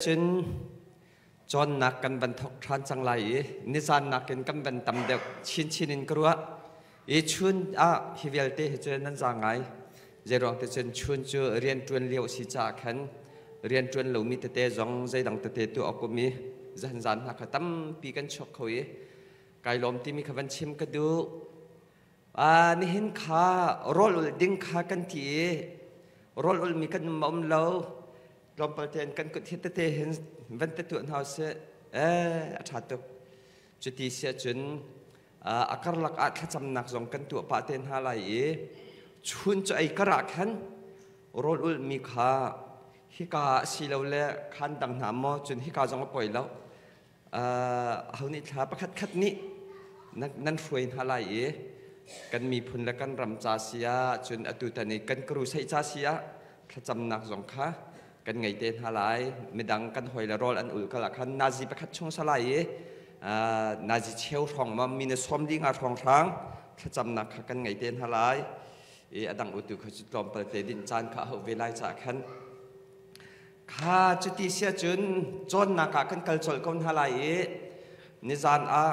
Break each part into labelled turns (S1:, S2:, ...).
S1: Cun cawnnak kan van thawk ṭhan cang lai i nizan nakin kan van tam deuh chinchin in ka ruah. I chun ah hi vialte hi cu nan za ngai. Zeiruang te cun chun cu rianṭuan lio a si caah khan rianṭuan lomi tete zong zeidang tete tuah awk um i zan zan hna kha tampi kan chuak kho i kai lawm timi kha van chim ka duh. Nihin kha rawl ulh ding kha kan ti i rawl ulhmi kan um um lo. Tlawmpal tein kan kut hi tete hin van te tuah hna usih. Eh, a ṭha tuk. Cuti si ahcun a karlak ah thlacamnak zong kan tuah pah te hna lai i chun cu ei kar ah khan rawl ulhmi kha hika a si lo le khan dang hna maw cun hika zong a poi lo. Aho nih thla pakhat khat nih nan hruai hna lai i kan miphun le kan ram ca si ah cun atu tan i kan crusade ca si ah thlacamnak zong kha kan ngei te hna lai. Midang kan hawi le rawl an ul kal ah khan nazi pakhat chung salai i nazi cheu hrawng ma mine sawm li nga hrawng hrang thlacamnak kha kan ngei te hna lai i a dang utu kha cu tlawmpal te din caan kha a hauh ve lai caah khan Kha cuti si ahcun cawnnak ah kan kal colh ko hna lai i nizan ah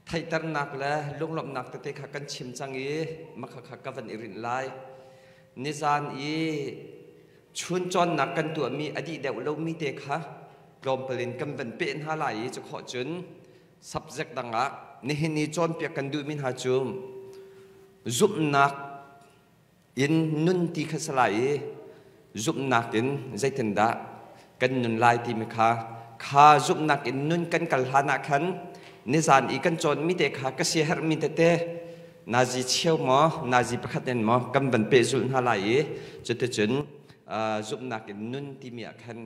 S1: theihternak le lunglawmhnak tete kha kan chim cang i makha kha ka van i rinh lai. Nizan i chun cawnnak kan tuahmi a dih deuh lomi te kha tlawmpal in kan van peh hna lai i cu khawh cun subject dang ah nihin i cawnpiak kan duhmi hna cu zumhnak in nun ti kha si lai i zumhnak in zeitindah kan nun lai timi kha kha zumhnak in nun kan kal hlan ah khan nizan i kan cawnmi te kha ka siaherhmi tete nazi cheu maw nazi pakhat in maw kan van pehzulh hna lai i cuticun zumhnak in nun timi ah khan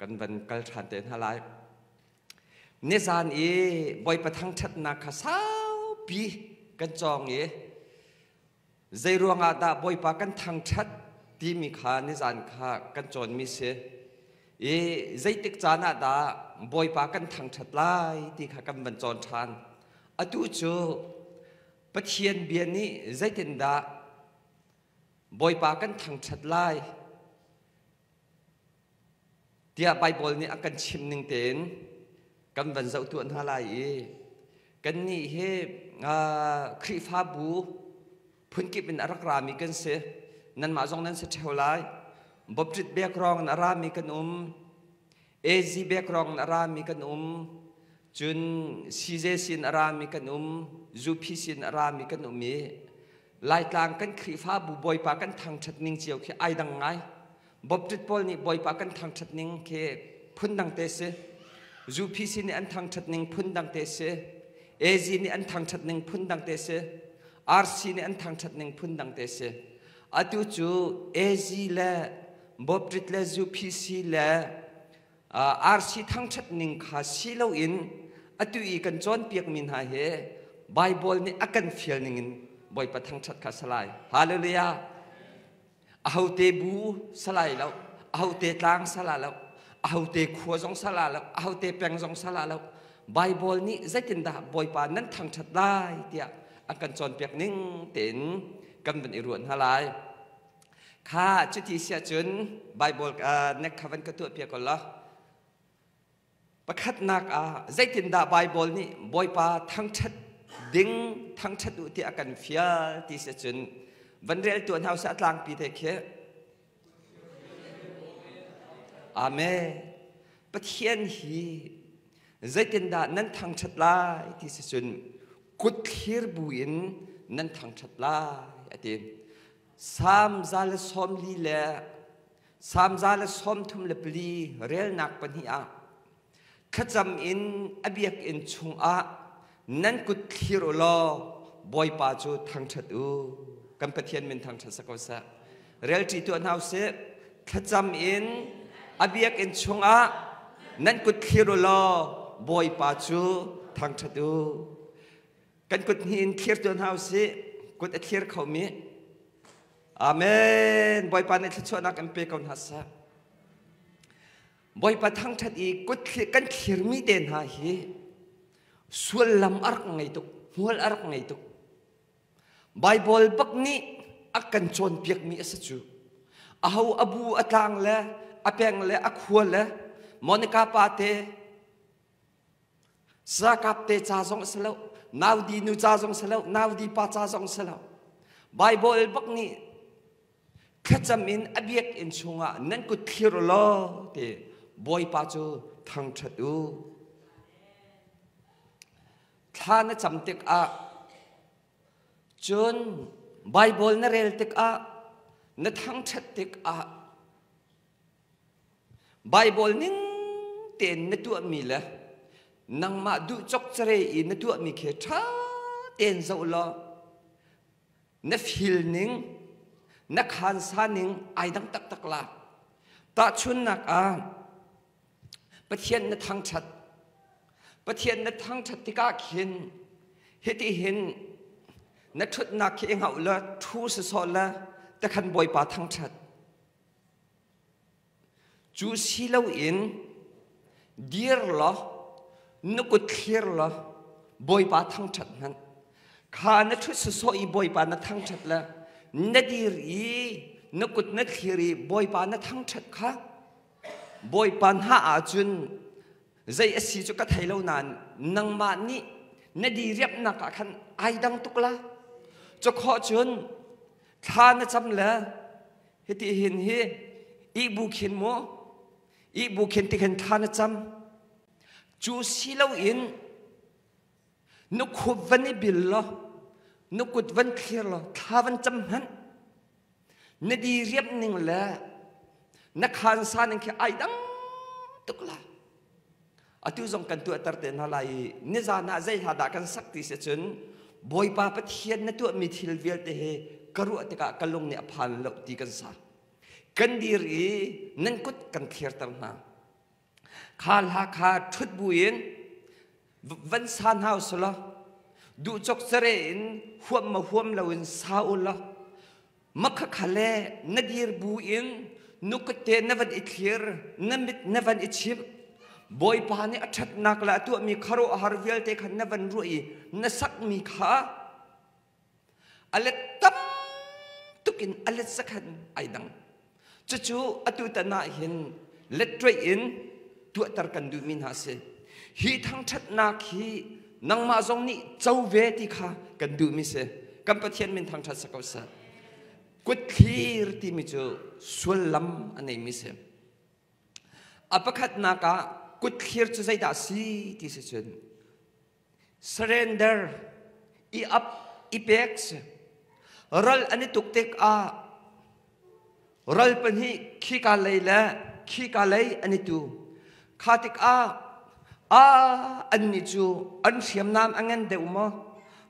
S1: kan van kal ṭhan te hna lai. Nizan i Bawipa thangṭhatnak kha saupi kan cawng i Zeiruangah dah Bawipa kan thangṭhat timi kha nizan kha kan cawnmi si. I zeitik caan ah dah Bawipa kan thangṭhat lai ti kha kan van cawn ṭhan. Atu cu Pathian bia nih zeitindah Bawipa kan thangṭhat lai tiah Baibal nih a kan chimh ning tein kan van zoh tuah hna lai i kannih hi Khrihfabu phunkip in a rak rami kan si. Nanmah zong nan si ṭheo lai. Baptist background in a rami kan um. AZ background in a rami kan um. Cun CJC in a rami kan um. UPC in a rami kan um i Laitlang kan Khrihfabu Bawipa kan thangṭhat ning cio khi ai dang ngai. Baptist pawl nih Bawipa kan thangṭhat ning khi phundang te si. UPC nih an thangṭhat ning phundang te si. AZ nih an thangṭhat ning phundang te si. RC nih an thangṭhat ning phundang te si. Atu cu AZ le Baptist le UPC le RC thangṭhat ning kha si loin atu i kan cawnpiakmi hna hi Baibal nih a kan fial ningin Bawipa thangṭhat kha salai. Hallelujah! Ahote bu salai lo, ahote tlang sala lo, ahote khua zong sala lo, ahote peng zong sala lo. Baibal nih zeitindah Bawipa nan thangṭhat lai tiah a kan cawnpiak ning tein kan van i ruah hna lai. Kha cuti si ahcun Baibal nek kha van ka tuahpiak ko law. Pakhatnak ah zeitindah Baibal nih Bawipa thangṭhat ding thangṭhat u tiah a kan fial ti si ahcun van rel tuah hna usih a tlangpi te khi. Amen. Pathian hi zeitindah nan thangṭhat lai ti si cun kut thlir buin nan thangṭhat lai a ti. Salm 140 le Salm 134 relnak pahnih ah thlacam in a biakinn chungah nan kut thlir u law Bawipa cu thangṭhat u. Kan Pathian min thangṭhat sa ko seh. Relṭi tuah hna usih. Thlacam in a biakinn chungah nan kut thlir u law Bawipa cu thangṭhat u. Kan kut hnih in thlir tuah hna usih. Kut a thlir khomi. Amen. Bawipa nih thluachuahnak in pe ko hna seh. Bawipa thangṭhat i kut kan thlirmi te hna hi sullam a rak ngei tuk, hmual a rak ngei tuk. Baibal bak nih a kan cawnpiakmi a si cu. Aho abu a tlang le a peng le a khua le Monica pa te Sakap te ca zong a si lo, naudi nu ca zong si lo, naudi pa ca zong si lo. Bible bak nih thlacam in a biakinn chungah nan kut thlir u law ti Bawipa cu thangṭhat u. Thla na cam tikah cun Bible na rel tikah na thangṭhat tikah Baibal ning tein na tuahmi le nangmah duh cokcare i na tuahmi khi ṭha tein zoh law na feel ning, na khansa ning ai dang taktak la. Tahchunhnak ah Pathian na thangṭhat. Pathian na thangṭhat tikah khin hitihin na ṭhutnak khi i hngauh la ṭhu sawsawh la takhan Bawipa thangṭhat. Cu si loin dir law na kut thlir law Bawipa thangṭhat hmanh. Kha na ṭhut sawsawh i Bawipa na thangṭhat le na dir i na kut na thlir i Bawipa na thangṭhat kha Bawipa hna ahcun zei a si cu ka thei lo nain nangmah nih na diriamhnak ah khan ai dang tuk la. Cu khawh cun thla na cam le hiti hin hi ihbu khin mu ihbu khin ti khin thla na cam cu si loin na khup van i bil law na kut van thlir law thla van cam hmanh na di riap ning le na khan sa ning khi ai dang tuk la atu zong kan tuahter te hna lai i nizan ah zei hla dah kan sak ti si cun Bawipa Pathian na tuahmi thil vialte hi ka ruah tikah ka lung nih a phan lo ti kan sa kan dir i nan kut kan thlirter hna kha hla kha ṭhut buin van sa hna usulaw duh cok cere in huam ma huam loin sa u law Makhakha le na dir bu in nukute na van i thlir, na mit na van i chimh. Bawipa nih a ṭhatnak le a tuahmi khuaruahhar vialte kha na van ruah i na sakmi kha a let tam tuk in a let zakhan ai dang. Cucu atu tan ah hin letṭuaih in tuahter kan duhmi hna si. Hi thangṭhatnak hi nangmah zong nih co ve ti kha kan duhmi si. Kan Pathian min thangṭhat sa ko seh. Kutthlir timi cu sullam a neimi si. A pakhatnak ah kutthlir cu zeidah si ti si cun surrender i ap i pek si. Ral an i tuk tikah ral pahnih khika lei le khika lei an i tu. Kha tikah a annih cu an hriamnam a ngan deuh maw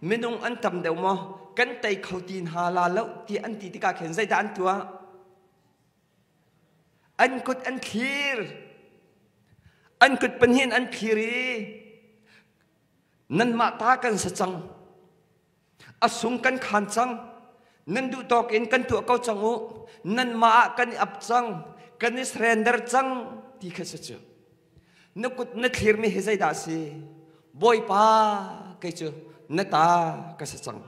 S1: minung an tam deuh maw kan tei kho ti hna la lo ti an ti tikah khin zeidah an tuah? An kut an thlir. An kut pahnih in an thlir i nanmah ta kan si cang. A sung kan khan cang. Nan duh tawk in kan tuah ko cang u. Nanmah ah kan i ap cang. Kan i surrender cang ti kha si cu. Na kut na thlirmi hi zeidah a si? Bawipa kei cu na ta ka si cang.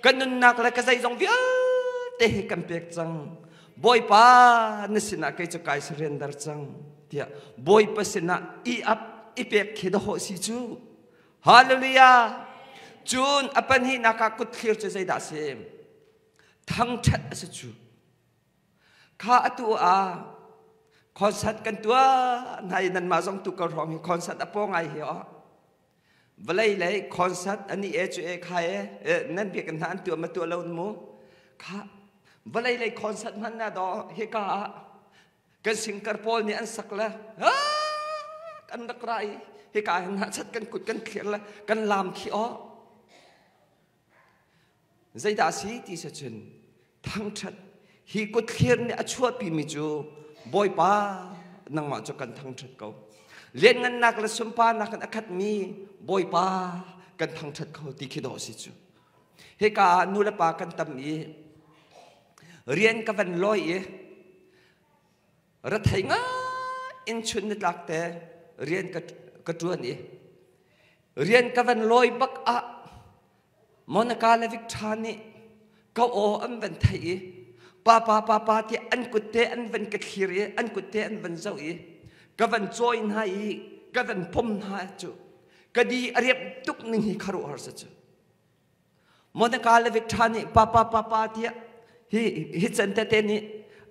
S1: Ka nunnak le ka zeizong vialte hi kan pek cang. Bawipa na sinah kei cu kai surrender cang tiah Bawipa sinah i ap i pek khi dawh si cu. Hallelujah! Cun a pahnihnak ah kut thlir cu zeidah a si? Thangṭhat a si cu. Kha atu ah concert kan tuah hna i nanmah zong tu ka hrawng hi concert a paw ngai hi aw. Vawlei lei concert ani e cu e kha e nan biakinn hna an tuah ma tuah lo mu. Kha vawlei lei concert hman na do hika ah kan singkar pawl nih an sak le kan rak ra i hika hin hachat kan kut kan thlir le kan lam khi aw zeidah si ti se cun thangṭhat hi kutthlir nih a chuahpimi cu Bawipa nangmah cu kan thangṭhat ko lianngannak le sunparnak in a khatmi Bawipa kan thangṭhat ko ti khi dawh si cu hika ah nu le pa kan tam i rian ka van lawi i Rethei ngai in chun nitlak te rian ka ṭuan i rian ka van lawi bak ah Monica le Victor nih ka aw an van theih i Papa papa tiah an kut te an van ka thlir i an kut te an van zoh i ka van cawi hna i ka van pom hna cu ka di a riap tuk ning hi kharuahhar si cu. Monica le Victor nih papa papa tiah hi hi can tete nih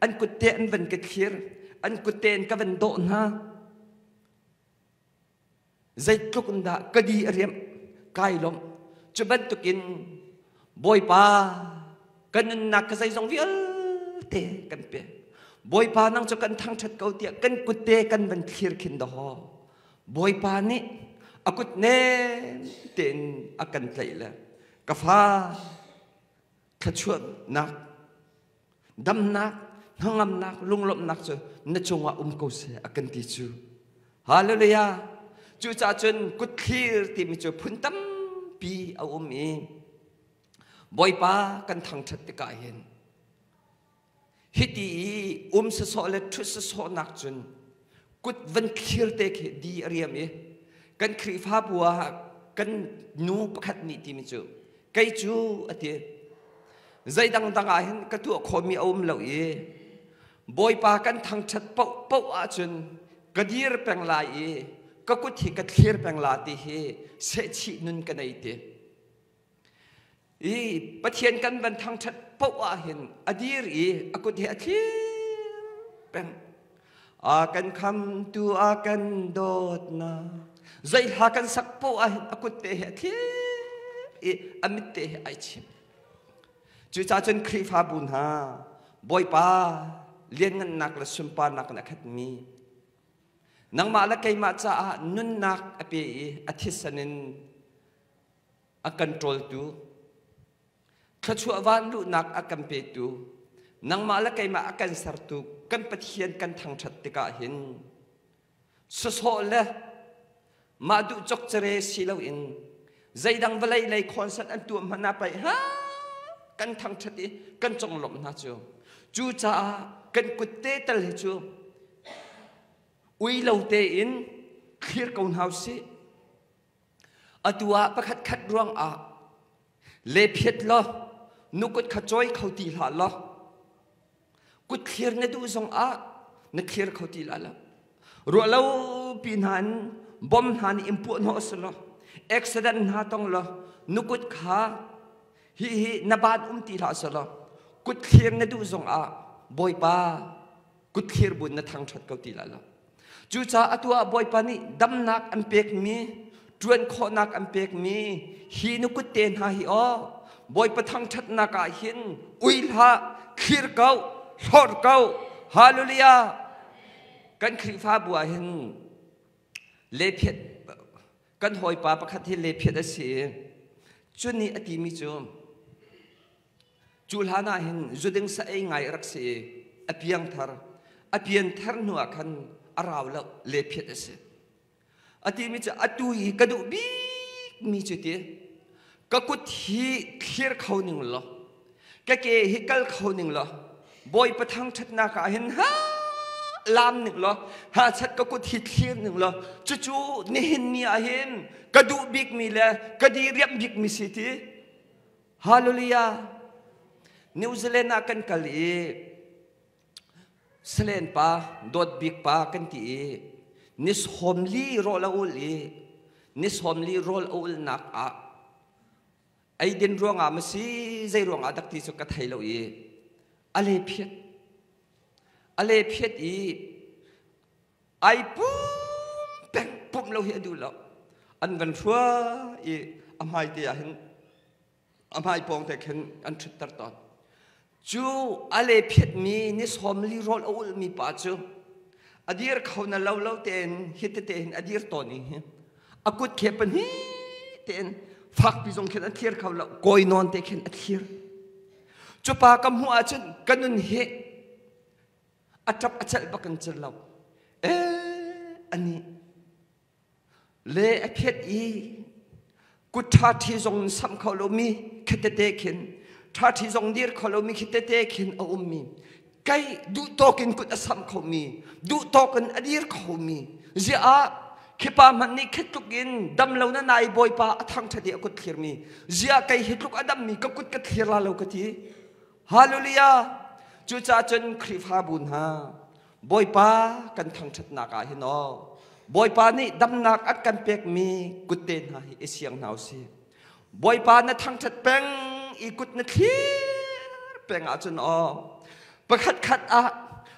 S1: an kut te an van ka thlir an kut te in ka van dawh hna. Zeitluk in dah ka di a riamh kai lawmh. Cu bantukin Bawipa kan nunnak ka zeizong vialte kan pe. Bawipa nang cu kan thangṭhat ko tiah kan kutte kan van thlir khin dawhaw. Bawipa nih a kut nem tein a kan tlaih le ka fa thluachuahnak damnak hnangamnak lunglawmhnak cu na cungah um ko seh a kan ti cu. Hallelujah. Cucaah cun kutthlir timi cu phun tampi a um i Bawipa kan thangṭhat tikah hin hiti i um sasawh le ṭhut sasawhnak cun kut van thlir te khi di a riam i kan Khrihfabu ah kan nu pakhat nih timi cu kei cu a ti. Zeidang dang ah hin ka tuah khawhmi a um lo i Bawipa kan thangṭhat paohpaoh ahcun ka dir peng lai i ka kut hi ka thlir peng la ti hi sehchih nun ka nei ti. I Pathian kan van thangṭhat paoh ah hin a dir i a kut hi a thlir peng. A kan khamtu a kan dawtnak zei hla kan sak paoh ah hin a kut te hi a thlir i a mit te hi ai chim. Cucaah cun Khrihfabu hna Bawipa lianngannak le sunparnak in a khatmi nangmah le keimah caah nunnak a pe i a thisen in a kan ṭawltu thluachuah van luhnak a kan petu nangmah le keimah a kan sertu kan Pathian kan thangṭhat tikah hin sawsawh le mah duh cokcere si loin zeidang vawlei lei concert an tuah hmanh ah pei ha kan thangṭhat i kan conglawmh hna cu. Cucaah kan kut te tal hi cu ui lo tein thlir ko hna usih. Atu ah pakhat khat ruang ah le phiat law nu kut kha cawi kho ti hlah law kut thlir na duh zong ah na thlir kho ti la lo. Ruah lo pi hna in bom hna nih in puah hnawh si law accident hna tong law nu kut kha hi hi na ban um ti hlah si law kut thlir na duh zong ah Bawipa kut thlir bun na thangṭhat ko ti la lo. Cucaah atu ah Bawipa nih damnak an pekmi, ṭuan khawhnak an pekmi hi nu kutte hna hi aw Bawipa thangṭhatnak ah hin ui hlah, thlir ko, hlorh ko. Hallelujah! Kan Khrihfabu ah hin lephiat kan hawipa pakhat hi lephiat a si i cu nih a timi cu Cu hlan ah hin zuding sa ei ngai a rak si i a piangthar. A pianthar hnu ah khan a rau lo, lephiat a si. A timi cu atu i ka duh bikmi cu ti ka kut hi thlir kho ning law ka ke hi kal kho ning law Bawipa thangṭhatnak ah hin ha laam ning law ha chat ka kut hi thlir ning law cucu nihin ni ah hin ka duh bikmi le ka diriamh bikmi si ti. Hallelujah! New Zealand ah kan kal i Salen pa, dawt bik pa kan ti i ni 40 rawl a ul i ni 40 rawl a ulnak ah eidin ruangah ma si zei ruangah dak ti cu ka thei lo i a le phiat a le phiat i Ai pum peng pumh lo hi a duh lo. An van hrua i a hmai te ah hin a hmai pawng te khin an ṭhutter tawn. Cu a le phiatmi ni 40 rawl a ulhmi pa cu a dir kho na lo lo tein hi tete hin a dir tawn i hi a kut khe pahnih tein fakpi zong khin a thlir kho lo kawi nawn te khin a thlir. Cu pa ka hmuh ahcun ka nun hi A ṭap a celh bak in cel lo. Eh, ani le a phiat i kut ṭha ṭhi zong samh kho lomi khetete khin ṭha ṭhi zong dir kho lomi khitete khin a ummi kai duh tawk in kut a samh khomi duh tawk in a dir khomi ziah ah khipa hmanh nih khi tluk in dam lo na nai bawipa a thangṭhat i a kut thlirmi ziah kei hi tluk a dammi ka kut ka thlir la lo ka ti. Hallelujah! Cucaah cun Khrihfabu hna Bawipa kan thangṭhatnak ah hin aw Bawipa nih damnak a kan pekmi kutte hna hi i siang hna usih. Bawipa na thangṭhat peng i kut na thlir peng ahcun aw pakhat khat ah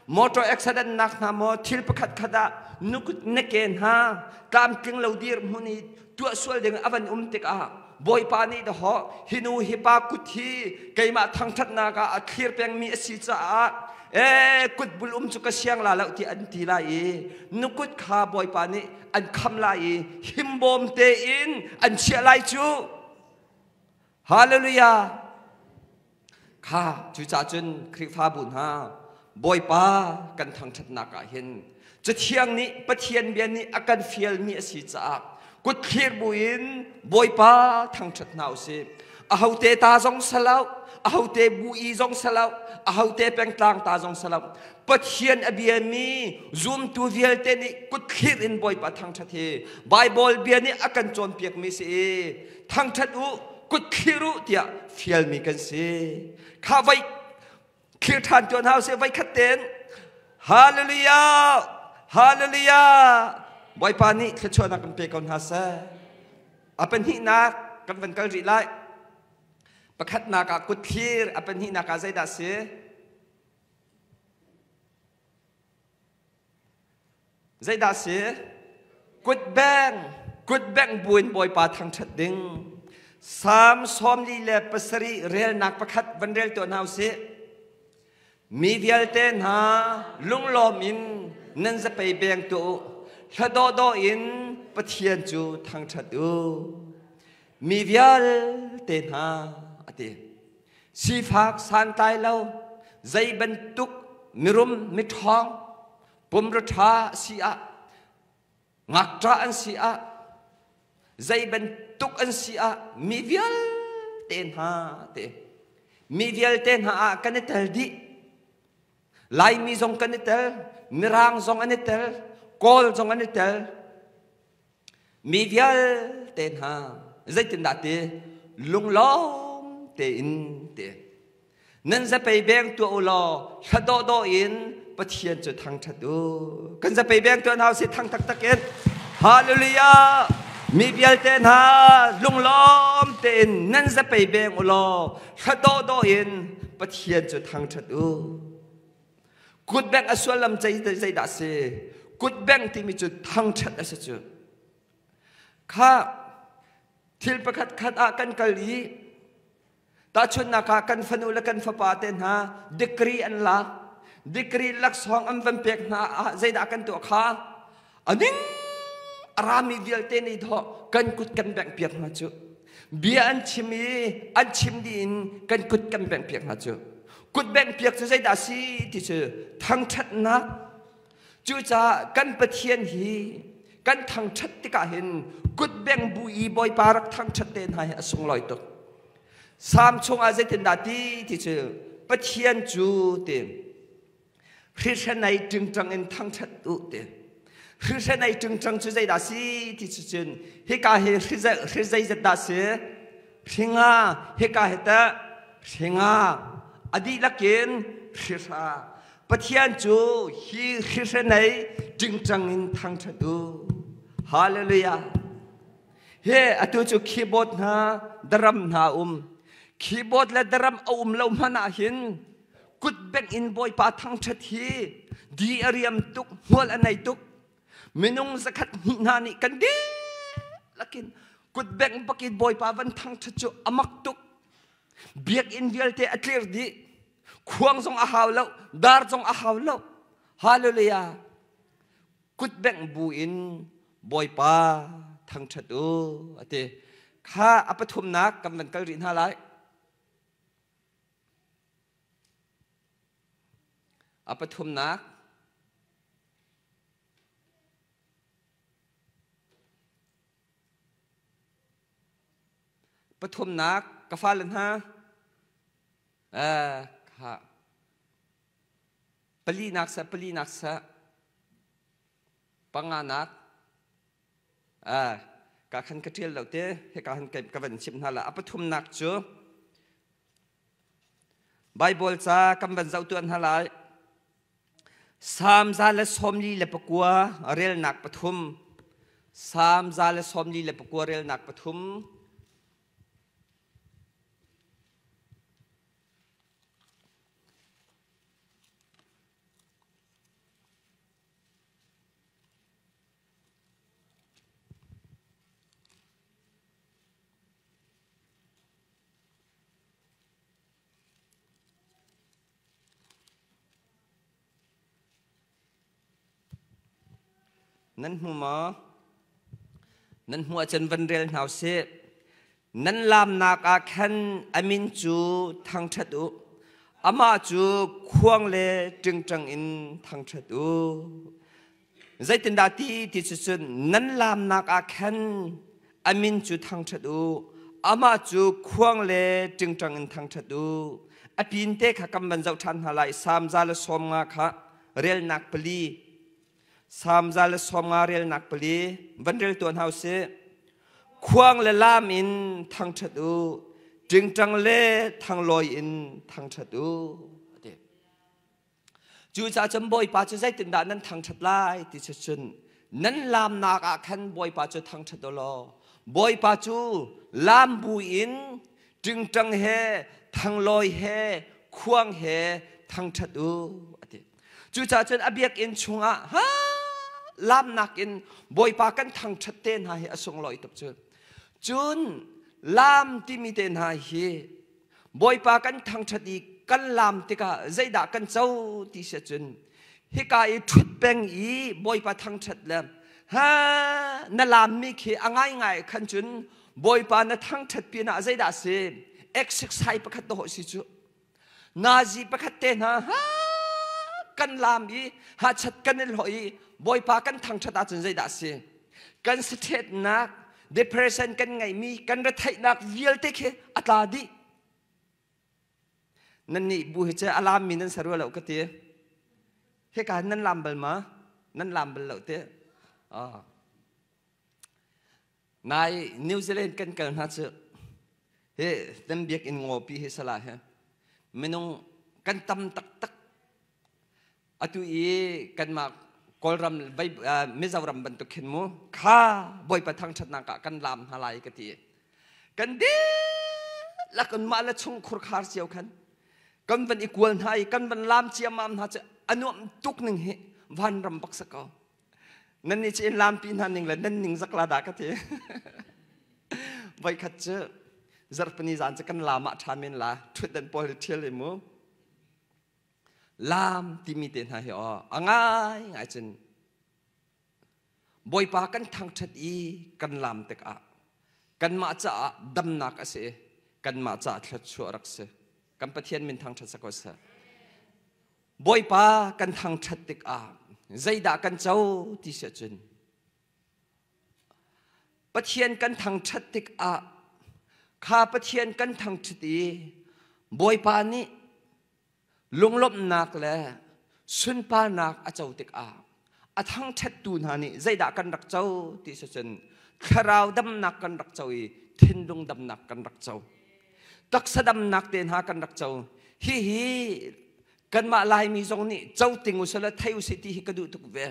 S1: motor accident nak hna maw thil pakhat khat ah nukut na ke hna tlamtling lo dir hmun i tuah sual ding a van um tikah Bawipa nih dahawh hi nu hi pa kut hi keimah thangṭhatnak ah a thlir pengmi a si caah ee kut bul um cu ka siang la lo ti an ti lai i nukut kha Bawipa nih an kham lai i himbawm tein an chiah lai cu. Hallelujah! Kha cucaah cun Khrihfabu hna Bawipa kan thangṭhatnak ah hin Cathiang nih Pathian bia nih a kan fialmi a si caah kut thlir buin Bawipa thangṭhat hna usih. Ahote ta zong salo, ahote bu i zong salo, ahote pengtlang ta zong salo. Pathian a biami zumtu vialte nih kut thlir in Bawipa thangṭhat hi Baibal bia nih a kan cawnpiakmi si i thangṭhat u kut thlir u tiah fialmi kan si. Kha voi thlir ṭhan tuan hau sih voi khat ten Hallelujah! Hallelujah! Bawipa nih thluachuahnak kan pe ko hna seh. A pahnihnak kan van kal rih lai. Pakhatnak ah kut thlir, a pahnihnak ah zeidah si? Zeidah si? Kutbeng, kutbeng buin Bawipa thangṭhat ding. Salm 47 relnak pakhat van rel tuah hna usih. Mi vialte hna lunglawm in nan zapei beng tuah u. Hla dawhdawh in Pathian cu thangṭhat u. Mi vialte hna a ti. Sifak santlai lo, zei bantuk mirum miṭhawng, pumra ṭha si ah, ngakṭah an si ah, zei bantuk an si ah, mi vialte hna te, mi vialte hna ah kan i tel dih. Laimi zong kan i tel, Mirang zong an i tel, Kawl zong an i tel. Mi vialte hna zeitindah ti lunglawm tein ti nan zapei beng tuah u law hla dawhdawh in Pathian cu thangṭhat u. Kan zapei beng tuah hna usih thang taktak in. Hallelujah! Mi vialte hna lunglawm tein nan zapei beng u law hla dawhdawh in Pathian cu thangṭhat u. Kutbengh a sullam zeidah a si? Kutbengh timi cu thangṭhat a si cu. Kha thil pakhat khat ah kan kal i tahchunhnak ah kan fanu le kan fapa te hna degree an lak. Degree laksawng an van pek hna ah zeidah kan tuah kha? A ning a rami vialte nih dawh kan kut kan bengh piak hna cu. Bia an chim i an chim dih in kan kut kan bengh piak hna cu. Kut bengh piak cu zeidah a si ti cu thangṭhatnak. Cucaah kan Pathian hi kan thangṭhat tikah hin kut bengh bu i Bawipa rak thangṭhat te hna hi a sunglawi tuk. Salm chungah zeitindah ti ti cu Pathian cu ti Hrihrenei ṭingṭang in thangṭhat u ti. Hrihrenei ṭingṭang cu zeidah si ti cu cun hika hi hri zeizat dah si? Hringa hika hi teh hringa a dihlak in hrihra. Pathian cu hi hrihrenei ṭingṭang in thangṭhat u. Hallelujah. He atu cu keyboard hna daram hna um. Keyboard le daram a um lo hmanh ah hin Kutbengh in Bawipa thangṭhat hi di a riam tuk, hmual a nei tuk. Minung zakhat hnih hna nih kan dihlak in kutbengh bak in Bawipa van thangṭhat cu a mak tuk. Biakinn vialte a tlir dih. Khuang zong a hau lo, dar zong a hau lo. Hallelujah. Kutbengh bu in Bawipa thangṭhat u a ti. Kha a pathumnak kan van kal rih hna lai. A pathumnak, pathumnak ka fale hna kha palinak seh palinak seh panganak Ka khan ka ṭial lo te hika han ka van chimh hna la. A pathumnak cu Bible ca kan van zoh tuan hna lai. Salm 149 relnak pathum. Salm 149 relnak pathum. Nan hmu maw? Nan hmuh ahcun van rel hna usih. Nan laamnak ah khan a min cu thangṭhat u. Amah cu khuang le ṭingṭang in thangṭhat u. Zeitindah ti ti cu cun nan laamnak ah khan a min cu thangṭhat u. Amah cu khuang le ṭingṭang in thangṭhat u. A pinte kha kan van zoh ṭhan hna lai. Salm 150 kha relnak pali. Salm 150 relnak pali van rel tuah hna usih. Khuang le laam in thangṭhat u. Ṭingṭang le thanglawi in thangṭhat u. Cucaah cun Bawipa cu zeitindah nan thangṭhat lai ti cu cun nan laamnak ah khan Bawipa cu thangṭhat u law Bawipa cu laam buin ṭingṭang he thanglawi he khuang he thangṭhat u a ti. Cucaah cun a biakinn chungah ha laamnak in Bawipa kan thangṭhat te hna hi a sunglawi tuk cu. Cun laam timi te hna hi Bawipa kan thangṭhat i kan laam tikah zeidah kan co ti si ahcun hika i ṭhut peng i Bawipa thangṭhat le ha na laammi khi a ngaingai khan cun Bawipa na thangṭhat pinah zeidah a si exercise pakhat dawh si cu nazi pakhat te hna ha kan laam i hachat kan i hlawh i Bawipa kan thangṭhat ahcun zeidah a si kan sathetnak depression kan ngeihmi kan retheihnak vialte khi a tla dih nan nih bu hi cu a lammi nan sa rua lo ka ti hika nan lam bal ma nan lam bal lo te nai New Zealand kan kal hna cu hi nan biakinn ngopi hi sala he minung kan tam taktak Atu i kanmah Kawlram Mizoram bantuk khin mu kha Bawipa thangṭhatnak ah kan laam hna lai ka ti. Kan dihlak in mah le chung khurkhar cio khan kan van i kual hna i kan van laam ciammam hna cu a nuam tuk ning hi vanram bak sa ko. Nan nih cu in laampi hna ning le nan ning zak la dah ka ti. Voikhat cu zarhpini zan cu kan laam ah ṭha men la ṭhutdan pawl hi ṭhial i mu. Laam timi te hna hi aw a ngaingai cun Bawipa kan thangṭhat i kan laam tikah kanmah caah damnak a si i kanmah caah thluachuah rak si. Kan Pathian min thangṭhat sa ko seh. Bawipa kan thangṭhat tikah zeidah kan co ti si ahcun Pathian kan thangṭhat tikah kha Pathian kan thangṭhat i Bawipa nih lunglawmhnak le sunparnak a co tikah a thangṭhattu hna nih zeidah kan rak co ti si cun thlarau damnak kan rak co i thinlung damnak kan rak co. Taksa damnak te hna kan rak co. Hihi kanmah Laimi zong nih co ting usih law thei usih ti hi ka duh tuk ve.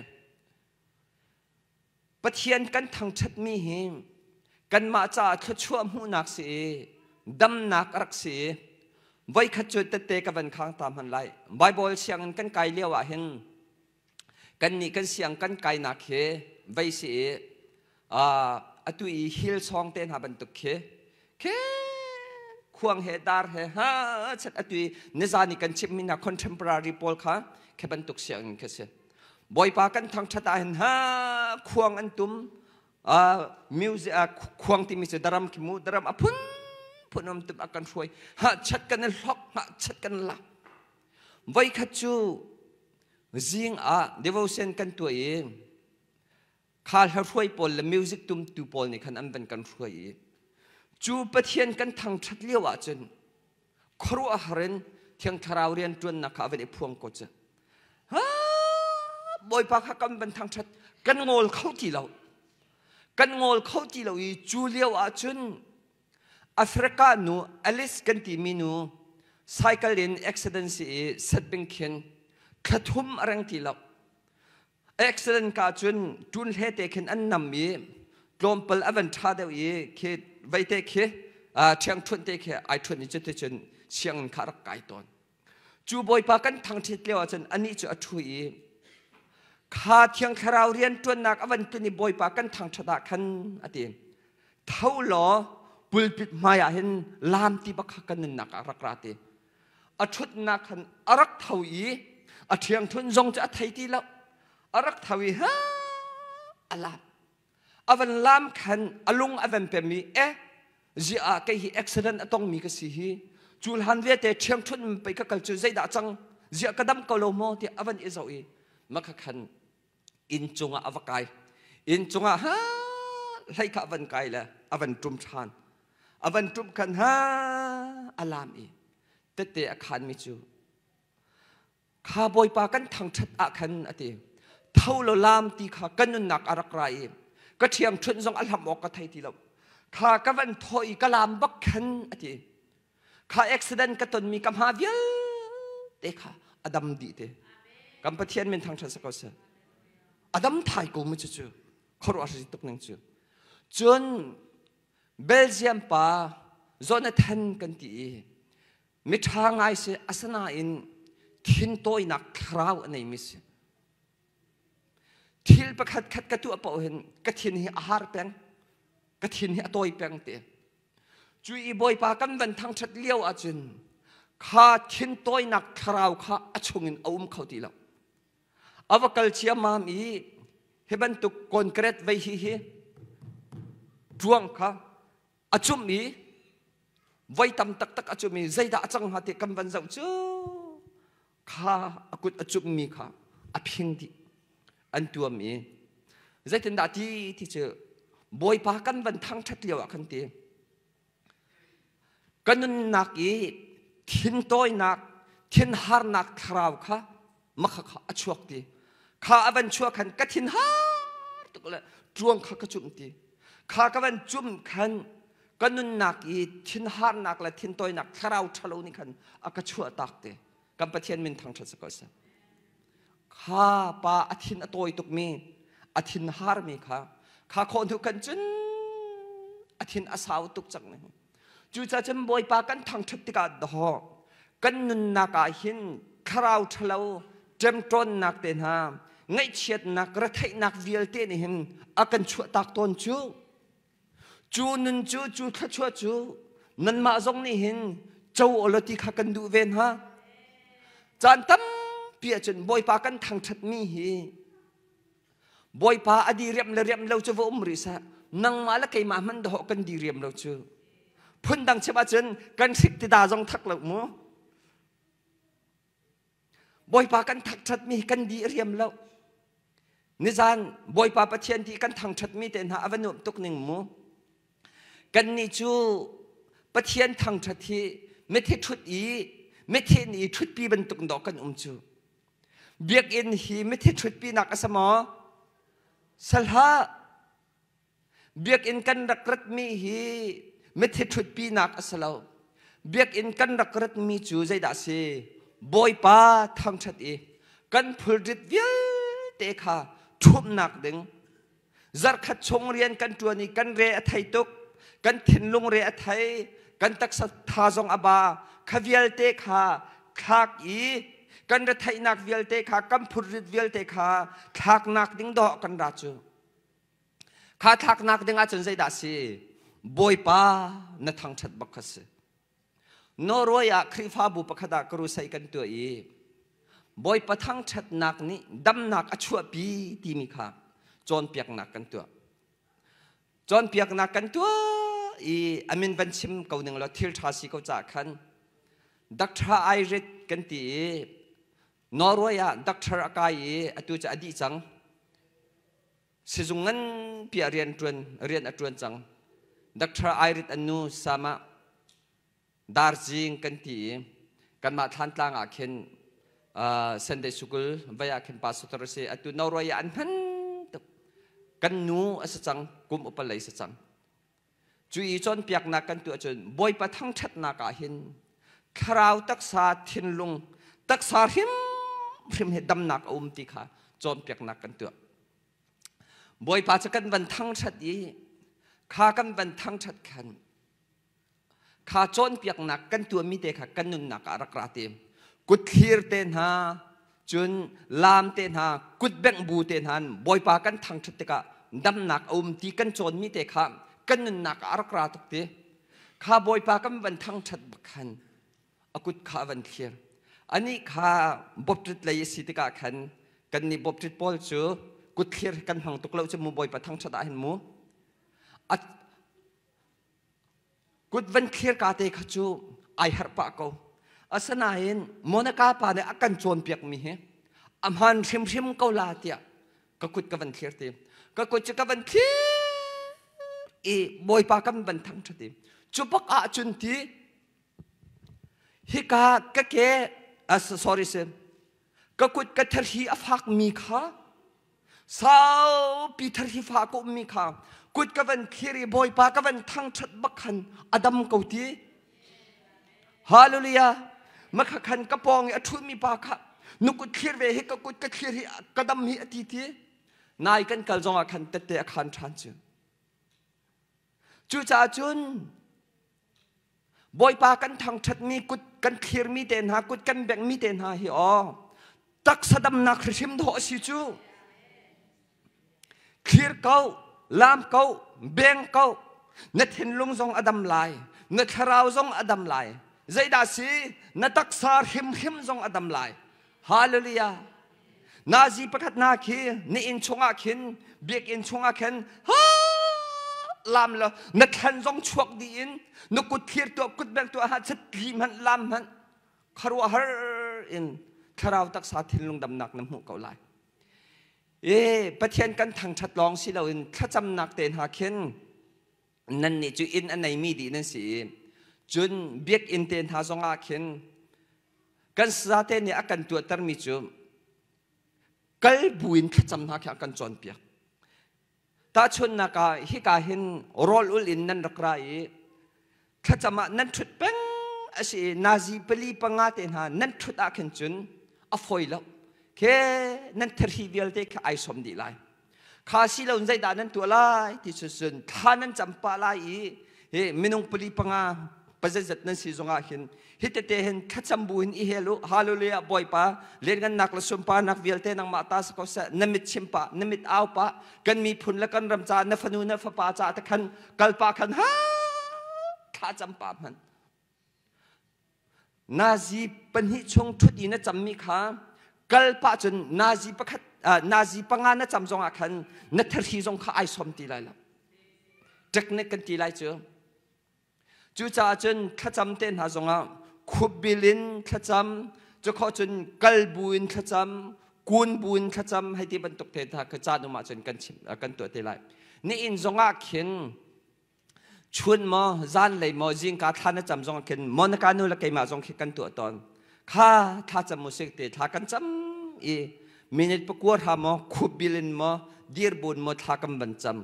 S1: Pathian kan thangṭhatmi hi kanmah caah thluachuah hmuhnak si i damnak a rak si i voikhat cu tette ka van khang ta hman lai. Bible sianginn kan kai lio ah hin kannih kan siang kan kainak hi vei si i atu i Hillsong te hna bantuk khi khi khuang he dar he ha chat atu i nizan i kan chimmi hna contemporary pawl kha khi bantuk sianginn khi si. Bawipa kan thangṭhat ah hin ha khuang an tum music khuang timi cu daram khi mu daram a phun phun um tum a kan hruai ha chat kan i hlok ha chat kan la voikhat cu zing ah devotion kan tuah i kha hla hruai pawl le music tumtu pawl nih khan an van kan hruai i cu Pathian kan thangṭhat lio ah cun khuaruahhar in Thiang Thlarau rian ṭuannak kha a van i phuang ko cu. Bawipa kha kan van thangṭhat kan ngawl kho ti lo. Kan ngawl kho ti lo i cu lio ah cun Africa nu Alice kan timi nu. Cycle in accident si i setping khin thla thum a reng ti lo. Accident ka cun ṭun hle te khin an nam i tlawmpal a van ṭha deuh i khi veite khi ṭhiang ṭhunh te khi ai ṭhunh i cuti cun sianginn kha a rak kai tawn. Cu Bawipa kan thangṭhat lio ahcun anih cu a ṭhu i kha Thiang Thlarau rian ṭuannak a van tlun i Bawipa kan thangṭhat ah khan a ti. Tho law pulpit hmai ah hin laam ti bak kha kan nunnak ah rak ra ti. A ṭhutnak khan a rak tho i a ṭhiangṭhunh zong cu a thei ti lo. A rak tho i ha a laam. A van laam khan a lung a van pem i eh ziah ah kei hi accident a tongmi ka si hi cu hlan vialte ṭhiangṭhunh pei ka kal cu zeidah cang ziah ka dam ko lo maw tiah a van i zoh i makha khan inn cungah a va kai. Inn cungah ha hlei kha a van kai le a van ṭum ṭhan. A van ṭum khan ha a laam i tette a khanmi cu kha Bawipa kan thangṭhat ah khan a ti. Tho law laam ti kha ka nunnak a rak ra i ka ṭhiangṭhunh zong a hlam awk ka thei ti lo. Kha ka van thawh i ka laam bak khan a ti. Kha accident ka tonmi ka hma vialte kha a dam dih te. Kan Pathian min thangṭhat si ko seh. A dam thai ko mu cucu. Khuaruah a tuk ning cu. Cun Belgium pa Jonathan kan ti i miṭha ngai si asinain thintawinak thlarau a neimi si. Thil pakhat khat ka tuah paoh hin ka thin hi a har peng. Ka thin hi a tawi peng te. Cu i Bawipa kan van thangṭhat lio ahcun kha thintawinak thlarau kha a chungin a um kho ti lo. A va kal ciammam i hi bantuk concrete vei hi hi ṭuang kha a cumh i voi tam taktak a cumh i zeidah a cang hnga ti kan van zoh cu kha a kut a cumhmi kha a phing dih an tuam i zeitindah ti ti cu Bawipa kan van thangṭhat lio ah khan ti ka nunnak i thintawinak thinharnak thlarau kha makha kha a chuak ti kha a van chuah khan ka thin har tuk le ṭuang kha ka cumh ti kha ka van cumh khan ka nunnak i thinharnak le thintawinak thlarau ṭhalo nih khan a ka chuah tak ti kan Pathian min thangṭhat si ko seh kha pa a thin a tawi tukmi a thin harmi kha kha khawh hnu kan cun a thin a sau tuk cang ne cucaah cun Bawipa kan thangṭhat tikah dawh kan nunnak ah hin thlarau ṭhalo ṭemṭawnnak te hna ngaihchiatnak retheihnak vialte nih hin a kan chuahtak tawn cu cu nun cu cu thluachuah cu nanmah zong nih hin co awlaw ti kha kan duh ve hna caan tampi ahcun Bawipa kan thangṭhatmi hi Bawipa a diriam le riam lo cu va um rih seh nangmah le keimah hmanh dawh kan diriam lo cu phundang chim ahcun kan hrik tida zong thak lo mu Bawipa kan thangṭhatmi kan di riam lo nizan Bawipa Pathian ti kan thangṭhatmi te hna a va nuam tuk ning mu kannih cu Pathian thangṭhat hi mithi ṭhut i mithi nih ṭhutpi bantuk dawh kan um cu Biakinn hi mithi ṭhutpinak a si maw? Salhah. Biakinn kan rak ratmi hi mithi ṭhutpinak a si lo. Biakinn kan rak ratmi cu zeidah a si? Bawipa thangṭhat i kan phulrit vialte kha ṭhumhnak ding Zarkhat chung rian kan ṭuan i kan re a thei tuk, kan thinlung re a thei, kan taksa tha zong a ba. Kha vialte kha thlak i kan retheihnak vialte kha, kan phurrit vialte kha thlaknak ding dawh kan ra cu. Kha thlaknak ding ahcun zeidah si? Bawipa na thangṭhat bak kha si. Norway ah Khrihfabu pakhat ah crusade kan tuah i Bawipa thangṭhatnak nih damnak a chuahpi timi kha cawnpiaknak kan tuah. Cawnpiaknak kan tuah i a min van chim ko ning law thil ṭha si ko caah khan Dr. Irit kan ti i Norway ah doctor a kai i atu cu a dih cang. Sizung nganpi ah rian ṭuan rian a ṭuan cang. Dr. Irit an nu Sama Darjing kan ti i kanmah Thlantlang ah khin Sunday School vai ah khin pastor a si. Atu Norway ah an hman tuk. Kan nu a si cang, kum upa lei si cang. Cu i cawnpiaknak kan tuah cun Bawipa thangṭhatnak ah hin Thlarau taksa thinlung taksa hrimhrim he damnak a um ti kha cawnpiaknak kan tuah. Bawipa cu kan van thangṭhat i kha kan van thangṭhat khan kha cawnpiaknak kan tuahmi te kha kan nunnak ah rak ra te. Kutthlir te hna, cun laam te hna, kutbengh bu te hna Bawipa kan thangṭhat tikah damnak a um ti kan cawnmi te kha kan nunnak ah a rak ra tuk ti. Kha Bawipa kan van thangṭhat bak khan a kut kha a van thlir. Anih kha bawpṭit lei a si tikah khan kannih bawpṭit pawl cu kutthlir kan hmang tuk lo cu mu Bawipa thangṭhat ah hin mu. A kut van thlir ka te kha cu ai harh pah ko. Asinain Monica pa nih a kan cawnpiakmi hi a hmaan hrimhrim ko la tiah ka kut ka van thlir ti. Ka kut cu ka van thlir i Bawipa kan van thangṭhat i cu bak ah cun ti Hika ka ke sorry si ka kut ka therhi a fakmi kha saupi therhi fa ka ummi kha kut ka van thlir i Bawipa ka van thangṭhat bak khan a dam ko ti. Hallelujah. Makha khan ka pawng i a ṭhutmi pa kha nu kut thlir ve hi ka kut ka thlir hi ka dam hi a ti ti. Nai kan kal zongah khan tette a khan ṭhan cu. Cucaah cun Bawipa kan thangṭhatmi kut kan thlirmi te hna kut kan benghmi te hna hi aw taksa damnak hrimhrim dawh a si cu. Thlir ko, laam ko, beng ko, na thinlung zong a dam lai, na thlarau zong a dam lai. Zeidah si? Na taksa hrimhrim zong a dam lai. Hallelujah. Nazi pakhat hna khi na inn chungah khin biakinn chungah khin lam lo na thlan zong chuak dih in na kut thlir tuah kut beng tuah ha chatli hmanh lam hmanh khuaruahhar in thlarau taksa thinlung damnak na hmuh ko lai. E Pathian kan thangthat lawng si loin thlacamnak te hna khin nannih cu inn a neimi dih nan si i cun biakinn te hna zongah khin kan sate nih a kan tuahtermi cu kal buin thlacam hna khi a kan cawnpiak. Tahchunhnak ah hika hin rawl ul in nan rak ra i thlacam ah nan ṭhut peng a si i nazi pali panga te hna nan ṭhut ah khin cun a fawi lo. Khe nan thahri vialte kha ai som dih lai. Kha si lo zeidah nan tuah lai ti cu cun thla nan cam pah lai i hi minung pali panga pazetzet nan si zongah hin hi tete hin thlacam bu hin i hel u. Hallelujah. Bawipa lianngannak le sunparnak vialte nangmah ta si ko seh. Na mit chim pah, na mit au pah, kan miphun le kan ram ca, na fanu na fapa ca te khan kal pah khan ha thla cam pah hmanh. Nazi pahnih chung ṭhut i na cammi kha kal pah cun nazi pakhat nazi panga na cam zongah khan na thahri zong kha ai som ti lai lo. Technique kan ti lai cu. Cucaah cun thlacam te hna zongah khupbil in thlacam, cukhawh cun kal bu in thlacam, kun bu in thlacam hei ti bantuk te hna kha caan um ahcun kan chim kan tuah te lai. Nihin zongah khin Chun maw, zanlei maw, zingka thla na cam zong khin Monica nu le keimah zong khi kan tuah tawn. Kha thla cam usik te thla kan cam i minute pakua hra maw, khup bil in maw, dirbun maw thla kan van cam.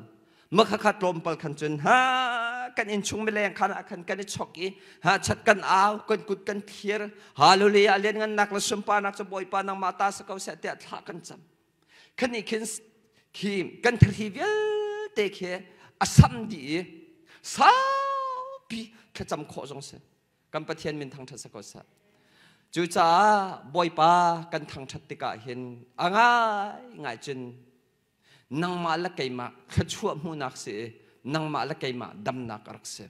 S1: Makha kha tlawmpal khan cun ha kan inn chung mileng khan ah khan kan i chok i ha chat kan au, kan kut kan thlir. Hallelujah, lianngannak le sunparnak cu Bawipa nangmah ta si ko seh tiah thla kan cam. Khan nih khin khi kan thahri vialte khi a sam dih i saupi thlacam khawh zong si. Kan Pathian min thangṭhat si ko seh. Cucaah Bawipa kan thangṭhat tikah hin a ngai ngai cun nangmah le keimah thluachuah hmuhnak si i nangmah le keimah damnak a rak si.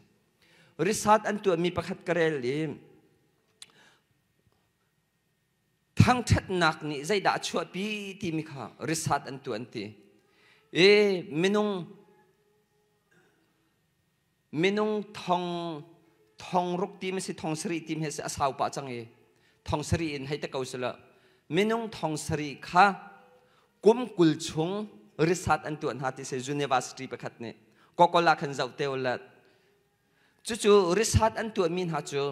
S1: Research an tuahmi pakhat ka rel i Thangṭhatnak nih zeidah a chuahpi timi kha research an tuah an ti. I minung minung thong thong ruk ti si thong sarih ti si a sau pah cang i thong sarih in hei te ko sila minung thong sarih kha kum 20 chung research an tuah hna ti si university pakhat nih kokola khan zoh te u cucu research an tuahmi hna cu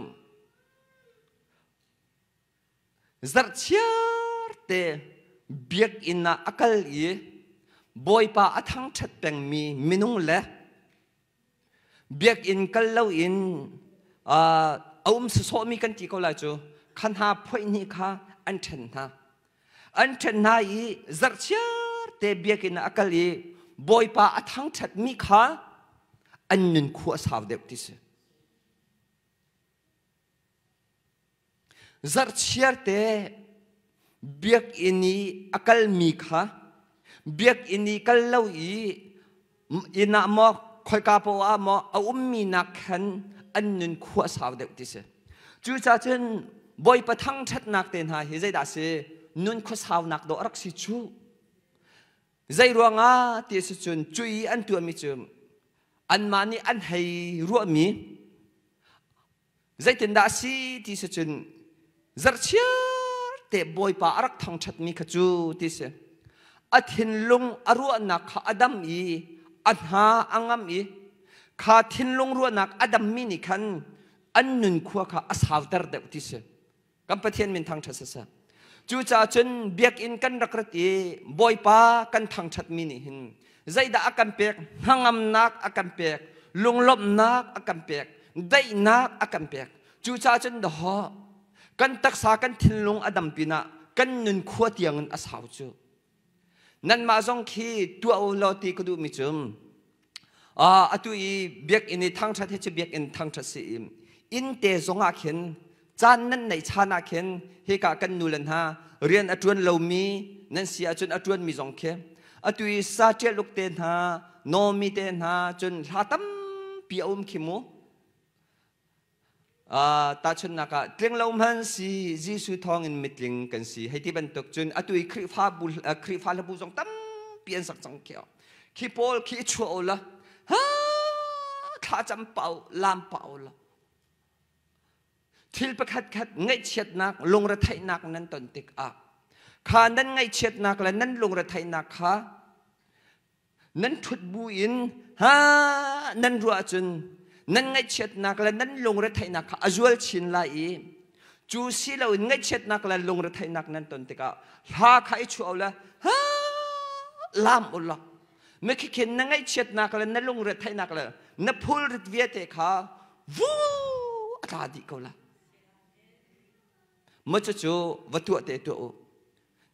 S1: Zarhchiar te biakinn ah a kal i Bawipa a thangṭhat pengmi minung le biakinn kal loin a a um sawsawhmi kan ti ko lai cu kha hna phoih hnih kha an ṭhen hna. An ṭhen hna i zarhchiar te biakinn ah a kal i Bawipa a thangṭhatmi kha an nun khua a sau deuh ti si. Zarhchiar te biakinn i a kalmi kha biakinn i kal lo i inn ah maw khoika paoh ah maw a ummi nak khan an nun khua a sau deuh ti si. Cucaah cun Bawipa thangṭhatnak te hna hi zeidah a si? Nun khuasaunak dawh a rak si cu. Zei ruangah ti a si cun cu i an tuahmi cu anmah nih an hei ruahmi Zeitindah a si ti si cun zarhchiar te Bawipa a rak thangṭhatmi kha cu ti si. A thinlung a ruahnak kha a dam i a hna a ngam i kha thinlung ruahnak a dammi nih khan an nun khua kha a sauter deuh ti si. Kan Pathian min thangṭhat siseh. Cucaah cun biakinn kan rak rat i Bawipa kan thangṭhatmi nih hin zeidah a kan pek? Hnangamnak a kan pek, lunglawmhnak a kan pek, daihnak a kan pek. Cucaah cun dawh kan taksa kan thinlung a dam pinah kan nun khua tiangin a sau cu. Nanmah zong khi tuah u law ti ka duhmi cu atu i biakinn i thangṭhat hi cu biakinn thangṭhat si i inn te zong ah khin caan nan neih chan ah khin hika kan nu le hna rian a ṭuan lomi nan si ahcun a ṭuanmi zong khi atu i sa ṭial uk te hna nawmi te hna cun hla tampi a um khi mu. Tahchunhnak ah tlinglo hman si Jesuh thawngin mitling kan si hei ti bantuk cun atu i Khrihfabu Khrihfa hlabu zong tampi an sak cang khi khi pawl khi chuah u la ha thla cam pau lam pau la thil pakhat khat ngaihchiatnak lungretheihnak nan ton tikah kha nan ngaihchiatnak le nan lungretheihnak kha Nan ṭhut bu in ha nan ruah ahcun nan ngaihchiatnak le nan lungretheihnak kha a zual chin lai i cu si loin ngaihchiatnak le lungretheihnak nan ton tikah hla kha i chuah u le ha laam u law mikhikhin na ngaihchiatnak le na lungretheihnak le na phulrit vialte kha vu a tla dih ko lai. Maw cucu va tuah te tuah u.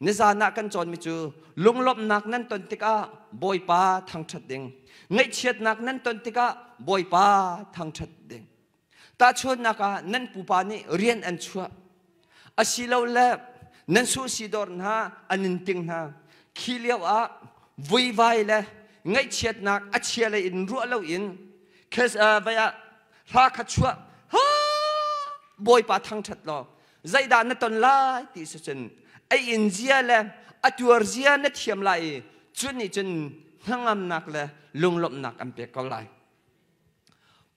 S1: Nizan ah kan cawnmi cu lunglawmhnak nan ton tikah Bawipa thangṭhat ding. Ngaihchiatnak nan ton tikah Bawipa thangṭhat ding. Tahchunhnak ah nan pupa nih rian an chuah. Asilole nan suhsidawr hna an in ting hna. Khi lio ah vuivai le ngaihchiatnak a chia lei in ruah loin vai ah hla kha chuah ha Bawipa thangṭhat law zeidah na ton lai ti si cun a in zia le a tuar zia na thiam lai i cu nih cun hnangamnak le lunglawmhnak an pek ko lai.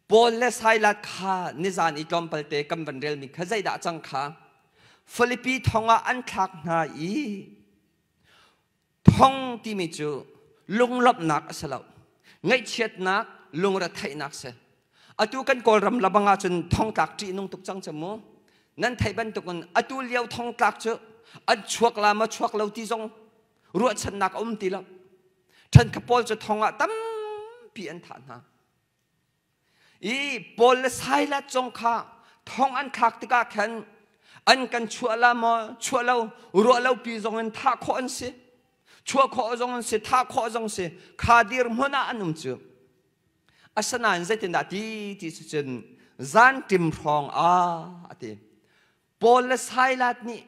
S1: Paul le Silas kha nizan i tlawmpal te kan van relmi kha zeidah cang kha Filipi thong ah an thlak hna i Thong timi cu lunglawmhnak a si lo. Ngaihchiatnak, lungretheihnak si. Atu kan Kawlram labang ahcun thongtlak ṭihnung tuk cang cu mu. Nan theih bantukin atu lio thongtlak cu an chuak la maw chuak lo ti zong ruahchannak a um ti lo. Ṭhenkhat pawl cu thong ah tampi an thah hna. I Paul le Silas zong kha thong an thlak tikah khan an kan chuah la maw chuah lo ruah lo pi zong in thah khawh an si chuah khawh zong an si thah khawh zong si kha dirhmun ah an um cu asinain zeitindah ti ti cu cun zan ṭim hrawng ah a ti Paul le Silas nih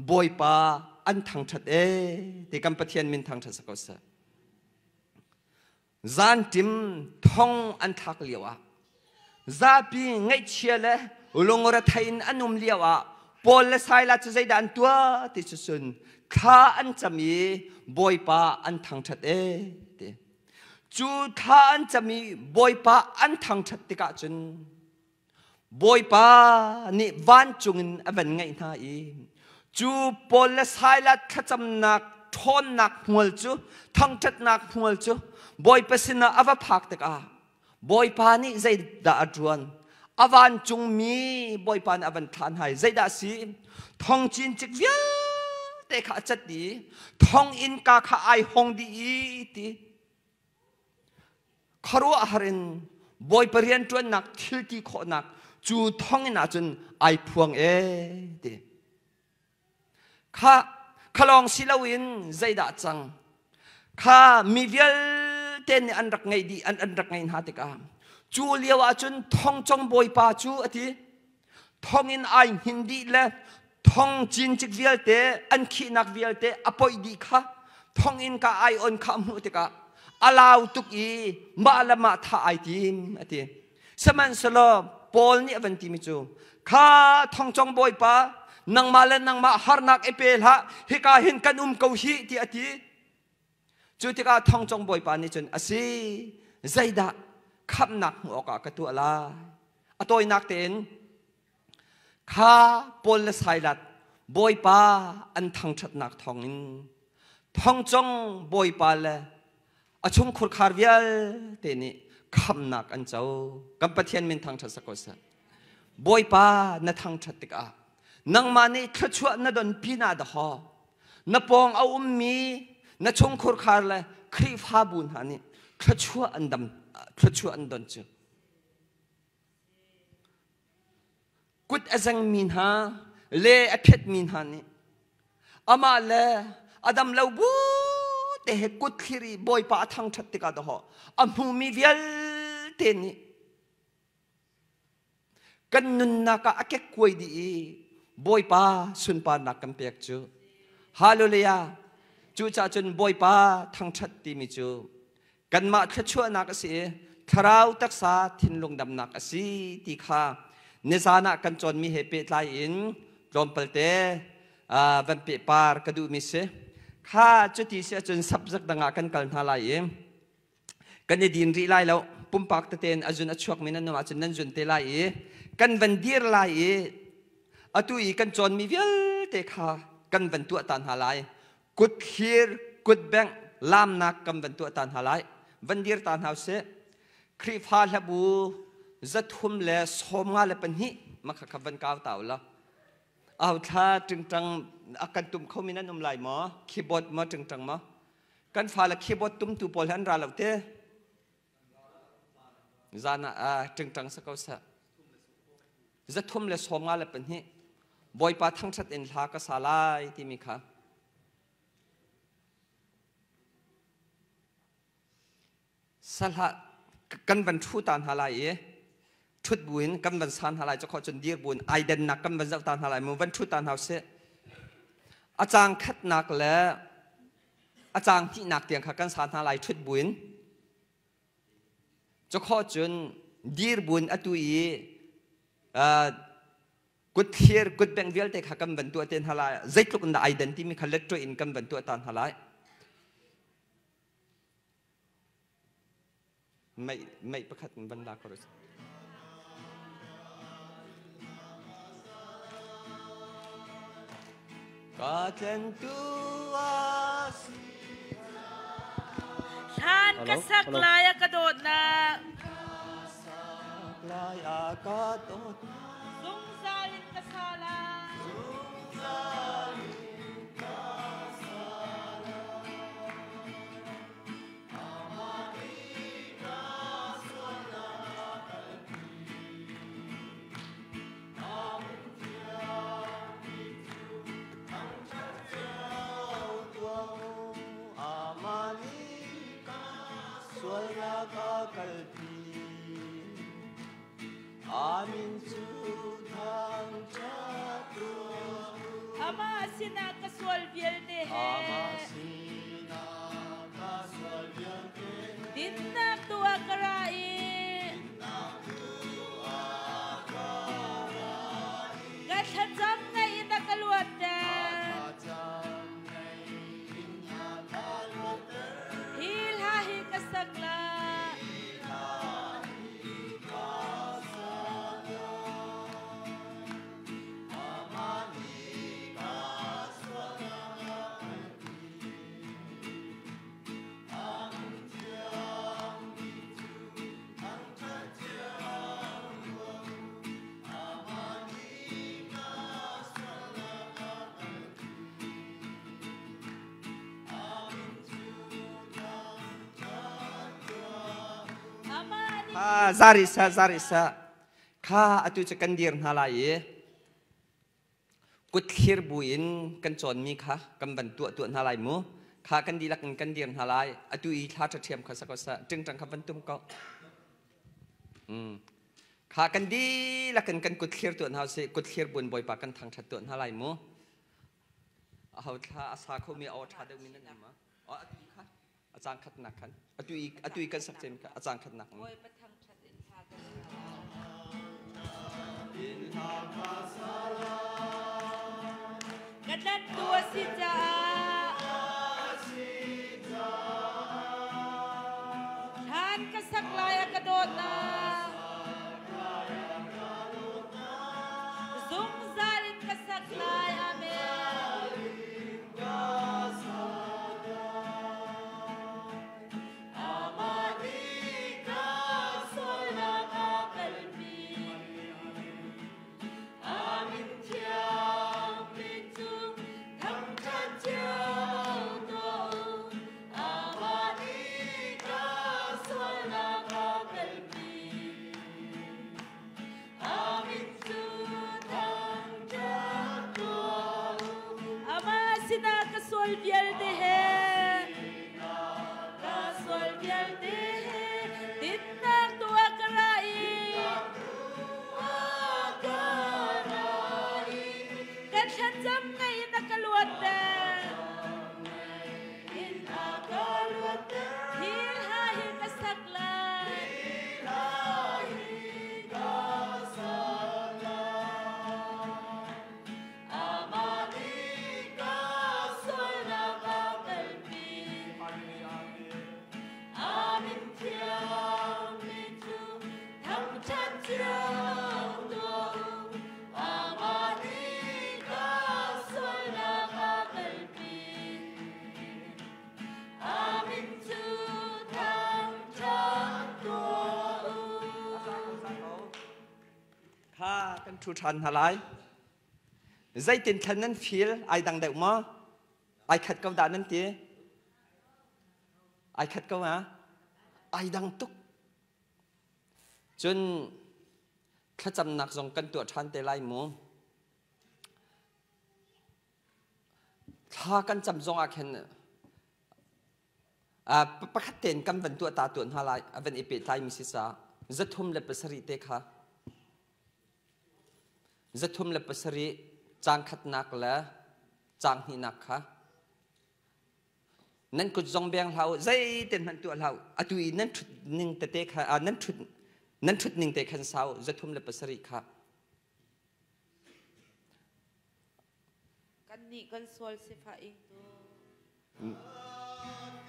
S1: Bawipa an thangṭhat e ti kan Pathian min thangṭhat sa ko seh. Zanṭim thong an thlak lioah zapi ngaihchia le lungrethei in an um lioah Paul le Silas cu zeidah an tuah ti cu cun thla an cam i Bawipa an thangṭhat e ti. Cu thla an cam i Bawipa an thangṭhat tikah cun Bawipa nih vancung in a van ngaih hna i cu Paul le Silas thlacamnak ṭhawnnak hmual cu thangṭhatnak hmual cu Bawipa sinah a va phak tikah Bawipa nih zeidah a ṭuan? A vancungmi Bawipa nih a van thlah hna i zeidah a si? Thong cincik vialte kha a cat dih i thong innka kha ai hong dih i ti. Khuaruahhar in Bawipa rianṭuannak thil ti khawhnak Cu thonginn ah cun ai phuang e ti. Kha khalawng si loin zeidah cang? Kha mi vialte nih an rak ngeih dih an rak ngeih hna tikah cu lio ah cun thongcong bawipa cu a ti thonginn ai hnin dih le thong cincik vialte an khihnak vialte a poih dih kha thonginn ka ai on kha a hmuh tikah a lau tuk i mah le mah thah ai tim a ti. Sihmanhsehlaw Paul nih a van timi cu kha thongcong bawipa nangmah le nangmah harnak i pe hlah, hika hin kan um ko hih ti a ti. Cu tikah thongcong bawipa nih cun a si, zeidah khamhnak hmuh awkah ka tuah lai? A tawinak tein kha Paul le Silas Bawipa an thangṭhatnak thawngin thongcong bawipa le a chung khurkhar vialte nih khamhnak an co. Kan Pathian min thangṭhat sak ko seh. Bawipa na thangṭhat tikah nangmah nih thluachuah na don pinah dahawh na pawng a ummi na chung khurkhar le Khrihfabu hna nih thluachuah an dam thluachuah an don cu kut a zengmi hna le a phetmi hna nih amah le a dam lo bu te he kut thlir i Bawipa a thangṭhat tikah dahawh a hmumi vialte nih kan nunnak ah a kekkuai dih i Bawipa sunparnak kan pek cu. Hallelujah! Cucaah cun Bawipa thangṭhat timi cu kanmah thluachuahnak a si i thlarau taksa thinlung damnak a si ti kha nizan ah kan cawnmi he pehtlai in tlawmpalte van pehpar ka duhmi si. Kha cuti si ahcun subject dang ah kan kal hna lai i kan i din rih lai lo. Pumpak tete in a zun a chuakmi nan um ahcun nan zun te lai i kan van dir lai i atu i kan cawnmi vialte kha kan van tuah ta hna lai. Kut thlir kut bengh laamnak kan van tuah ta hna lai. Van dir ta hna usih. Khrihfa hlabu 352 makha kha van kau ta u law. Au thla ṭingṭang a kan tum khomi nan um lai maw? Keyboard maw ṭingṭang maw? Kan fale keyboard tumtu pawl hi an ra lo te. Zan ah ṭingṭang sa ko seh. 352 Bawipa thangṭhat in hla ka sa lai timi kha. Sahlah kan van ṭhu ta hna lai i ṭhut buin kan van sa hna lai cu khawh cun dir buin aidennak kan van zoh ta hna lai mu. Van ṭhu ta hna usih. A caang khatnak le a caang hnihnak tiang kha kan sa hna lai ṭhut buin. Cu khawh cun dir buin atu i kut thlir kut bengh vialte kha kan van tuah te hna lai. Zeitluk in dah ai den timi kha let in kan van tuah ta hna lai. Mei mei pakhat in van la ko. Ka tlentu a si.
S2: Hlan ka sak lai a ka dawtnak.
S1: Lai a ka dawtnak.
S2: Zungzal in ka sa lai.
S1: Zungzal in ka sa lai. Amah i ka sualnak kalpi. Sualnak a kalpi. Amin cu thangṭhat
S2: Amah sinah ka sual vialte he.
S1: Amah sinah ka sual vialte he.
S2: Dinnak tu ah ka ra i. Ka thlacam ngaih in a ka luatter. Hi hla hi ka sak la.
S1: Zari sa zari sa. Kha atu cu kan dir hna lai i kut thlir buin kan cawnmi kha kan van tuah tuah hna lai mu. Kha kan dihlak in kan dir hna lai. Atu i thla ṭhaṭhiam kha sa ko seh. Ṭingṭang kha van tum ko. Kha kan dihlak in kan kut thlir tuah hna usih. Kut thlir buin Bawipa kan thangṭhat tuah hna lai mu. Aho thla a sa khomi a aw ṭha deuhmi nan um ma? Atu kha a cang khatnak khan atu i atu i kan sak cem kha a cang khatnak.
S2: Bawipa thangṭhat in thla kan Ka tlantu a si caah thlan ka sak lai a ka dawtnak zungzal in ka sak lai. Amen. Amah sinah ka sual vialte he ka sual vialte he dinnak tuah ka ra i ka thlacam ngaih in a ka luatter in a ka luatter hi hla hi ka sak lai Amin cu thangṭhat tuah u.
S1: Kha kan ṭhu ṭhan hna lai. Zeitin thlen nan feel ai dang deuh maw? Ai khat ko dah nan ti? Ai khat ko ha? Ai dang tuk. Cun thlacamnak zong kan tuah ṭhan te lai mu. Thla kan cam zong ah khin pakhat tein kan van tuah ta tuah hna lai a van i pehtlai mi si ca 307 te kha 307 caang khatnak le caang hnihnak kha nan kut zong beng hlah u zeitin hmanh tuah hlah u atu i nan ṭhut ning tete kha nan ṭhut nan ṭhut ning te khan sau 307 kha.
S2: Kannih kan sual sifah ingtu.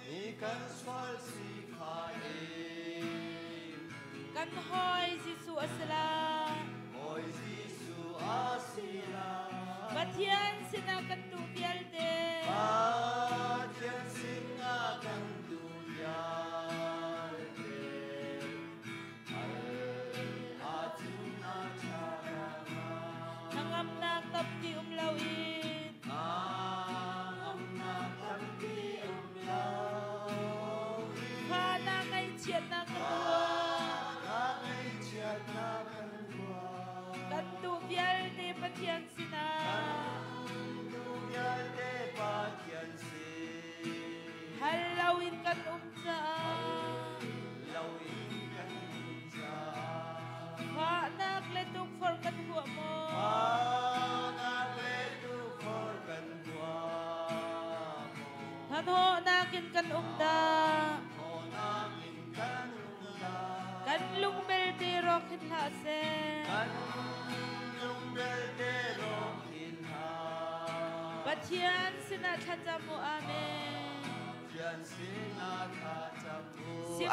S1: Ni kan sual sifah ing.
S2: Kan hawi Jesuh a si la.
S1: Hawi Jesuh a si la.
S2: Pathian sinah kan duh vialte.
S1: Pathian sinah kan duh vialte.
S2: Hnangamnak tampi um loin Fahnak ngaihchiatnak kan tuah. Kan duh vialte Pathian sinah. Hal loin kan um caah. Fahnak le tukforh kan huah maw? Hnahnawhnak in kan um dah? Kan lung belte rawk hin hlah seh. Pathian sinah thlacam u. Amen.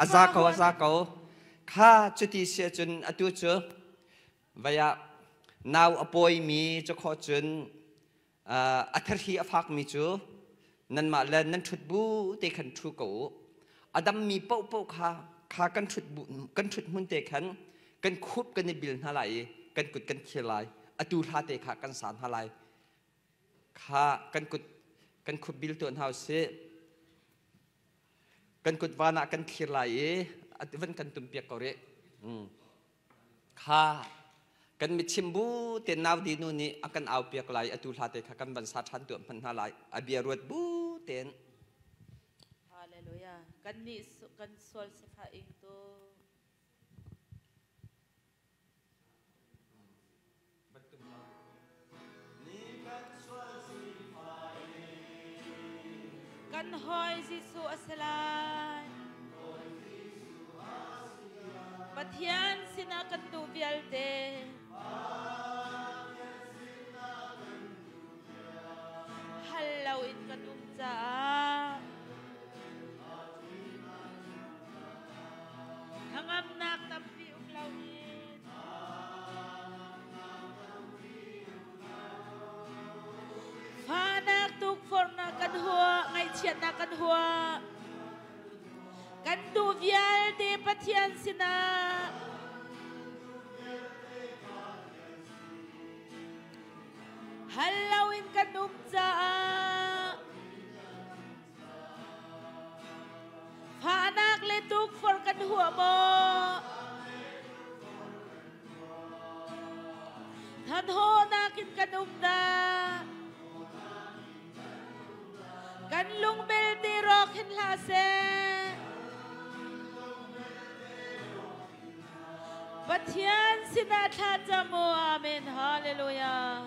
S1: A za ko, a za ko. Kha cuti si ahcun atu cu vai ah nau a pawimi cu khawh cun a tharhi a fakmi cu nanmah le nan ṭhut bu te khan ṭhu ko u. A dammi paohpaoh kha kha kan ṭhut bu kan ṭhut hmun te khan kan khup kan i bil hna lai i kan kut kan thir lai. Atu hla te kha kan sa hna lai. Kha kan kut kan khup bil tuah hna usih. Kan kut van ah kan thlir lai i van kan tumpiak ko rih. Kha. Kan mitchim bu te nau di nu nih a kan au piak lai atu hla te kha kan van sa ṭhan tuah hmanh hna lai a bia ruat bu tein.
S2: Hallelujah. Kan nih kan sual sifah ing tu. Kan hawi Jesuh a si lai. Pathian sinah kan duh vialte. Hal loin kan um caah. Hnangamnak tampi um loin. Fahnak tukforhnak kan huah, ngaihchiatnak kan huah. Kan duh vialte Pathian sinah. Hal loin kan um caah. Fahnak le tukforh kan huah maw? Thanhawnak in kan um dah? Kan lung belte rawk hin hlah seh. Pathian sinah thla cam u. Amen. Hallelujah.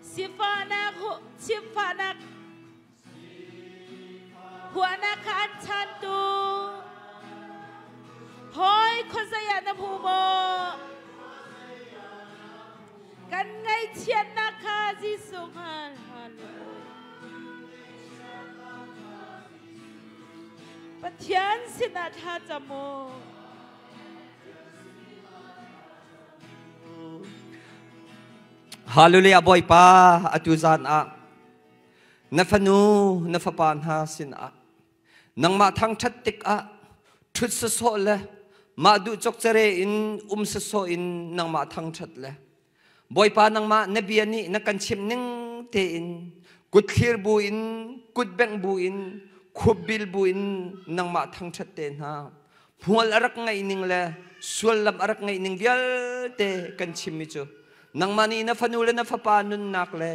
S2: Sifahnak sifahnak huahnak kha an chantu hawi khuazei ah na hmu maw? Kan ngaihchiatnak kha Jesuh hngal. Pathian sinah thla cam u.
S1: Hallelujah Bawipa atu zan ah na fanu na fapa hna sinah nangmah thangṭhat tikah ṭhut sawsawh le mah duh cokcere in um sawsawh in nangmah thangṭhat le Bawipa nangmah na bia nih na kan chimh ning tein kutthlir bu in kutbengh bu in khupbil bu in nangmah thangṭhat te hna hmual a rak ngeih ning le suallam a rak ngeih ning vialte kan chimmi cu nangmah nih na fanu le na fapa nunnak le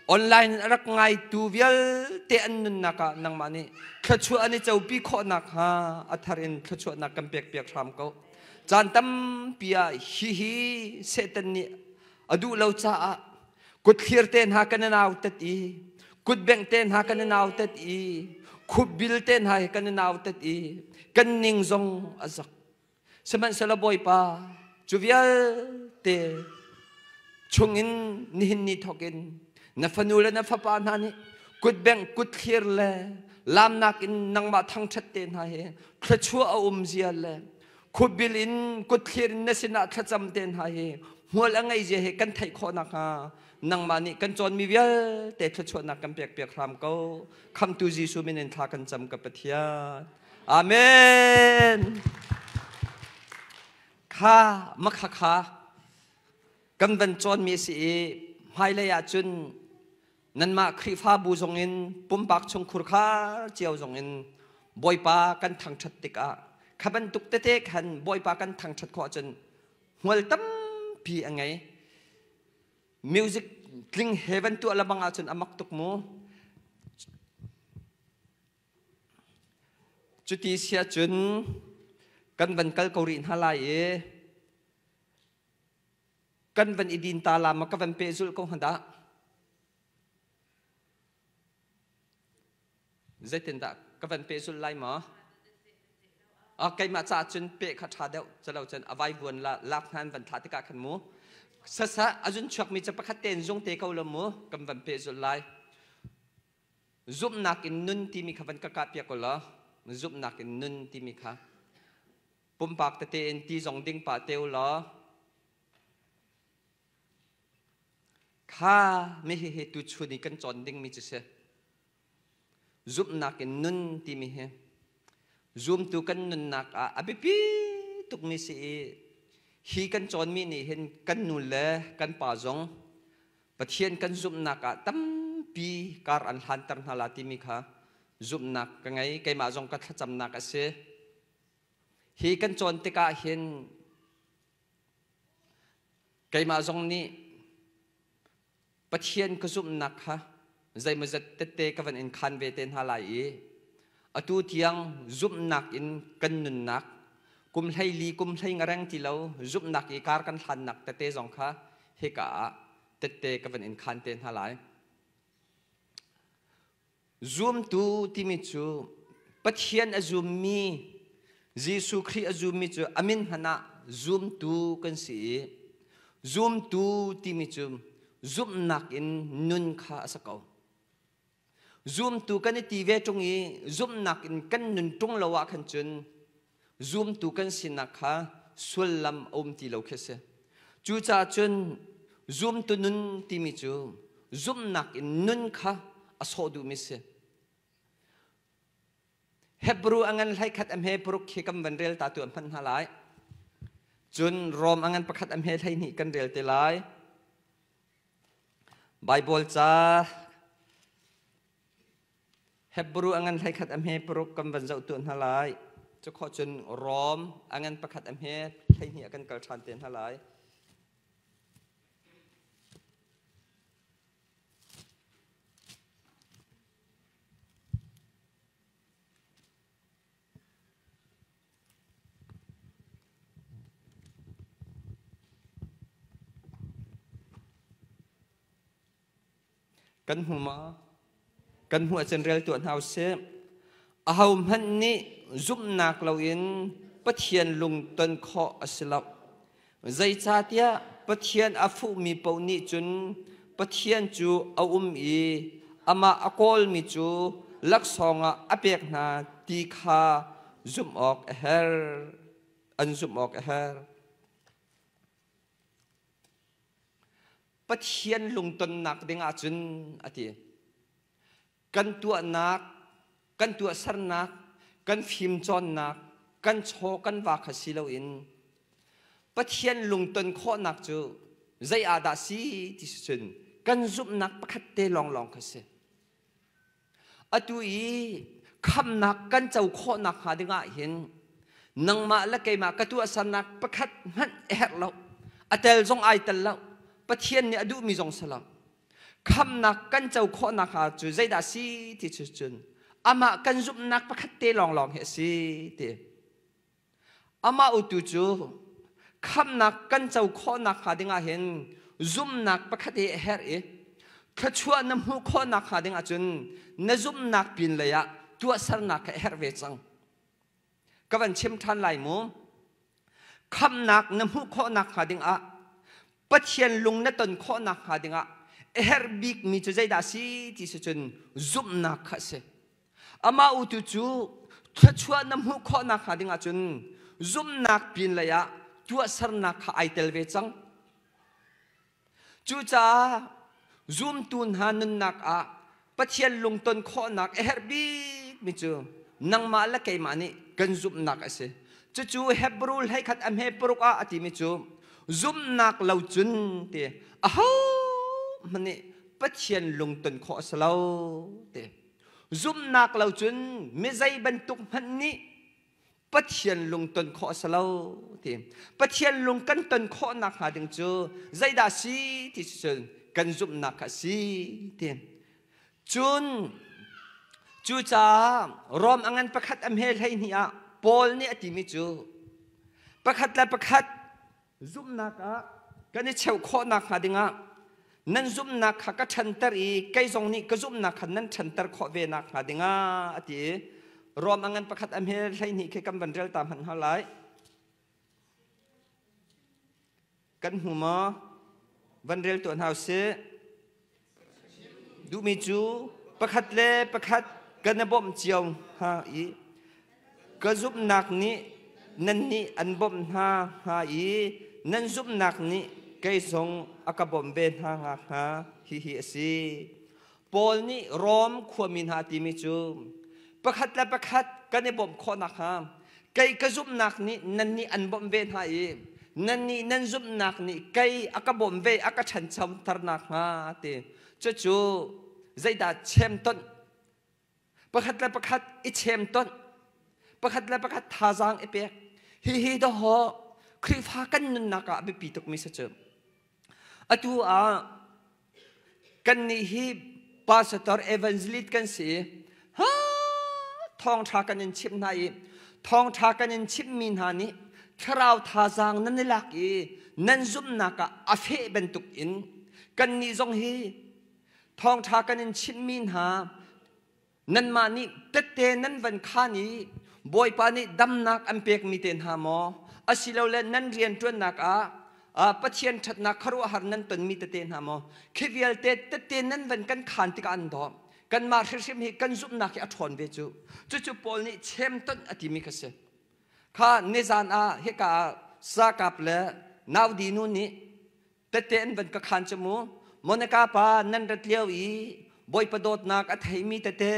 S1: online a rak ngaitu vialte an nunnak ah nangmah nih thluachuah an i copi khawh nakhnga a thar in thluachuahnak kan pekpiak hram ko. Caan tampi ah hihi Satan nih a duh lo caah kutthlir te hna kan i nautat i kutbengh te hna kan i nautat i khupbil te hna hi kan i nautat i kan ning zong a zak. Sihmanhsehlaw Bawipa cu vialte chungin nihin ni thawkin na fanu le na fapa hna nih kutbengh kutthlir le lamnak in nangmah thangṭhat te hna hi thluachuah a um zia le khupbil in kutthlir in na sinah thlacam te hna hi hmual a ngei zia hi kan theih khawh nakhnga nangmah nih kan cawnmi vialte thluachuahnak kan pekpiak hram ko. Khamtu Jesuh min in thla kan cam ka Pathian. Amen. Kha makha kha kan van cawnmi a si i hmailei ah cun nanmah Khrihfabu zongin pumpak chungkhur khar cio zongin Bawipa kan thangṭhat tikah kha bantuk tete khan Bawipa kan thangṭhat khawh ahcun hmual tampi a ngei. Music tling he van tuah lebang ahcun a mak tuk mu. Cuti si ahcun kan van kal ko rih hna lai i kan van i din ta la ma ka van pehzulh ko hnga dah? Zeitindah ka van pehzulh lai maw? Keimah caah cun peh kha ṭha deuh calo cun a vaivuan la lak hna an van thlah tikah khan mu sasa a zun chuakmi cu pakhat tein zung te ko lo mu kan van pehzulh lai. Zumhnak in nun timi kha van ka kah piak law zumhnak in nun timi kha pumpak tete in ti zong ding pah te u law kha mi hihi tuchun i kan cawn dingmi cu si. Zumhnak in nun timi hi zumtu kan nunnak ah a biapi tukmi si i hi kan cawnmi nih hin kan nu le kan pa zong Pathian kan zumhnak ah tampi kar an hlanter hna la timi kha zumhnak ka ngei. Keimah zong ka thlacamnak a si. Hi kan cawn tikah hin Keimah zong nih Pathian ka zumhnak kha zeimawzat tette ka van in khan ve te hna lai i atu tiang zumhnak in kan nunnak kum 14 kum 20 reng ti lo zumhnak i kar kan hlannak tete zong kha hika ah tette ka van in khan te hna lai. Zumtu timi cu Pathian a zummi Jesuh Khrih a zummi cu a min hmanh ah zumtu kan si i zumtu timi cu zumhnak in nun kha a si ko. Zumtu kan i ti ve ṭung i zumhnak in kan nun ṭung lo ah khan cun zumtu kan sinak kha sullam a um ti lo khi a si. Cucaah cun zumtu nun timi cu zumhnak in nun kha a sawh duhmi si. Hebrew a ngan 11 a hme paruk khi kan van rel ta tu an hman hna lai. Cun Rom a ngan pakhat a hme 12 kan rel te lai. Baibal ca Hebrew a ngan 11 a hme paruk kan van zoh tuah hna lai. Cukhawh cun Rom a ngan pakhat a hme 12 a kan kal ṭhan te hna lai. Kan hmu maw? Kan hmuh ahcun rel tuah hna usih. Ahohmanh nih zumhnak loin Pathian lungton khawh a si lo. Zeicahtiah Pathian a fuhmi paoh nih cun Pathian cu a um i amah a kawlmi cu laksawng ah a pek hna ti kha zumh awk a herh. An zumh awk a herh. Pathian lungtonnak ding ahcun a ti. Kan tuahnak, kan tuahsernak, kan fimcawnnak, kan chaw kan va kha si loin Pathian lungton khawhnak cu zei ah dah si ti si cun kan zumhnak pakhat te lawnglawng kha si. Atu i khamnak kan co khawhnak hnga ding ah hin nangmah le keimah ka tuahsernak pakhat hmanh a herh lo. A tel zong ai tel lo. Pathian nih a duhmi zong si lo. Khamnak kan co khawhnak hnga cu zeidah si ti cu cun amah kan zumhnak pakhat te lawnglawng hi a si ti. Amah utu cu khamnak kan co khawhnak hnga ding ah hin zumhnak pakhat hi a herh i thluachuah na hmuh khawhnak hnga ding ahcun na zumhnak pin lei ah tuahsernak kha a herh ve cang. Ka van chim ṭhan lai mu. Khamnak na hmuh khawhnak hnga ding ah Pathian lung na ton khawhnak hnga ding ah a herh bikmi cu zeidah a si ti si cun zumhnak kha a si. Amah utu cu thluachuah na hmuh khawhnak hnga ding ahcun zumhnak pin lei ah tuahsernak kha ai tel ve cang. Cucaah zumtu hna nunnak ah Pathian lungton khawhnak a herh bikmi cu nangmah le keimah nih kan zumhnak a si. Cucu Hebrew 11 a hme paruk ah a timi cu zumhnak lo cun ti ahohmanh nih Pathian lungton khawh a si lo ti. Zumhnak lo cun mi zei bantuk hmanh nih Pathian lung ton khawh a si lo ti. Pathian lung kan ton khawh nakhnga ding cu zeidah si ti cun kan zumhnak kha a si ti. Cun cucaah Rom a ngan pakhat a hme 12 ah Paul nih a timi cu pakhat le pakhat zumhnak ah kan i cheuh khawh nakhnga dingah nan zumhnak kha ka ṭhanter i kei zong nih ka zumhnak kha nan ṭhanter khawh ve nakhnga dingah a ti i Rom a ngan pakhat a hme 12 khi kan van rel ta hmanh hna lai. Kan hmu maw? Van rel tuah hna usih. Duhmi cu pakhat le pakhat kan i bawmh cio hna i ka zumhnak nih nannih an bawmh hna hnga i nan zumhnak nih kei zong a ka bawmh ve hna hnga hihi a si. Paul nih Rom khuami hna timi cu pakhat le pakhat kan i bawmh khawh nakhnga kei ka zumhnak nih nannih an bawmh ve hna i nannih nan zumhnak nih kei a ka bawmh ve a ka ṭhanchoter nakhnga ti cucu zeidah chemtonh pakhat le pakhat i chemtonh pakhat le pakhat thazaang i pek hihi dawh Khrihfa kan nunnak ah a biapi tukmi si cu. Atu ah kannih hi pastor evangelist kan si i ha thawngṭha kan in chimh hna i thawngṭha kan in chimhmi hna nih thlarau thazaang nan i lak i nan zumhnak ah a feh bantuk in kannih zong hi thawngṭha kan in chimhmi hna Nanmah nih tette nan van khaan i Bawipa nih damnak an pekmi te hna maw, asilole nan rianṭuannak ah Pathian ṭhatnak khuaruahhar nan tonmi tete hna maw, khi vialte tette nan van kan khaan tikah an dawh. Kanmah hrimhrim hi kan zumhnak hi a ṭhawn ve cu. Cucu Paul nih chemtonh a timi kha si. Kha nizan ah hika ah sakap le naudi nu nih Tette an van ka khan cu mu. Monica pa nan rat lio i Bawipa dawtnak a theimi tete,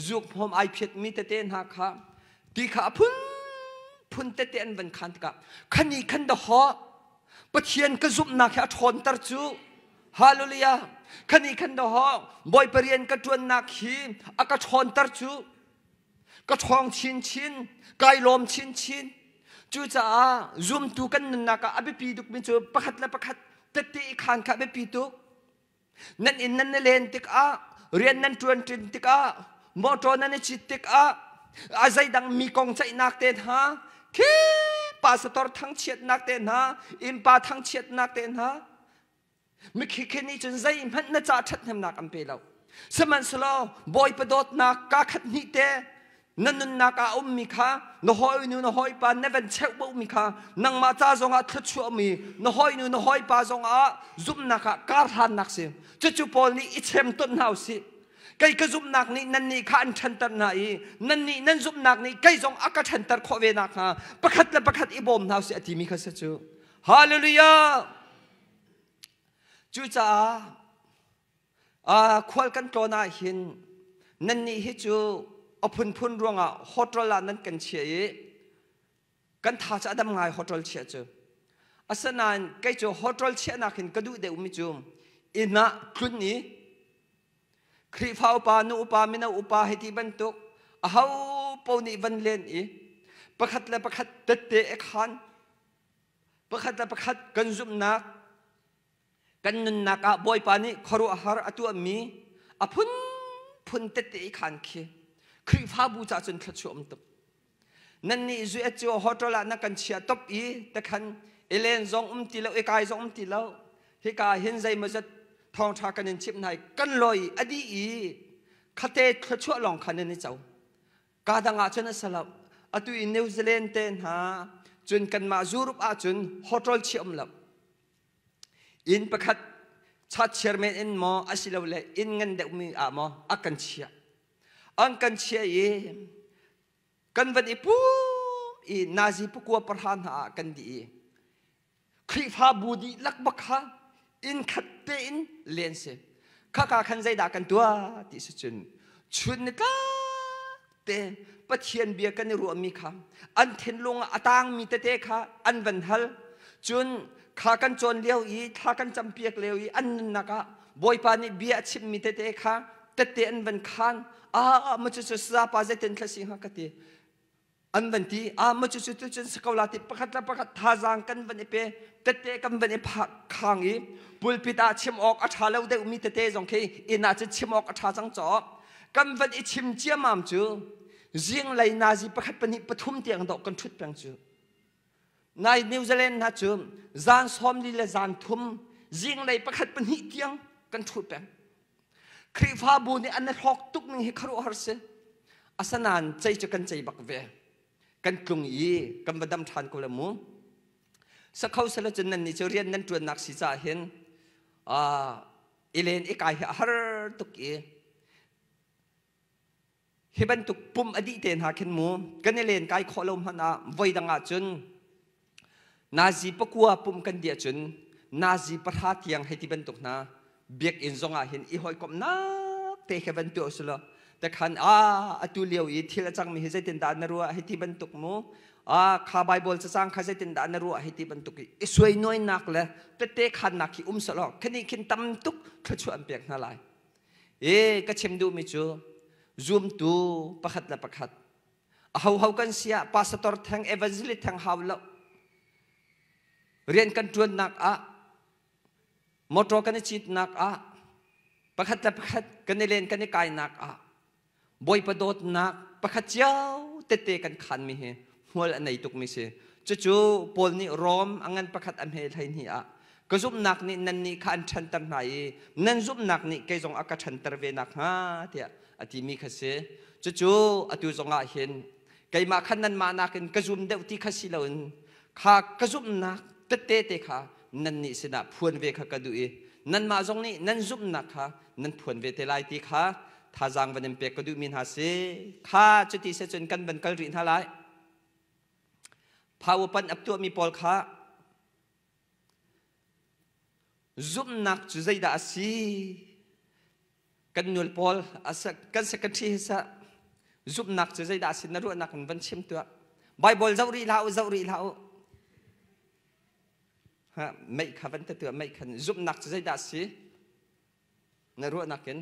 S1: zuk hmawm ai phiatmi tete hna kha ti kha a phun phun tete an van khan tikah khani khan da haw Pathian ka zumhnak hi a ṭhawnter cu. Hallelujah. Khani khan da haw Bawipa rian ka ṭuannak hi a ka ṭhawnter cu. Ka ṭhawng chinchin, kai lawm chinchin. Cucaah zumtu kan nunnak ah a biapi tukmi cu pakhat le pakhat tette i khaan kha a biapi tuk. Nan inn nan i len tikah, rian nan ṭuan ṭin tikah, motor nan i cit tikah, a zeidang mi kong ceihnak te hna, khi pastor thangchiatnak te hna, innpa thangchiatnak te hna, Mikhikhi nih cun zeihmanh na ca ṭhathnemnak an pe lo. Sihmanhsehlaw Bawipa dawtnak kaa khat hnih te na nunnak ah a ummi kha na hawinu na hawipa na van cheuhbohmi kha nangmah ca zongah thluachuahmi na hawinu na hawipa zongah zumhnak ah kar hlannak si. Cucu Paul nih i chem ton hna usih. Kei ka zumhnak nih nannih kha an ṭhanter hna i nannih nan zumhnak nih kei zong a ka ṭhanter khawh ve nakhnga pakhat le pakhat i bawm hna usih a timi kha si cu. Hallelujah! Cucaah khual kan tlawn ah hin nannih hi cu a phunphun ruangah hotel ah nan kan chiah i kan tha cu a dam ngai hotel chiah cu. Asinain kei cu hotel chiahnak hin ka duh deuhmi cu inn ah tlun i Khrihfa upa, nu upa, mino upa hei ti bantuk aho paoh nih van len i pakhat le pakhat tette i khaan Pakhat le pakhat kan zumhnak, kan nunnak ah Bawipa nih khuaruahhar a tuahmi a phunphun tette i khaan khi Khrihfabu ca cun thluachuah um tuk. Nannih zuet cu hotel ah na kan chia top i tekhan i len zong um ti lo, i kai zong um ti lo. Hika hin zeimawzat thawngṭha kan in chimh hna i kan loi a dih i khate thluachuah lawng kha nan i co. Ka dang ah cun a si lo. Atu i New Zealand te hna cun kanmah Europe ah cun hotel chiah um lo. Inn pakhat chat chairman in maw asilole inn ngan deuhmi ah maw a kan chiah. An kan chiah i kan van i pum i nazi pakua pahra hna ah kan dih i Khrihfabu dihlak bak kha inn khat tein len si. Khaka khan zeidah kan tuah ti si cun chun ni tlak te Pathian bia kan i ruahmi kha an thinlung ah a tangmi tete kha an van hal. Cun kha kan cawn lio i thla kan campiak lio i an nunnak ah Bawipa nih bia a chimmi tete kha tette an van khan. Ah, ma cu cu sapa zeitin thla si hnga ka ti. An van ti a ma cu cu cun si ko la ti pakhat le pakhat thazaang kan van i pe tette kan van i khang i pulpit ah chim awk a ṭha lo deuhmi tete zong khi inn ah cun chim awk a ṭha cang caw kan van i chim ciamam cu zinglei nazi pakhat pahnih pathum tiang dawh kan ṭhut peng cu nai New Zealand hna cu zan 40 le zan thum zinglei pakhat pahnih tiang kan ṭhu peng. Khrihfabu nih an i hlawk tuk ning hi khuaruahhar si. Asanain cei cu kan cei bak ve. Kan tlung i kan va dam ṭhan ko le mu. Sakho sala cun nan nih cu rian nan ṭuannak si caah hin i len i kai hi a har tuk i hi bantuk pum a dih te hna khin mu kan i len kai khawh lo hmanh ah voi dang ah cun nazi pakua pum kan diah cun nazi pahra tiang hei ti bantuk hna biakinn zong ah hin i hawikomhnak te kha van tuah usulaw takhan a atu lio i thil a cangmi hi zeitin dah na ruah hei ti bantuk mu a kha Bible cacang kha zeitin dah na ruah hei ti bantuk i i suainuainak le tette khannak hi um selaw khani khin tam tuk thluachuah an pek hna lai. E ka chim duhmi cu zumtu pakhat le pakhat ahoho kan si ah pastor theng evangelist theng hau lo rian kan ṭuannak ah. Motor kan i citnak ah pakhat le pakhat kan i len kan i kainak ah Bawipa dawtnak pakhat cio tete kan khanmi hi hmual a nei tukmi si. Cucu Paul nih Rom a ngan pakhat a hme hlei hnih ah ka zumhnak nih nannih kha an ṭhanter hna i nan zumhnak nih kei zong a ka ṭhanter ve nakhnga tiah a timi kha si. Cucu atu zongah hin keimah khan nanmah nakin ka zum deuh ti kha si loin kha ka zumhnak tete te kha nannih sinah phuan ve kha ka duh i nanmah zong nih nan zumhnak kha nan phuan ve te lai ti kha thazaang van in pek ka duhmi hna si. Kha cuti se cun kan van kal rih hna lai. Phau pan ap tuahmi pawl kha zumhnak cu zeidah a si? Kan nul pawl kan secretary hi sa zumhnak cu zeidah a si na ruahnak in van chim tuah. Bible zoh rih hlah u, zoh rih hlah u. Ha, meih kha van te tuah, meih khan zumhnak cu zeidah a si? Na ruahnak in.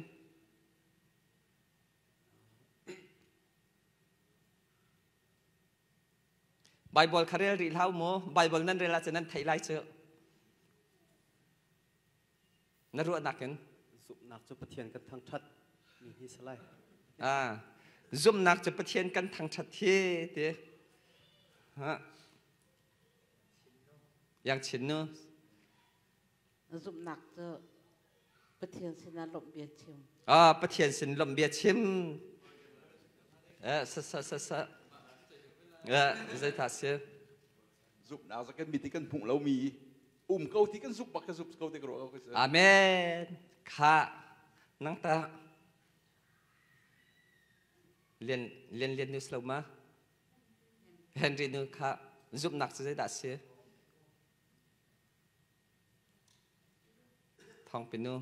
S1: Bible kha rel rih hlah mu. Bible nan rel ahcun nan theih lai cu. Na ruahnak in.
S3: Zumhnak cu Pathian kan thangṭhat mi hi si lai.
S1: Ah, zumhnak cu Pathian kan thangṭhat hi ti. Ha. Yang chin nu.
S4: Zumhnak cu Pathian sinah lawmh bia chim.
S1: Ah, Pathian sin lawmh bia chim. Eh, sa sa sa sa. Eh, zei tha si?
S5: Zumhnak cu kan mit i kan hmuh lomi um ko ti kan zumh bak ka zumh ko ti ka ruah ko.
S1: Amen. Kha nang ta lian lian lian news lo ma? Henry nu kha zumhnak cu zeidah si? Thawngpinu.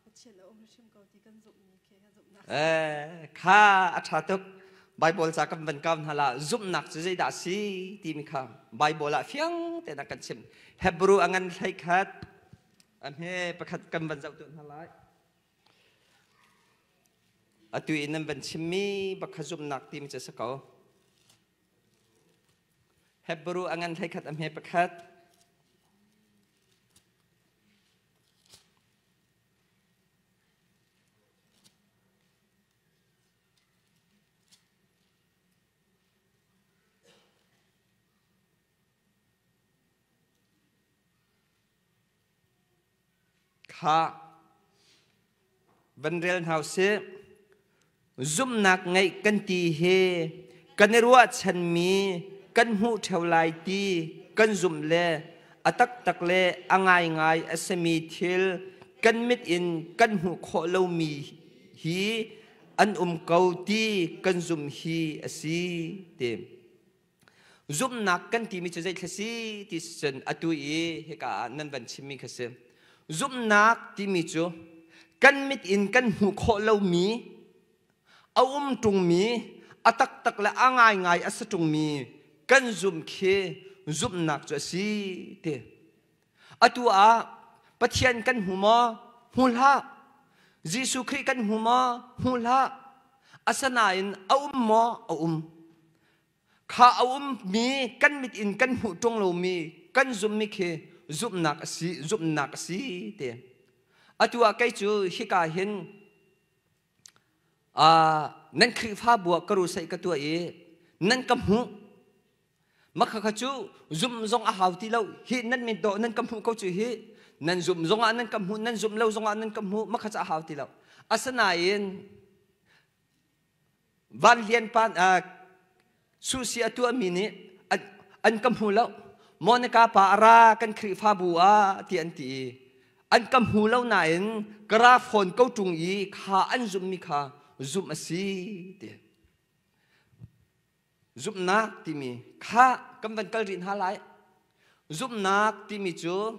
S6: Pathian a um hrim ko ti kan zumhmi khi ka zumhnak.
S1: Eh, kha a ṭha tuk. Bible ca kan van kau hna la zumhnak cu zeidah si timi kha Bible ah fiang tein a kan chimh. Hebrew a ngan hlei khat a hme pakhat kan van zoh tu hna lai. Atu in nan van chimmi bak kha zumhnak timi cu si ko. Hebrew a ngan hlei khat a hme pakhat. Kha van rel hna usih. Zumhnak ngeih kan ti hi kan i ruahchanmi kan hmuh ṭheo lai ti kan zumh le a taktak le a ngaingai a simi thil kan mit in kan hmuh khawh lomi hi an um ko ti kan zumh hi a si ti. Zumhnak kan timi cu zeithla si ti cun atu i hika ah nan van chimmi kha si. Zumhnak timi cu kan mit in kan hmuh khawh lomi, a um ṭungmi, a taktak le a ngaingai a si ṭungmi kan zumh khi zumhnak cu a si ti. Atu ah Pathian kan hmu maw? Hmu hlah. Jesuh Khrih kan hmu maw? Hmu hlah. Asinain a um maw? A um. Kha a ummi kan mit in kan hmuh ṭung lomi kan zummi khi zumhnak a si, zumhnak a si ti. Atu ah kei cu hika hin nan Khrihfabu ah ka rusaih ka tuah i nan ka hmuh. Makha kha cu zumh zong a hau ti lo. Hi nan min dawh nan ka hmuh ko cu hi. Nan zumh zong ah nan ka hmuh, nan zumh lo zong ah nan ka hmuh. Makha cu a hau ti lo. Asinain Van Lian pa Susi a tuahmi nih an ka hmu lo. Monica pa a ra kan Khrihfabu ah ti an ti i an ka hmu lo nain ka ra fawn ko ṭung i kha an zumhmi kha zumh a si ti. Zumhnak timi kha kan van kal rih hna lai. Zumhnak timi cu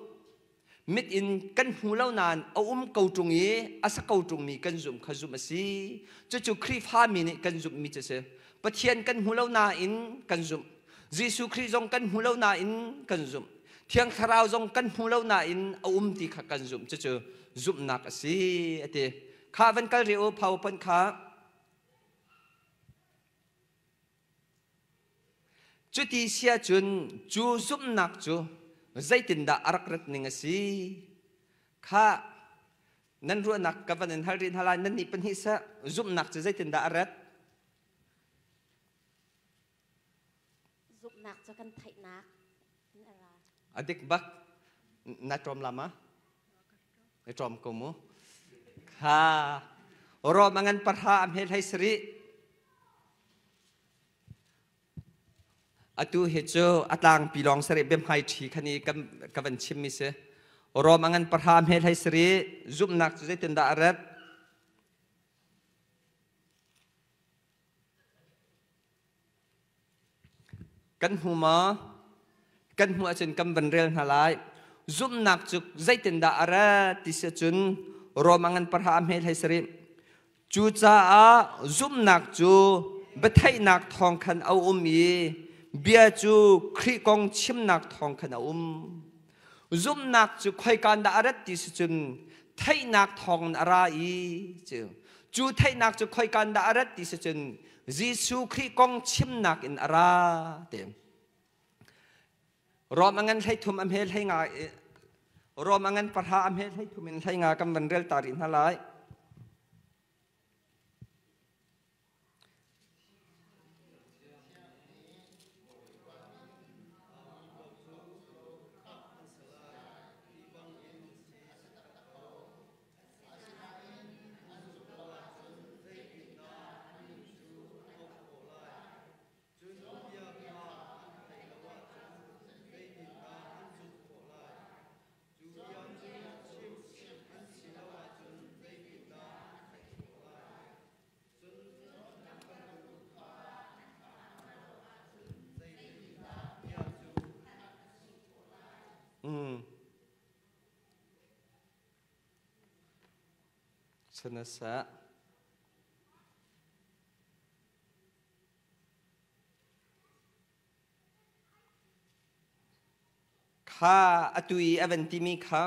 S1: mit in kan hmu lo nain a um ko ṭung i a sa ko ṭungmi kan zumh kha zumh a si. Cucu Khrihfa mi nih kan zumhmi cu a si. Pathian kan hmu lo nain kan zumh. Jesuh Khrih zong kan hmu lo nain kan zumh. Thiang Thlarau zong kan hmu lo nain a um ti kha kan zumh. Cucu zumhnak a si a ti. Kha van kal rih u PowerPoint kha. Cuti si ahcun cu zumhnak cu Zeitindah a rak rat ning a si? Kha nan ruahnak ka van in hal rih hna lai. Nan nih pahnih seh zumhnak cu zeitindah a rat?
S7: Zumhnak cu kan theihnak in a ra.
S1: A dik bak. Na ṭawm la ma? Na ṭawm ko mu. Kha Rom a ngan parha a hmel hei sarih. Atu hi cu a tlangpi lawng sarih biahmai ṭhi khan i ka van chimmi si. Rom a ngan parha a hmel hei sarih. Zumhnak cu zeitindah a rat? Kan hmu maw? Kan hmuh ahcun kan van rel hna lai. Zumhnak cu zeitindah a rat ti si ahcun Rom a ngan parha a hme hlei sarih. Cucaah zumhnak cu biatheihnak thawng khan a um i bia cu Khrih kong chimnak thawng khan a um. Zumhnak cu khoikaan dah a rat ti si cun theihnak thawng in a ra i cu cu theihnak cu khoikaan dah a rat ti si cun Jesuh Khrih kong chimnak in a ra ti. Rom a ngan 13 a hme 15 Rom a ngan pahra a hme 13 in 15 kan van rel ta rih hna lai. Sanasa. Kha atu i a van timi kha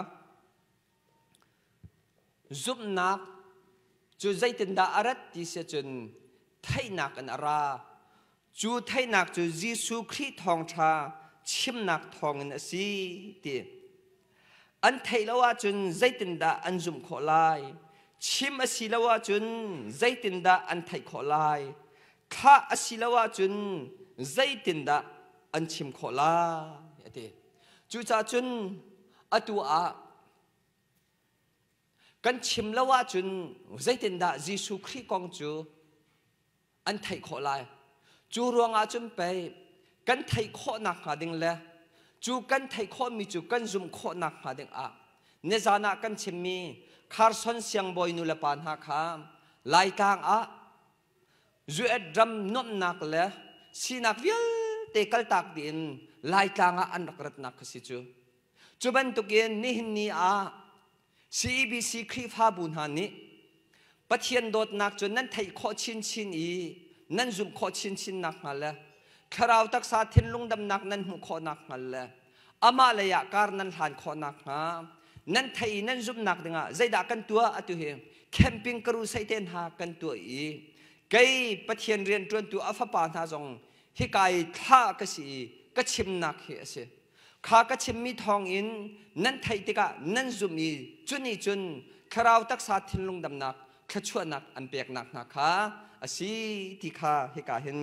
S1: zumhnak cu zeitindah a rat ti si ahcun theihnak in a ra. Cu theihnak cu Jesuh Khrih thawngṭha chimnak thawngin a si ti. An theih lo ahcun zeitindah an zumh khawh lai? Chim a si lo ahcun zeitindah an theih khawh lai? Thlah a si lo ahcun zeitindah an chim khawh lai? A ti. Cucaah cun atu ah kan chim lo ahcun zeitindah Jesuh Khrih kong cu an theih khawh lai? Cu ruangah cun pei kan theih khawh nakhnga ding le cu kan theih khawhmi cu kan zumh khawh nakhnga ding ah nizan ah kan chimmi Carson siangbawi nu le pa hna kha Laitlang ah US ram nuamhnak le sinak vialte kaltak dih in Laitlang ah an rak ratnak kha si cu. Cu bantukin nihin ni ah CEBC Khrihfabu hna nih Pathian dawtnak cu nan theih khawh chinchin i nan zumh khawh chinchin nakhnga le thlarau taksa thinlung damnak nan hmuh khawh nakhnga le amah lei ah kar nan hlan khawh nakhnga nan theih i nan zumhnak dingah zeidah kan tuah atu hi camping karu sei te hna kan tuah i kei Pathian rianṭuantu a fapa hna zong hika i thlah ka si i ka chimnak hi a si kha ka chimmi thawngin nan theih tikah nan zumh i cu nih cun thlarau taksa thinlung damnak thluachuahnak an peknak hna kha a si ti kha hika hin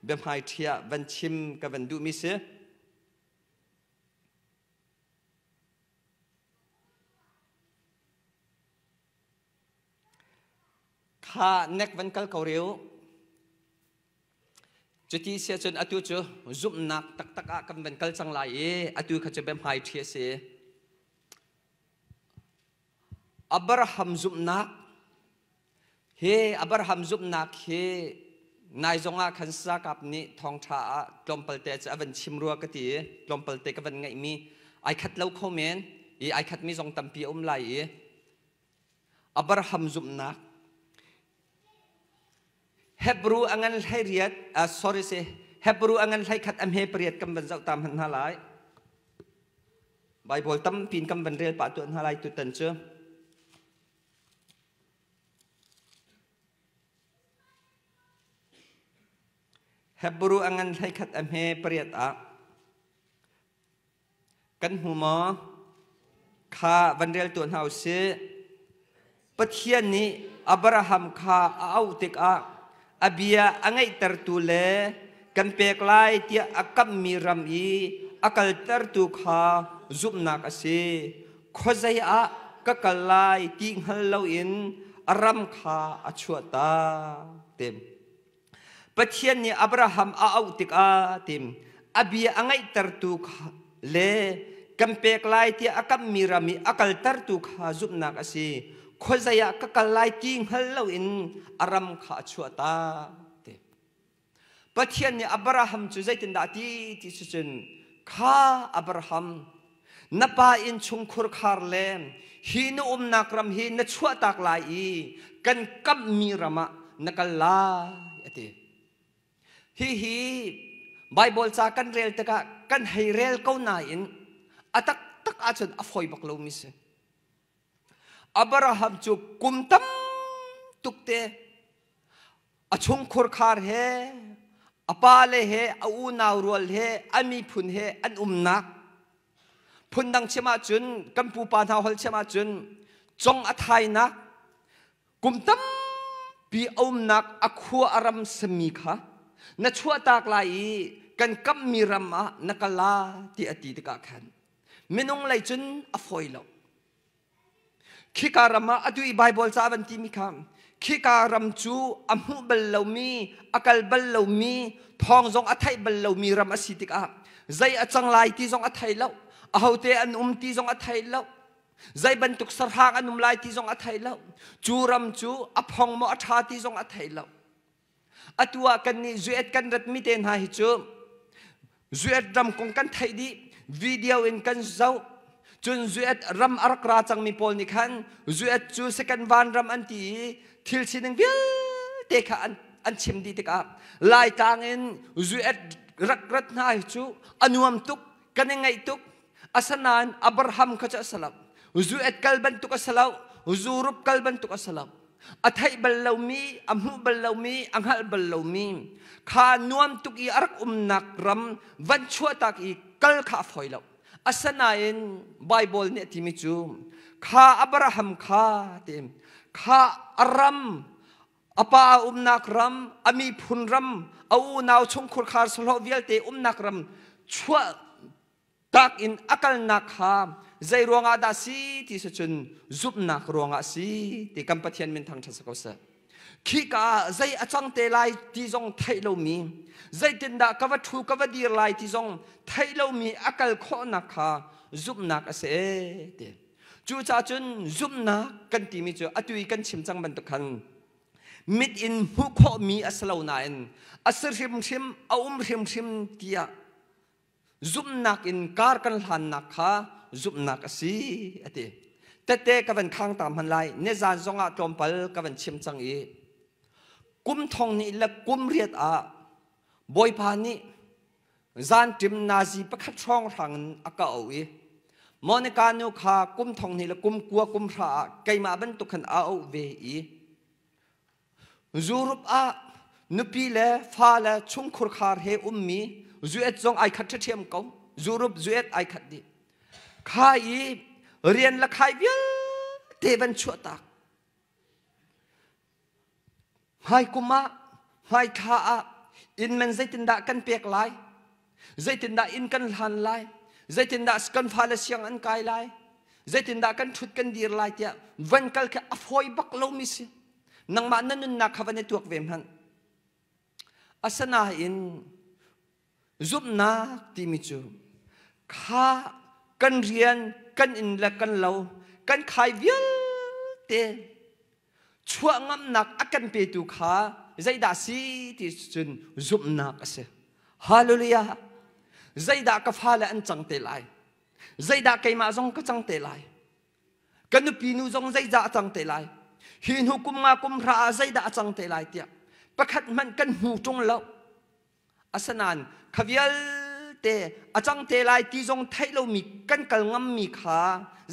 S1: biahmai ṭhiah van chim ka van duhmi si. Kha nek van kal ko reu. Cuti si ahcun atu cu zumhnak taktak ah kan van kal cang lai i atu kha cu biahmai ṭhi a si. Abraham zumhnak hi Abraham zumhnak hi nai zong ah khan sakap nih thawngṭha ah tlawmpalte cu a van chim rua ka ti i tlawmpalte ka van ngeihmi ai khat lo kho men i ai khatmi zong tampi a um lai i Abraham zumhnak Hebrew a ngan hlei riat sorry si Hebrew a ngan hlei khat a hme pariat kan van zoh ta hmanh hna lai Bible tampi in kan van rel pah tuah hna lai tutan cu Hebrew a ngan hlei khat a hme pariat ah. Kan hmu maw? Kha van rel tuah hna u sih. Pathian nih Abraham kha a auh tikah a bia a ngaihtertu le kan pek lai tiah a kamhmi ram i a kaltertu kha zumhnak a si. Khuazei ah ka kal lai ti hngal loin a ram kha a chuahtak. Tim. Pathian nih Abraham a auh tikah tim a bia a ngaihtertu le kan pek lai tiah a kamhmi ram i a kaltertu kha zumhnak a si. Khuazei ah ka kal lai ti hngal loin a ram kha a chuahtak ti. Pathian nih Abraham cu zeitindah a ti ti si cun kha Abraham na pa innchungkhur khar le hi na umnak ram hi na chuahtak lai i kan kamhmi ram ah na kal lai a ti. Hihi Baibal ca kan rel tikah kan hei rel ko nain a taktak ahcun a fawi bak lomi si. Abraham cu kum tam tuk te a chungkhur khar he a pale he a unau rual he a miphun he an umnak phundang chim ahcun kan pupa hna hol chim ahcun cong a thainak kum tampi a umnak a khua a ram sami kha na chuahtak lai i kan kamhmi ram ah na kal la ti a ti tikah khan minung lei cun a fawi lo. Khika ram ah atu i Baibal ca van timi kha khika ram cu a hmuh bal lomi, a kal bal lomi, thawng zong a theih bal lomi ram a si tikah zei a cang lai ti zong a thei lo, ahote an um ti zong a thei lo, zei bantuk sahrang an um lai ti zong a thei lo, cu ram cu a phong maw a ṭha ti zong a thei lo. Atu ah kannih zuet kan ratmi te hna hi cu zuet ram kong kan theih dih, video in kan zoh. Cun zuet ram a rak ra cangmi pawl nih khan zuet cu second van ram an ti i thil sining vialte kha an chim dih tikah Laitlang in zuet rak rat hna hi cu a nuam tuk, kan i ngaih tuk. Asanain Abraham kha cu a si lo. Zuet kal bantuk a si lo. Zurup kal bantuk a si lo. A theih bal lomi, a hmuh bal lomi, a hngalh bal lomi kha nuam tuk i a rak umnak ram van chuahtak i kal kha a fawi lo. Asinain Baibal nih a timi cu kha Abraham kha ti kha a ram a pa a umnak ram a miphun ram a unau chungkhur khar sahlawh vialte umnak ram chuah tak in a kalnak kha zei ruangah dah si ti si cun zumhnak ruangah si ti kan Pathian min thangṭhat si ko seh. Khika ah zei a cang te lai ti zong theih lomi, zeitindah ka va ṭhu ka va dir lai ti zong theih lomi a kal khawhnak kha zumhnak a si ti. Cucaah cun zumhnak kan timi cu atu i kan chim cang bantuk khan mit in hmuh khawhmi a si lo nain a si hrimhrim a um hrimhrim tiah Zumhnak in kar kan hlannak kha zumhnak a si a ti. Tette ka van khang ta hman lai. Nizan zongah tlawmpal ka van chim cang i kum thong nih le kum riat ah Bawipa nih zanṭim nazi pakhat hrawnghrang in a ka auh i Monica nu kha kum thong hnih le kum kua kum hra ah keimah bantuk khan a auh ve i Europe ah nupi le fa le chungkhur khar he ummi zuet zong ai khat ṭhiam ko. Europe zuet ai khat dih. Kha i rian le khai vialte van chuah tak. Hmai kum ah, hmai thla ah inn man zeitindah kan pek lai? Zeitindah inn kan hlan lai? Zeitindah kan fale siang an kai lai? Zeitindah kan ṭhut kan dir lai tiah van kal khi a fawi bak lomi si. Nangmah na nunnak kha van i tuak ve hmanh. Asinain zumhnak timi cu kha kan rian, kan inn le kan lo, kan khai vialte chuah ngamnak a kan petu kha zeidah si ti cun zumhnak a si. Hallelujah! Zeidah ka fale an cang te lai? Zeidah keimah zong ka cang te lai? Ka nupi nu zong zeidah a cang te lai? Hi hnu kum nga kum hra ah zeidah a cang te lai tiah pakhat hmanh kan hmu ṭung lo. Asinain kha vialte a cang te lai ti zong theih lomi kan kal ngammi kha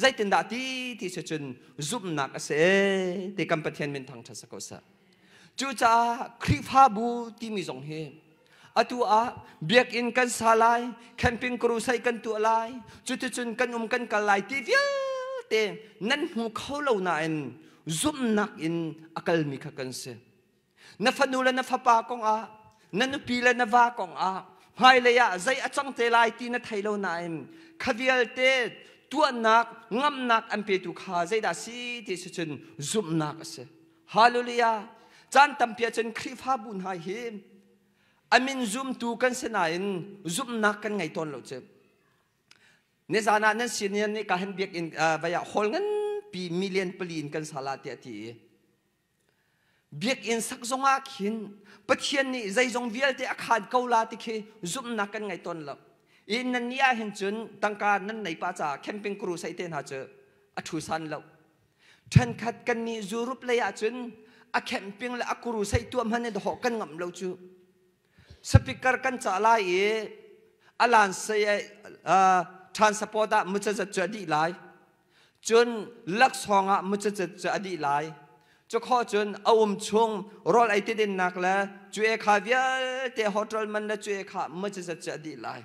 S1: zeitindah ti ti si cun zumhnak a si ti kan Pathian min thangṭhat si ko seh. Cucaah Khrihfabu timi zong hi Atu ah biakinn kan sa lai, camping crusade kan tuah lai, cuticun kan um kan kal lai ti vialte nan hmu kho lo nain zumhnak in a kalmi kha kan si. Na fanu le na fapa kongah, na nupi le na va kongah hmailei ah zei a cang te lai ti na thei lo nain kha vialte tuahnak ngamnak an petu kha zeidah si ti si cun zumhnak a si. Hallelujah! Caan tampi ahcun Khrihfabu hna hi a min zumtu kan si nain zumhnak kan ngei tawn lo cu. Nizan ah nan senior nih ka han biakinn vai ah hall nganpi million pali in kan sala tiah ti i biakinn sak zongah khin Pathian nih zeizong vialte a khaan ko la ti khi zumhnak kan ngei tawn lo. I nan nih ah hin cun tangka nan nei pa caah camping crusade te hna cu a thu san lo. Ṭhenkhat kannih Europe lei ahcun a camping le a crusade tuah hmanh in dawh kan ngamh lo cu. Speaker kan cah lai i a lan sei transport ah mucazat cu a dih lai. Cun laksawng ah mucazat cu a dih lai. Cu kho cun a um chung rawl ei ti dinnak le cu e kha vialte hotel man le cu e kha mucazat cu a dih lai.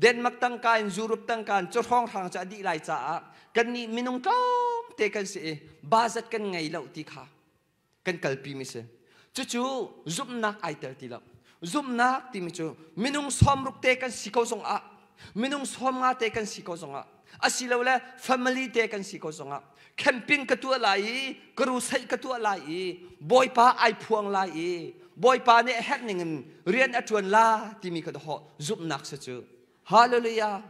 S1: Denmark tangka in Europe tangka in cu hrawnghrang cu a dih lai caah kannih minung tlawmte kan si i budget kan ngei lo ti kha kan kalpi mi si. Cucu zumhnak ai tel ti lo. Zumhnak timi cu minung sawmruk te kan si ko zongah minung sawmnga te kan si ko zongah asilole family te kan si ko zongah camping ka tuah lai i crusade ka tuah lai i Bawipa ai phuang lai i Bawipa nih a herh ning in rian a ṭuan la timi kha dawh zumhnak si cu. Hallelujah.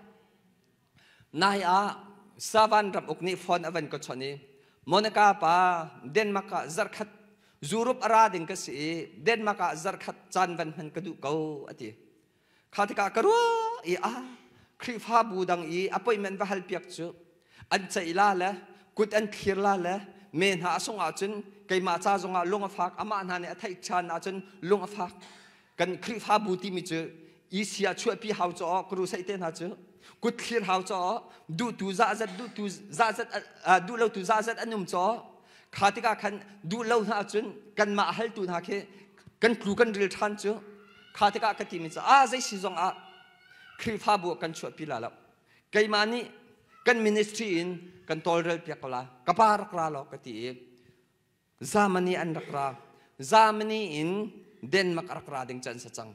S1: Nai ah Savan ram uk nih phone a van ka chawnh i Monica pa Denmark ah zarkhat Europe a ra ding ka si i Denmark ah zarkhat caan van hman ka duh ko a ti. Kha tikah ka ruah i ah Khrihfabu dang i appointment va hal piak cu an ceih la le kut an thlir la le me hna a sung ahcun keimah ca zongah lung a fak amah hna nih a theih ṭhan ahcun lung a fak kan Khrihfabu timi cu isi ah chuahpi hau caw crusade te hna cu kut thlir hau caw duhtu zahzat duhtu zahzat duh lotu zahzat an um caw kha tikah khan duh lo hna ahcun kanmah haltu hna khi kan tlu kan ril ṭhan cu kha tikah ka timi cu ah zei si zong ah Khrihfabu ah kan chuahpi la lo keimah nih kan ministry in kan tawlrel piak ko la ka pa rak ra law ka ti i Germany an rak ra Germany in Denmark rak ra ding can sa cang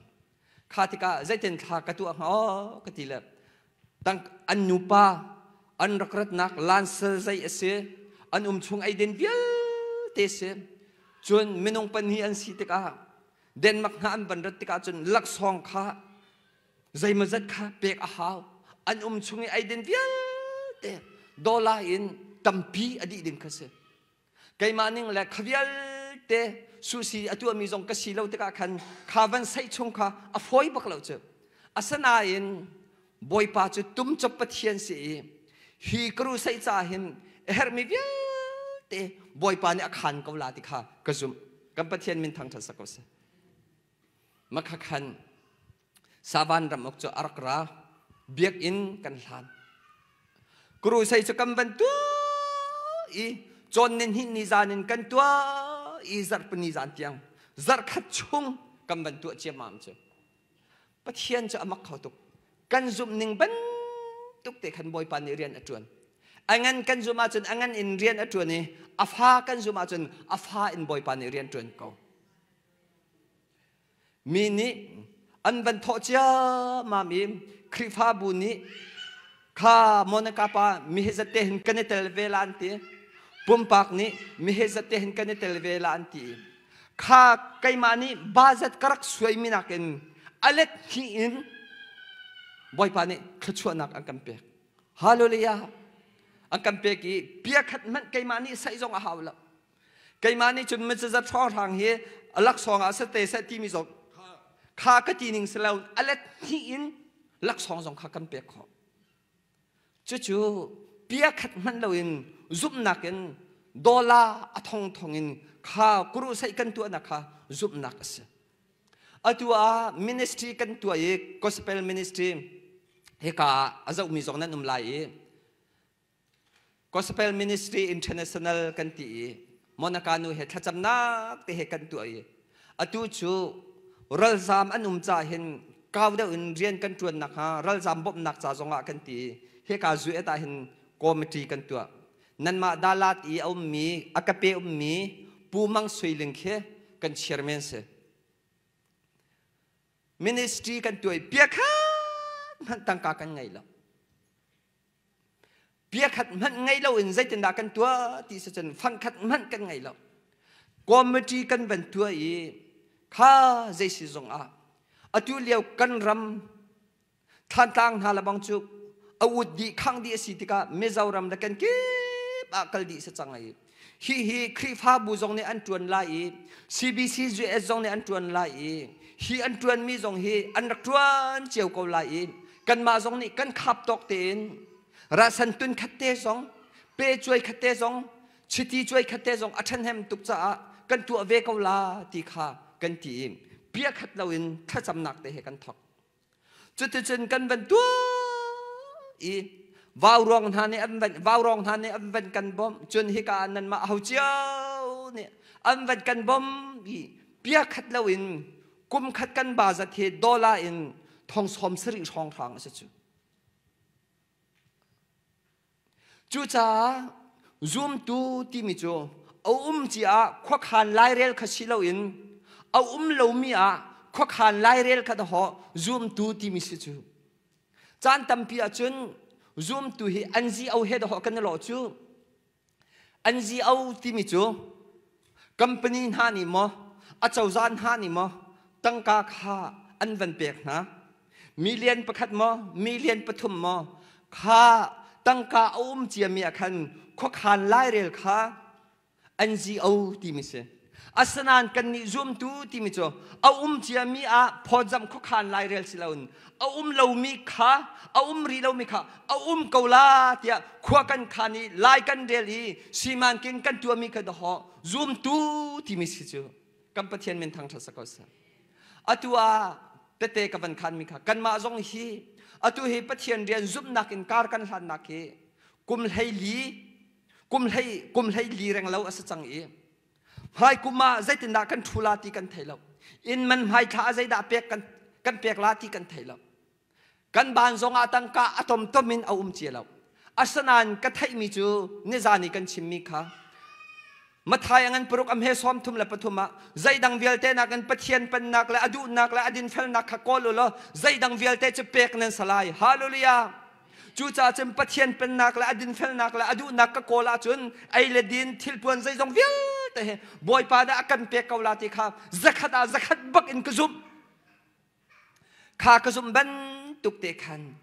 S1: kha tikah zeitin thla ka tuah hnga aw ka ti le tang an nupa an rak ratnak lansel zei a si an um chung eidin vialte si cun minung pahnih an si tikah Denmark hna an van rat tikah cun laksawng kha zeimawzat kha pek a hau an um chung i eidin vialte dollar in tampi a dih ding kha si keimah ning le kha vialte susi a tuahmi zong ka si lo tikah khan kha van saih chung kha a fawi bak lo cu asinain Bawipa cu tumcop Pathian si i hi crusade ca hin a herhmi vialte Bawipa nih a khan ko la ti kha ka zumh kan Pathian min thangṭhat sak ko seh Makha khan Savan ram uk cu a rak ra biakinn kan hlan Crusade cu kan van tuah i cawn ni hnih ni zan in kan tuah i zarhpini zan tiang zarhkhat chung kan van tuah ciammam cu Pathian cu a mak kho tuk kan zumh ning bantuk te khan Bawipa nih rian a ṭuan a ngan kan zumh ahcun a ngan in rian a ṭuan i a fa kan zumh ahcun a fa in Bawipa nih rian ṭuan ko Mi nih an van thawh ciammam i Khrihfabu nih kha Monica pa mi hi zat te hin kan i tel ve la an ti. Pumpak nih mi hi zat te hin kan i tel ve la an ti. Kha keimah nih bazat ka rak suaimi nakin a let hnih in Bawipa nih thluachuahnak an kan pek. Hallelujah! An kan pek i bia khat hmanh keimah nih saih zong a hau lo. Keimah nih cun mizazat hrawnghrang hi a laksawng ah sate seh timi zong kha ka ti ning si lo a let hnih in laksawng zong kha kan pek khawh. Cucu pia khat hmanh loin zumhnak in dollar a thongthong in kha kuruhsaih kan tuahnak kha zumhnak a si. Atu ah ministry kan tuah i gospel ministry hika ah a zohmi zong nan um lai i Gospel Ministry International kan ti i Monica nu he thlacamnak te he kan tuah i atu cu Ralzam an um ca hin kau deuh in rian kan ṭuan nakhnga ralzam bawmhnak ca zongah kan ti. Hika zuet ah hin committee kan tuah. Nanmah Dalat i a ummi, a ka pe ummi Pu Mang Sui Ling khi kan chairman si. Ministry kan tuah i bia khat hmanh tangka kan ngei lo. Bia khat hmanh ngei lo in zeitindah kan tuah ti si cun fang khat hmanh kan ngei lo. Committee kan van tuah i kha zei si zong ah atu lio kan ram Thlantlang hna lebang cu a ut dih khang dih a si tikah Mizoram le kan kip ah kal dih si cang ai. Hi hi Khrihfabu zong nih an ṭuan lai i CBC US zong nih an ṭuan lai i hi an ṭuanmi zong hi an rak ṭuan cio ko lai i kanmah zong nih kan khap tawk tein rasan tun khat te zong pe cuai khat te zong chiti cuai khat te zong a ṭhahnem tuk caah kan tuah ve ko la ti kha kan ti i bia khat loin thlacamnak te he kan thok. Cuticun kan van tuah i vauruang hna nih an van vaurawng hna nih an van kan bawmh. Cun hika ah nanmah ho cio nih an van kan bawmh i bia khat loin kum khat kan ba zat hi dollar in thong 70 hrawnghrang a si cu. Cucaah zumtu timi cu a um cia ah khuakhan lairel kha si loin a um lomi ah khuakhan lairel kha dahawh zumtu timi si cu. Caan tampi ahcun zumtu hi NGO he dahawh kan i lawh cu. NGO timi cu company hna nih maw acozah hna nih maw tangka kha an van pek hna. Million pakhat maw million pathum maw kha tangka a um ciami ah khan khuakhan lairel kha NGO timi si. Asinain kannih zumtu timi cu a um ciami ah phawtzamh khuakhan lairel si loin a um lomi kha a um rih lomi kha a um ko la tiah khua kan khan i lai kan rel i simanking kan tuahmi kha dahawh zumtu timi si cu kan Pathian min thangṭhat sa ko seh. Atu ah tete ka van khanmi kha kanmah zong hi atu hi Pathian rian zumhnak in kar kan hlannak hi kum 14 kum 14 reng lo a si cang i hmai kum ah zeitindah kan ṭhu la ti kan thei lo. Inn man hmai thla ah zeidah pek kan pek la ti kan thei lo. Kan ban zong ah tangka a tomtom in a um cia lo. Asinain ka theihmi cu nizan i kan chimmi kha Mathai a ngan paruk a hme 33 ah zeidang vialte nakin Pathian pennak le a duhnak le a dinfelnak kha kawl u law zeidang vialte cu pek nan si lai. Hallelujah! Cucaah cun Pathian pennak le a dinfelnak le a duhnak ka kawl ahcun ei le din thilpuan zeizong vialte he Bawipa dah a kan pek ko la ti kha zakhat ah zakhat bak in ka zumh. Kha ka zumh bantuk te khan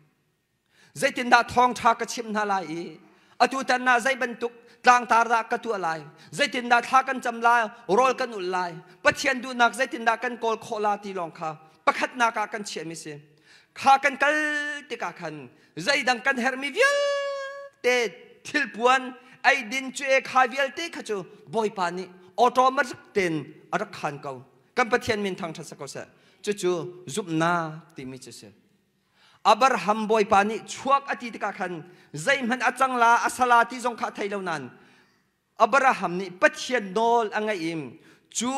S1: zeitindah thawngṭha ka chimh hna lai i atu tan ah zei bantuk tlangtar dah ka tuah lai, zeitindah thla kan cam lai, rawl kan ulh lai, Pathian duhnak zeitindah kan kawl khawh la ti lawng kha pakhatnak ah kan chiahmi si. Kha kan kal tikah khan zeidang kan herhmi vialte thilpuan eidin cu e kha vialte kha cu Bawipa nih automatic tein a rak khan ko. Kan Pathian min thangṭhat sa ko seh. Cucu zumhnak timi cu si. Abraham Bawipa nih chuak a ti tikah khan zeihmanh a cang la a sala ti zong kha a thei lo nain Abraham nih Pathian nawl a ngaih i cu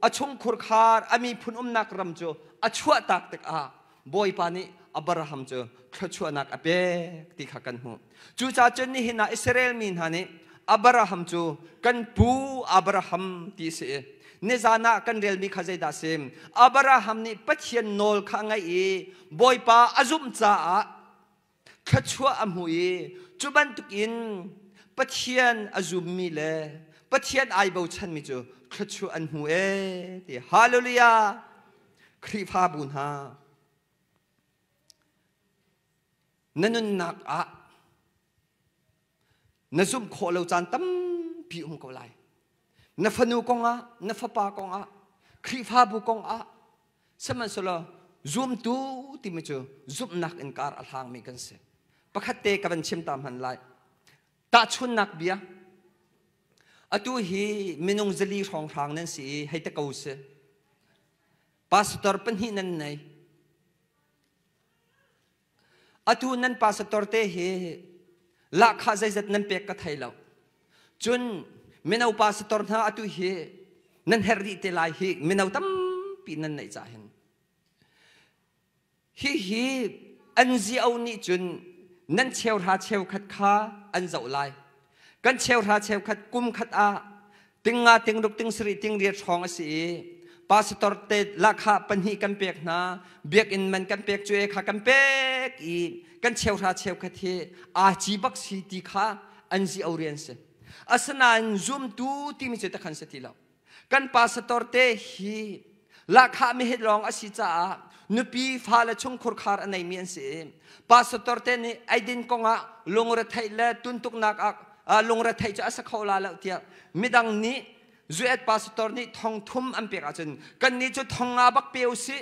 S1: a chungkhur khar a miphun umnak ram cu a chuahtak tikah Bawipa nih Abraham cu thluachuahnak a pek ti kha kan hmuh. Cucaah cun nihin ah Israel mi hna nih Abraham cu kan pu Abraham ti a si i nizan ah kan relmi kha zeidah a si? Abraham nih Pathian nawl kha a ngaih i Bawipa a zumh caah thluachuah a hmu i cu bantukin Pathian a zummi le Pathian ai bochanmi cu thluachuah an hmu ee ti. Hallelujah! Khrihfabu hna, na nunnak ah na zumh khawh lo caan tampi um ko lai. Na fanu kongah, na fapa kongah, Khrihfabu kongah, Sihmanhsehlaw zumtu timi cu zumhnak in kar a hlangmi kan si. Pakhat te ka van chim ta hman lai. Tahchunnak bia. Atu hi minung 400 hrawnghrang nan si i hei te ko si. Pastor pahnih nan nei. Atu nan pastor te hi lahkhah zeizat nan pek ka thei lo. Cun mino pastor hna atu hi nan herh dih te lai hi mino tampi. tampi nan neih cah hin. Hihi NGO nih cun nan cheuhra cheukhat kha an zoh lai. Kan cheuhra cheukhat kum khat ah tinga tingruk tingsarih tingriat hrawng a si i pastor te lahkhah pahnih kan pek hna biakinn man kan pek cu e kha kan pek i kan cheuhra cheukhat hi aa ci bak si ti kha NGO rian si. Asinain zumtu timi cu takhan si ti lo. Kan pastor te hi lahkhah meheh lawng a si caah nupi fale chungkhur khar a neimi an si i pastor te nih eidin kongah lungretheih le tuntuknak ah lungretheih cu a sa kho la lo tiah midang nih zuet pastor nih thong thum an pek ahcun kannih cu thong nga bak pe usih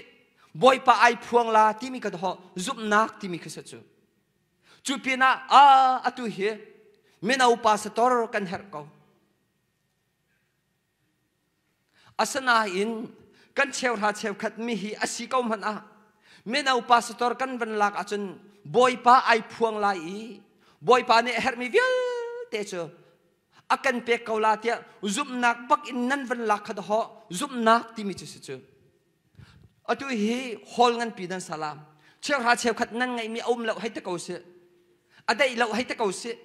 S1: bawipa ai phuang la timi ka ho zumhnak timi khi cu cu pinah a atu hi mino pastor kan herh ko. Asinain kan cheuhra cheukhat mi hi a si ko hmanh ah mino pastor kan van lak ahcun Bawipa ai phuang lai i Bawipa nih a herhmi vialte cu a kan pek ko la tiah zumhnak bak in nan van lak kha dahawh zumhnak timi cu si cu. Atu hi hall nganpi nan salam. Cheuhra cheukhat nan ngeihmi a um lo hei te ko sih. A daih lo hei te ko sih.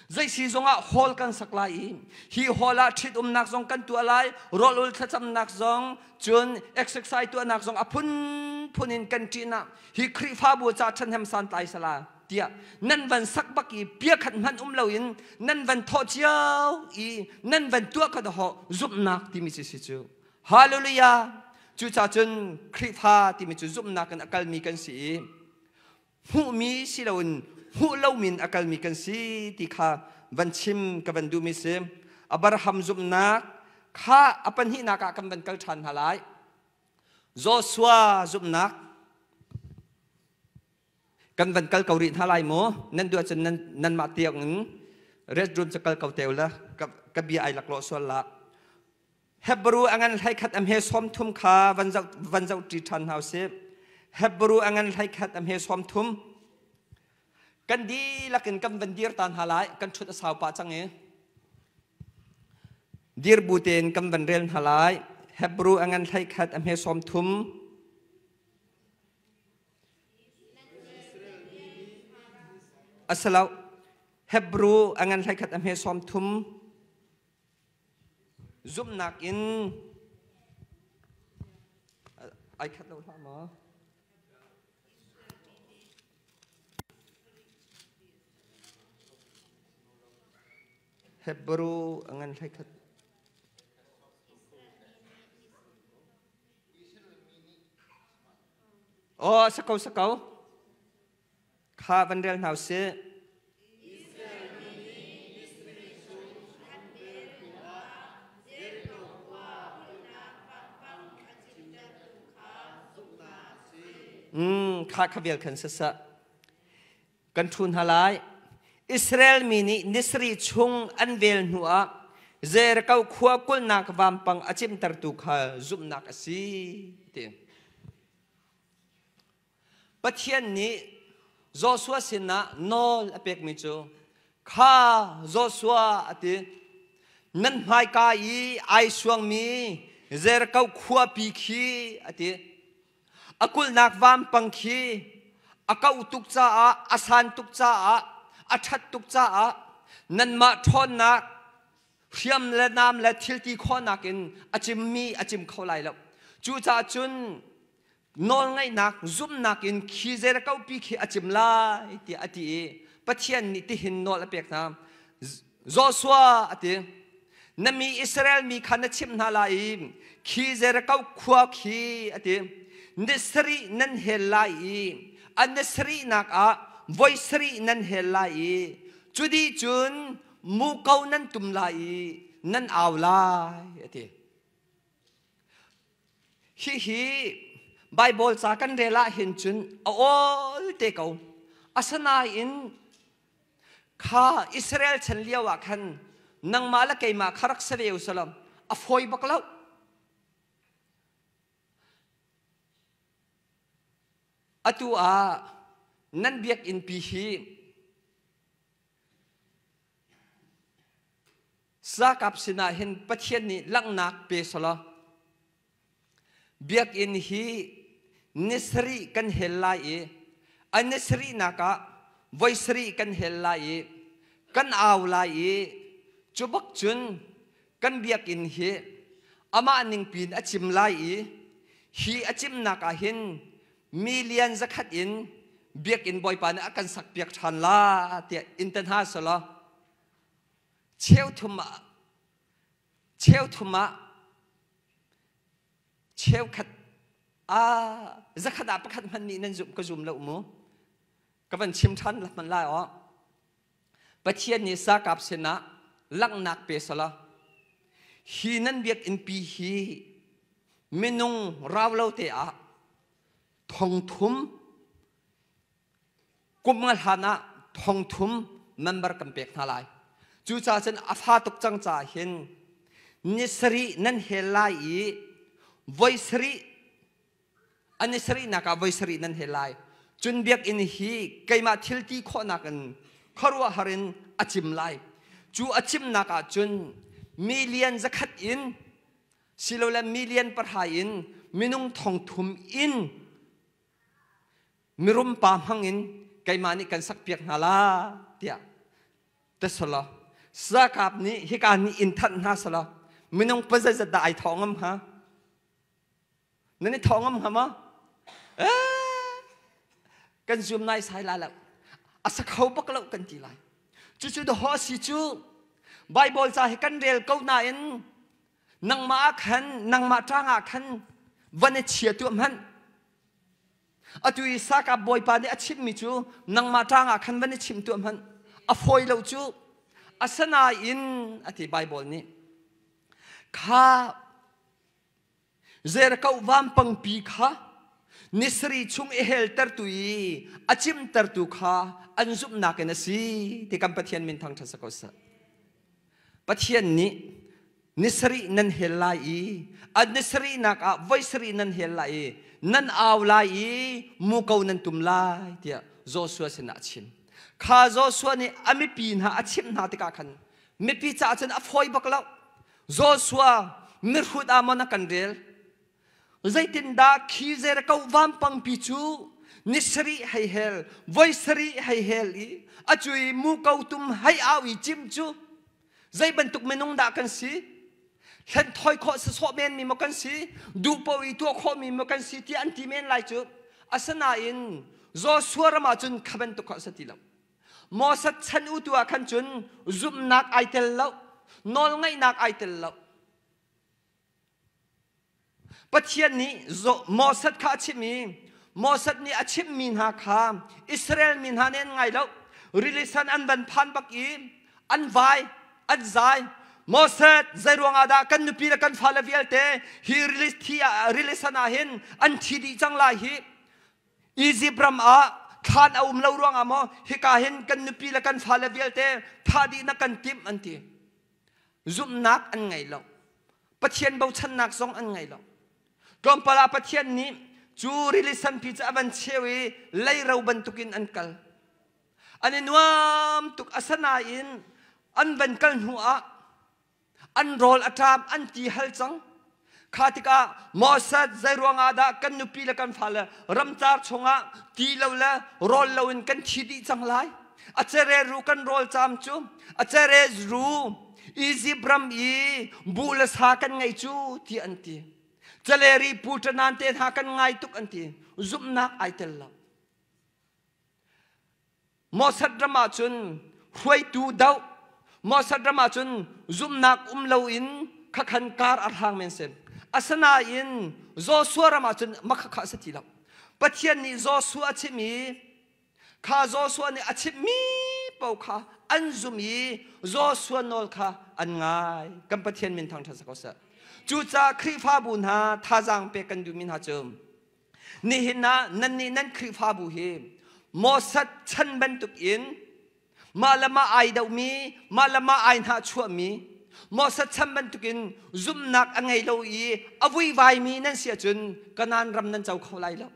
S1: Zei si zongah hall kan sak lai i hi hall ah ṭhitumnak zong kan tuah lai, rawlul thlacamnak zong, cun exercise tuahnak zong a phunphun in kan ṭin ah hi Khrihfabu ca ṭhahnem santlai sala tiah nan van sak bak i bia khat hmanh um loin nan van thawh cio i nan van tuah kha dahawh zumhnak timi si si cu. Hallelujah! Cucaah cun Khrihfa timi cu zumhnak in a kalmi kan si i hmuhmi si loin hmuh lomi in a kalmi kan si ti kha van chim ka van duhmi si. Abraham zumhnak kha a pahnihnak ah kan van kal ṭhan hna lai. Joshua zumhnak kan van kal ko rih hna lai mu. Nan duh ahcun nan nanmah tiang in restroom cu kal ko te u la ka bia ai laklawh sual la. Hebru a ngan 11 a hme 30 kha van zoh van zohṭi ṭhan hna usih. Hebru a ngan 11 a hme 30. Kan dihlak in kan van dir ta hna lai. Kan ṭhut a sau pah cang i. Dir bu tein kan van rel hna lai. Hebru a ngan 11 a hme 30. Asalo Hebru a ngan 11 a hme 30. Zumhnak in ai khat lo hlah maw? Hebrew a ngan 11. Oh, sa ko sa ko. Kha van rel hna usih. Kha kha vial khan sasa kan thu hna lai. Israel mi nih nisri chung an vel hnu ah Jericho khua kulhnak vampang a cimtertu kha zumhnak a si ti. Pathian nih Joshua sinah nawl a pekmi cu kha Joshua a ti nan hmaika i ai suangmi Jericho khuapi khi a ti a kulhnak vampang khi a kauh tuk caah a san tuk caah a ṭhat tuk caah nanmah ṭhawnnak hriam le nam le thilti khawhnak in a cimmi a cim kho lai lo cucaah cun nawlngaihnak zumhnak in khi Jericho pi khi a cim lai tiah a ti i Pathian nih tihin nawl a pek hna. Joshua a ti, na mi Israel mi kha na chimh hna lai i khi Jericho khua khi a ti, ni sarih nan hel lai i a ni sarihnak ah voi sarih nan hel lai i cu dih cun muko nan tum lai i nan au lai a ti. Hihi Baibal ca kan rel ahhin cun a awl te ko. Asinain kha Israel chan lio ah khan nangmah le keimah kha rak si ve usalaw a fawi bak lo. Atu ah nan biakinn pi hi Sakap sinah hin Pathian nih langhnak pe selaw. Biakinn hi ni sarih kan hel lai i a ni sarihnak ah voi sarih kan hel lai i kan au lai i cu bak cun kan biakinn hi amah ningpi in a cim lai i hi a cimnak ah hin million zakhat in biakinn Bawipa nih a kan sakpiak ṭhan la tiah in te hna selaw cheuthum ah cheuthum ah cheukhat a zakhat ah pakhat hmanh nih nan zumh ka zum lo mu ka van chim ṭhan hman lai aw Pathian nih sakap sinah langhnak pe sala hi nan biakinn pi hi minung rau lo te ah thong thum kum nga hlan ah thong thum member kan pek hna lai. Cucaah cun a fa tuk cang caah hin ni sarih nan hel lai i voi sarih an ni sarihnak ah voi sarih nan hel lai. Cun biakinn hi keimah thil ti khawhnak in khuaruahhar in a cim lai. Cu a cimnak ah cun million zakhat in silole million pahra in minung thong thum in mirum pa hmang in keimah nih kan sakpiak hna la tiah tasala sakap nih hika nih in thanh hna sala minung pazeizat dah ai thawh ngam hnga nan i thawh ngam hnga ma kan zum nai sai la lo a sa kho bak lo kan ti lai cucu the ho si cu Bible ca hi kan rel ko nain nangmah ah khan nangmah ṭang ah khan van i chia tuah hmanh Atu i sakap bawipa nih a chimmi cu nangmah ṭang ah khan van i chim tuah hmanh. A fawi lo cu. Asinain a ti Baibal nih kha Jericho vampangpi kha nisari chung i heltertu i a cimtertu kha an zumhnak in a si ti kan Pathian min thangṭhat si ko seh. Pathian nih ni sarih nan hel lai i a ni sarihnak ah voi sarih nan hel lai i nan au lai i muko nan tum lai tiah Joshua sinah a chim. Kha Joshua nih a mipi hna a chimh hna tikah khan mipi caah cun a fawi bak lo. Joshua mihrut ah maw na kan rel? Zeitindah khi Jericho vampangpi cu ni sarih hei hel, voi sarih hei hel i a cu i muko tum hei au i cim cu zei bantuk minung dah kan si? Hlenthawi khawh sasawh men mi maw kan si? Duh paoh i tuah khawh mi maw kan si tiah an ti men lai cu. Asinain Joshua ram ah cun kha bantuk kha a si ti lo. Moses chan u tu ah khan cun zumhnak ai tel lo, nawlngaihnak ai tel lo. Pathian nih Moses kha a chimh i Moses nih a chimhmi hna kha Israel mi hna nih an ngai lo. Rili sen an van phan bak i an vai, an zai. Moses, zeiruang ah dah kan nupi le kan fale vialte hi rili thi ah rili sen ah hin an thi dih cang lai hi? Izipt ram ah thlan a um lo ruangah maw hika hin kan nupi le kan fale vialte thah dih na kan timh an ti. Zumhnak an ngei lo. Pathian bochannak zong an ngei lo. Tlawmpal ah Pathian nih cu rili sanpi cu a van cheu i leiro bantukin an kal. An i nuam tuk asanain an van kal hnu ah an rawl a ṭam an ti hal cang. Kha tikah Moses zeiruang ah dah kan nupi le kan fale ramcar chungah ti lo le rawl loin kan thi dih cang lai? A cereru kan rawl caam cu a cereru Izipt ram i buh le sa kan ngei cu ti an ti. Caleri pu ṭanan te hna kan ngai tuk an ti. Zumhnak ai tel lo. Moses ram ah cun hruaitu doh Moses ram ah cun zumhnak um loin khakhan kar a hrang men sen. Asinain Joshua ram ah cun makhakha a si ti lo. Pathian nih Joshua a chimh i Kha Joshua nih a chimhmi paoh kha an zum i Joshua nawl kha an ngai. Kan Pathian min thangṭhat si ko seh. Cucaah Khrihfabu hna thazaang pek kan duhmi hna cu nihin ah nannih nan Khrihfabu hi Moses chan bantukin mah le mah ai dohmi, mah le mah ai hnahchuahmi, Moses chan bantukin zumhnak a ngei lo i a vuivaimi nan si ahcun Kanaan ram nan co kho lai lo.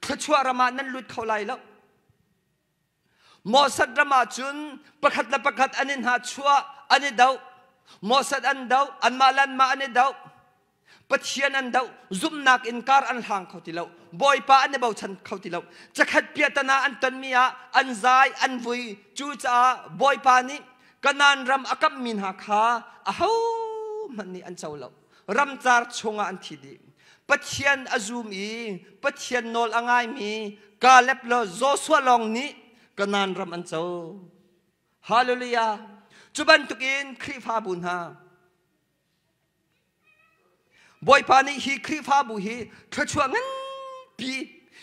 S1: Thluachuah ram ah nan lut kho lai lo. Moses ram ah cun pakhat le pakhat an i hna chuah, an i doh. Moses an doh, anmah le anmah an i doh. Pathian an doh, zumhnak in kar an hlang kho ti lo. Bawipa an i bochan kho ti lo. Cakhat piahtana an tonmi ah an zai, an vui. Cucaah Bawipa nih Kanaan ram a kamhmi hna kha ahohmanh nih an co lo. Ramcar chungah an thi dih. Pathian a zum i Pathian nawl a ngaimi Kaleb le Joshua lawng nih Kanaan ram an co. Hallelujah! Cu bantukin Khrihfabu hna Bawipa nih hi Khrihfabu hi thluachuah nganpi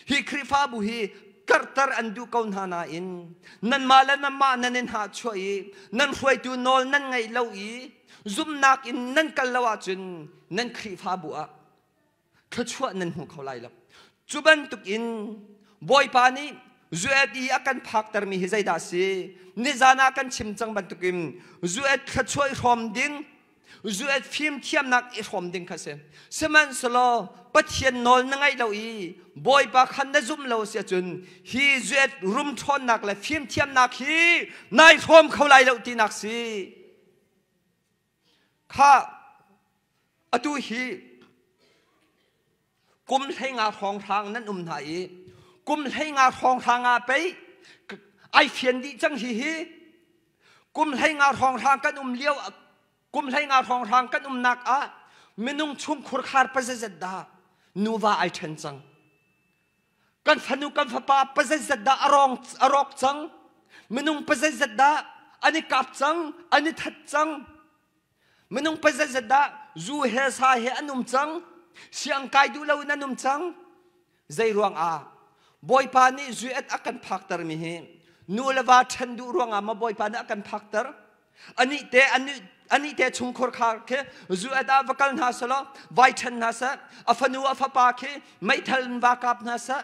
S1: hi Khrihfabu hi karhter an duh ko hna nain nanmah le nanmah nan in hahchuah i nan hruaitu nawl nan ngaih lo i zumhnak in nan kal lo ahcun nan Khrihfabu ah thluachuah nan hmu kho lai lo. Cu bantukin Bawipa nih zuet i a kan phaktermi hi zeidah a si? Nizan ah kan chim cang bantukin zuet thluachuah i hrawm ding, zuet fimthiamnak i hrawm ding kha si. Sihmanhsehlaw Pathian nawl na ngaih lo i Bawipa khan na zumh lo si ahcun hi zuet rum ṭhawnnak le fimthiamnak hi nai hrawm kho lai lo tinak si. Kha atu hi kum 15 hrawnghrang nan um hna i kum 15 hrawnghrang ah pei ai fian dih cang hi hi kum 15 hrawnghrang kan um lio kum 15 hrawnghrang kan umnak ah minung chung khurkhar pazazat dah nuva ai ṭhen cang kan fanu kan fapa pazeizat dah a rawng a rawk cang minung pazeizat dah an i kap cang an i that cang minung pazeizat dah zu he sa he an um cang siang kai duh lo in an um cang zei ruang ah bawipa nih zuet a kan phakter mi hi nu le va ṭhen duh ruang ah ma bawipa nih a kan phakter Anih te anih te chungkhur kha khi zu ah va kal hna selaw vai ṭhen hna seh a fanu a fapa khi meithal in va kap hna seh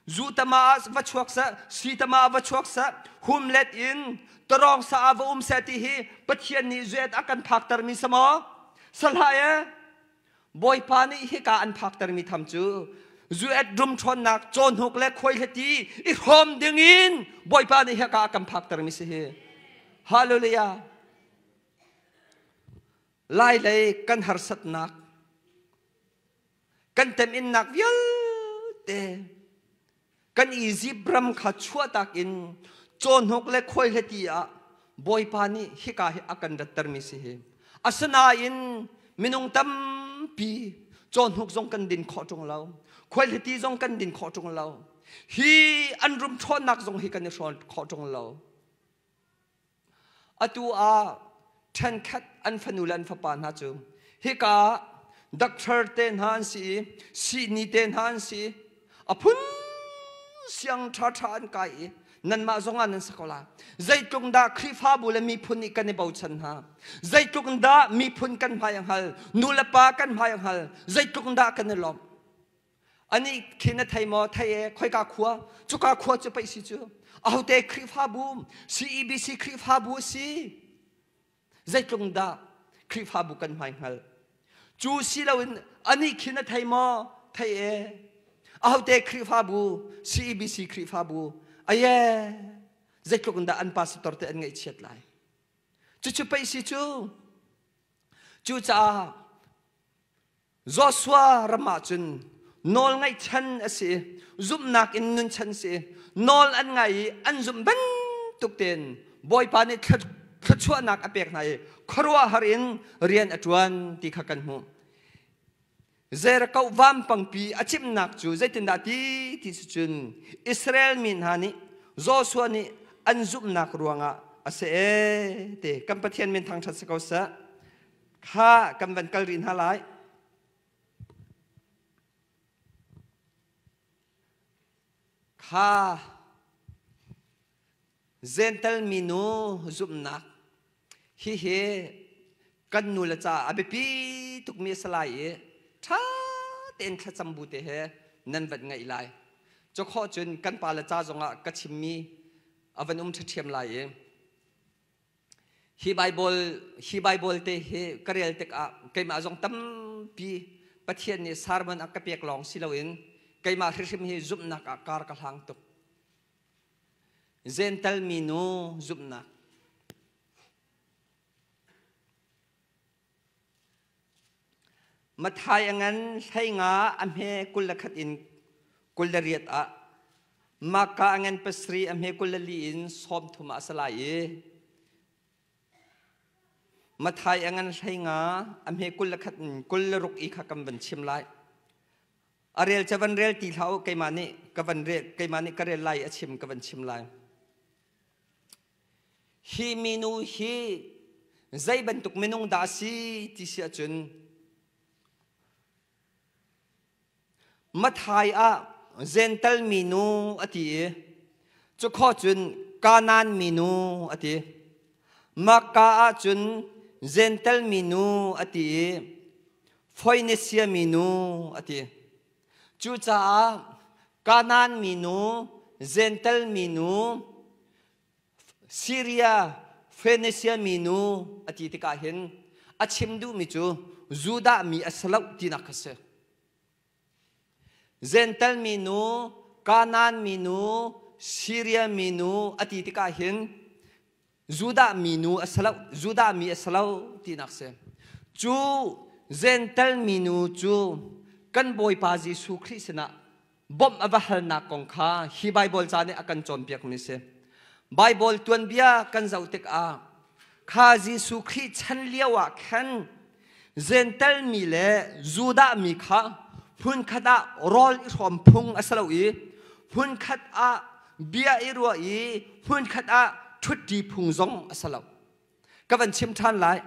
S1: zu tama ah va chuak seh si tama ah va chuak seh humlet in tarawng sa ah va um seh ti hi Pathian nih zuet a kan phakter mi samaw sahlah e Bawipa nih hika an phaktermi tham cu zuet rum ṭhawnnak cawhnuk le khuaihliti i hrawm dingin Bawipa nih hika a kan phaktermi si hi. Hallelujah. Lai lei kan harsatnak kan teminnak vialte Kan Izipt ram kha chuahtak in cawhnuk le khuaihleti ah Bawipa nih hika hi a kan rattermi si hi. Asinain minung tampi cawhnuk zong kan din khawh ṭung lo, khuaihliti zong kan din khawh ṭung lo. Hi an rum ṭhawnnak zong hi kan i hrawn khawh ṭung lo. Atu ah ṭhenkhat an fanu le an fapa hna cu hika doctor te hna an si i sihni te hna an si i a phun siang ṭhaṭha an kai i nanmah zongah nan si ko lai. Zeitluk dah Khrihfabu le miphun nih kan i bochan hna. Zeitluk dah miphun kan hmai a hngal, nu le pa kan hmai a hngal, zeitluk dah kan i lawmh. Anih khi na thei maw? Thei e, khoika khua? Cuka khua cu pei si cu. Ahote Khrihfabu, CEBC Khrihfabu a si. Zeitlung dah Khrihfabu kan hmai hngal. Cu si loin anih khi na thei maw? Thei e. Ahote Khrihfabu, CEBC Khrihfabu. Aye, zeitluk in dah an pastor te an ngaihchiat lai. Cucu pei si cu. Cucaah Joshua ram ah cun nawl ngaih chan a si i zumhnak in nun chan si i nawl an ngai i an zumh bantuk tein Bawipa nih thluachuahnak a pek hna i khuaruahhar in rian a ṭuan ti kha kan hmuh. Jericho vampangpi a cimnak cu zeitindah ti ti si cun Israel mi hna nih Joshua nih an zumhnak ruangah a si ee ti kan Pathian min thangṭhat si ko seh. Kha kan van kal rih hna lai. Kha Gentle minu zumhnak hihi kan nu le ca a biapi tukmi a si lai i ṭha tein thlacam bu te he nan van ngaih lai. Cu khawh cun kan pa le ca zongah ka chimmi a van um ṭhaṭhiam lai i Hi Baibal, hi Baibal te hi ka rel tikah keimah zong tampi Pathian nih sermon a ka pek lawng si loin keimah hrimhrim hi zumhnak ah kar ka hlang tuk. Gentle minu zumhnak. Mathai a ngan 15 a hme 21 in 28 ah Marka a ngan 7 a hme 24 in 30 ah a si lai i Mathai a ngan 15 a hme 21 in 26 i kha kan van chim lai. A rel ca van rel ti hlah u keimah nih ka van rel keimah nih ka rel lai a chim ka van chim lai. Hi minu hi zei bantuk minung dah a si ti si ahcun Mathai ah Gental minu a ti i cukhaw cun Kanaan minu a ti. Makka ah cun Gental minu a ti i Foinisia minu a ti. Cucaah Kanaan minu, Gental minu, Syria, Phoenicia minu a ti tikah hin a chim duhmi cu Judah mi a si lo tinak a si. Gental minu, Kanaan minu, Syria minu a ti tikah hin Judah minu a si lo, Judah mi a si lo tinak si. Cu Gental minu cu kan Bawipa Jesuh Khrih sinah bawmh a va halnak kong kha hi Baibal ca nih a kan cawnpiakmi si. Baibal tuanbia kan zoh tikah kha Jesuh Khrih chan lio ah khan Gental mi le Judah mi kha hmunkhat ah rawl i hrawm phung a si lo i hmunkhat ah bia i ruah i hmunkhat ah ṭhutṭi phung zong a si lo. Ka van chim ṭhan lai.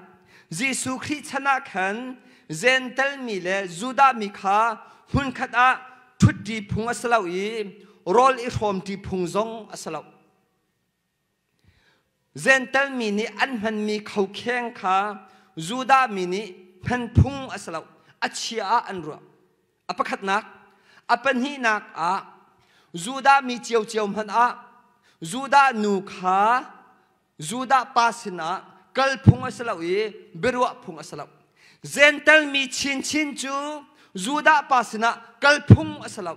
S1: Jesuh Khrih chan ah khan Gental mi le Judah mi kha hmunkhat ah ṭhutṭi phung a si lo i rawl i hrawmṭi phung zong a si lo. Gental mi nih an hmanmi khokheng kha Judah mi nih hman phung a si lo. A chia ah an ruah. A pakhatnak, a pahnihnak ah Judah mi ciocio hmanh ah Judah nu kha Judah pa sinah kal phung a si lo i biaruah phung a si lo. Gental mi chinchin cu Judah pa sinah kal phung a si lo.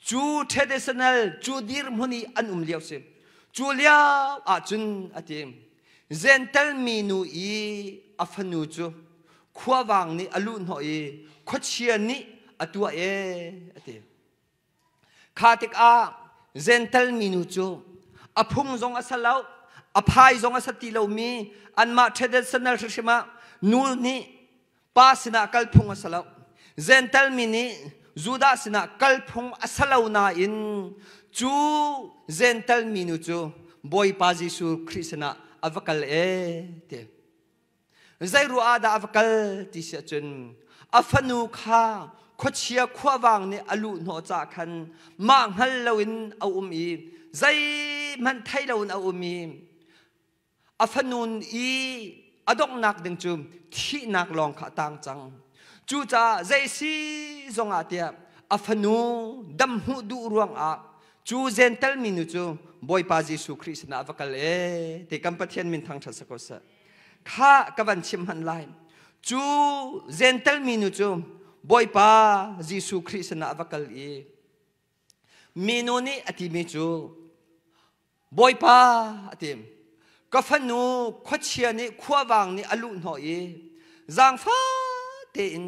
S1: Cu traditional cu dirhmun i an um lio si. Cu lio ahcun a ti. Gental minu i a fanu cu khuavang nih a luh hnawh i khuachia nih a tuah e a ti. Kha tikah Gental minu cu a phung zong a sa lo, a phai zong a sa ti lomi anmah traditional hrimhrim ah nu nih pa sinah kal phung a si lo. Gental mi nih Judah sinah kal phung a si lo nain cu Gental minu cu Bawipa Jesuh Khrih sinah a va kal e ti. Zei ruah ah dah a va kal ti si ahcun a fanu kha khuachia khuavang nih a luh hnawh caah khan mah hngal loin a um i zeihmanh thei loin a um i A fanun i a donghnak ding cu thihnak lawng kha a tang cang. Cucaah zei si zongah tiah a fanu dam hmuh duh ruangah cu Gentel minu cu Bawipa Jesuh Khrih sinah a va kal e ti kan Pathian min thangṭhat si ko seh. Kha ka van chim hmanh lai. Cu Gentel minu cu Bawipa Jesuh Khrih sinah a va kal i minu nih a timi cu Bawipa a ti ka fanu khuachia nih khuavang nih a luh hnawh i zaangfah tein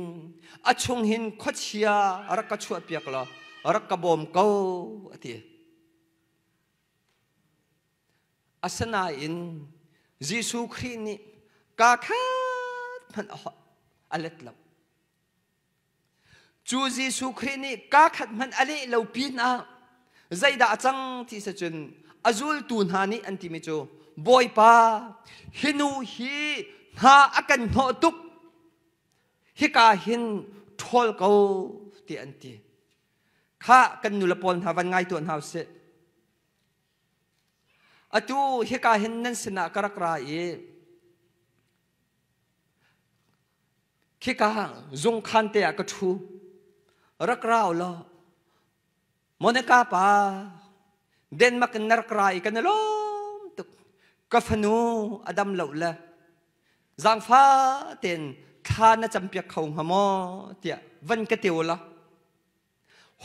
S1: a chung hin khuachia rak ka chuahpiak law rak ka bawm ko a ti. Asinain Jesuh Khrih nih kaa khat hmanh a let lo. Cu Jesuh Khrih nih kaa khat hmanh a leh lo pinah zeidah a cang ti si cun a zultu hna nih an timi cu Bawipa hi nu hi hna a kan hnawh tuk hika hin ṭhawl ko ti an ti. Khah kan nule pawl hna van ngai tuah hna usih. Atu hika hin nan sinah ka rak ra i Khika zungkhan te ah ka ṭhu. Rak ra u law Monica pa Denmark in na rak ra i kan i lawm tuk. Ka fanu a dam lo le zaangfa tein thla na campiak kho hnga maw tiah van ka ti u law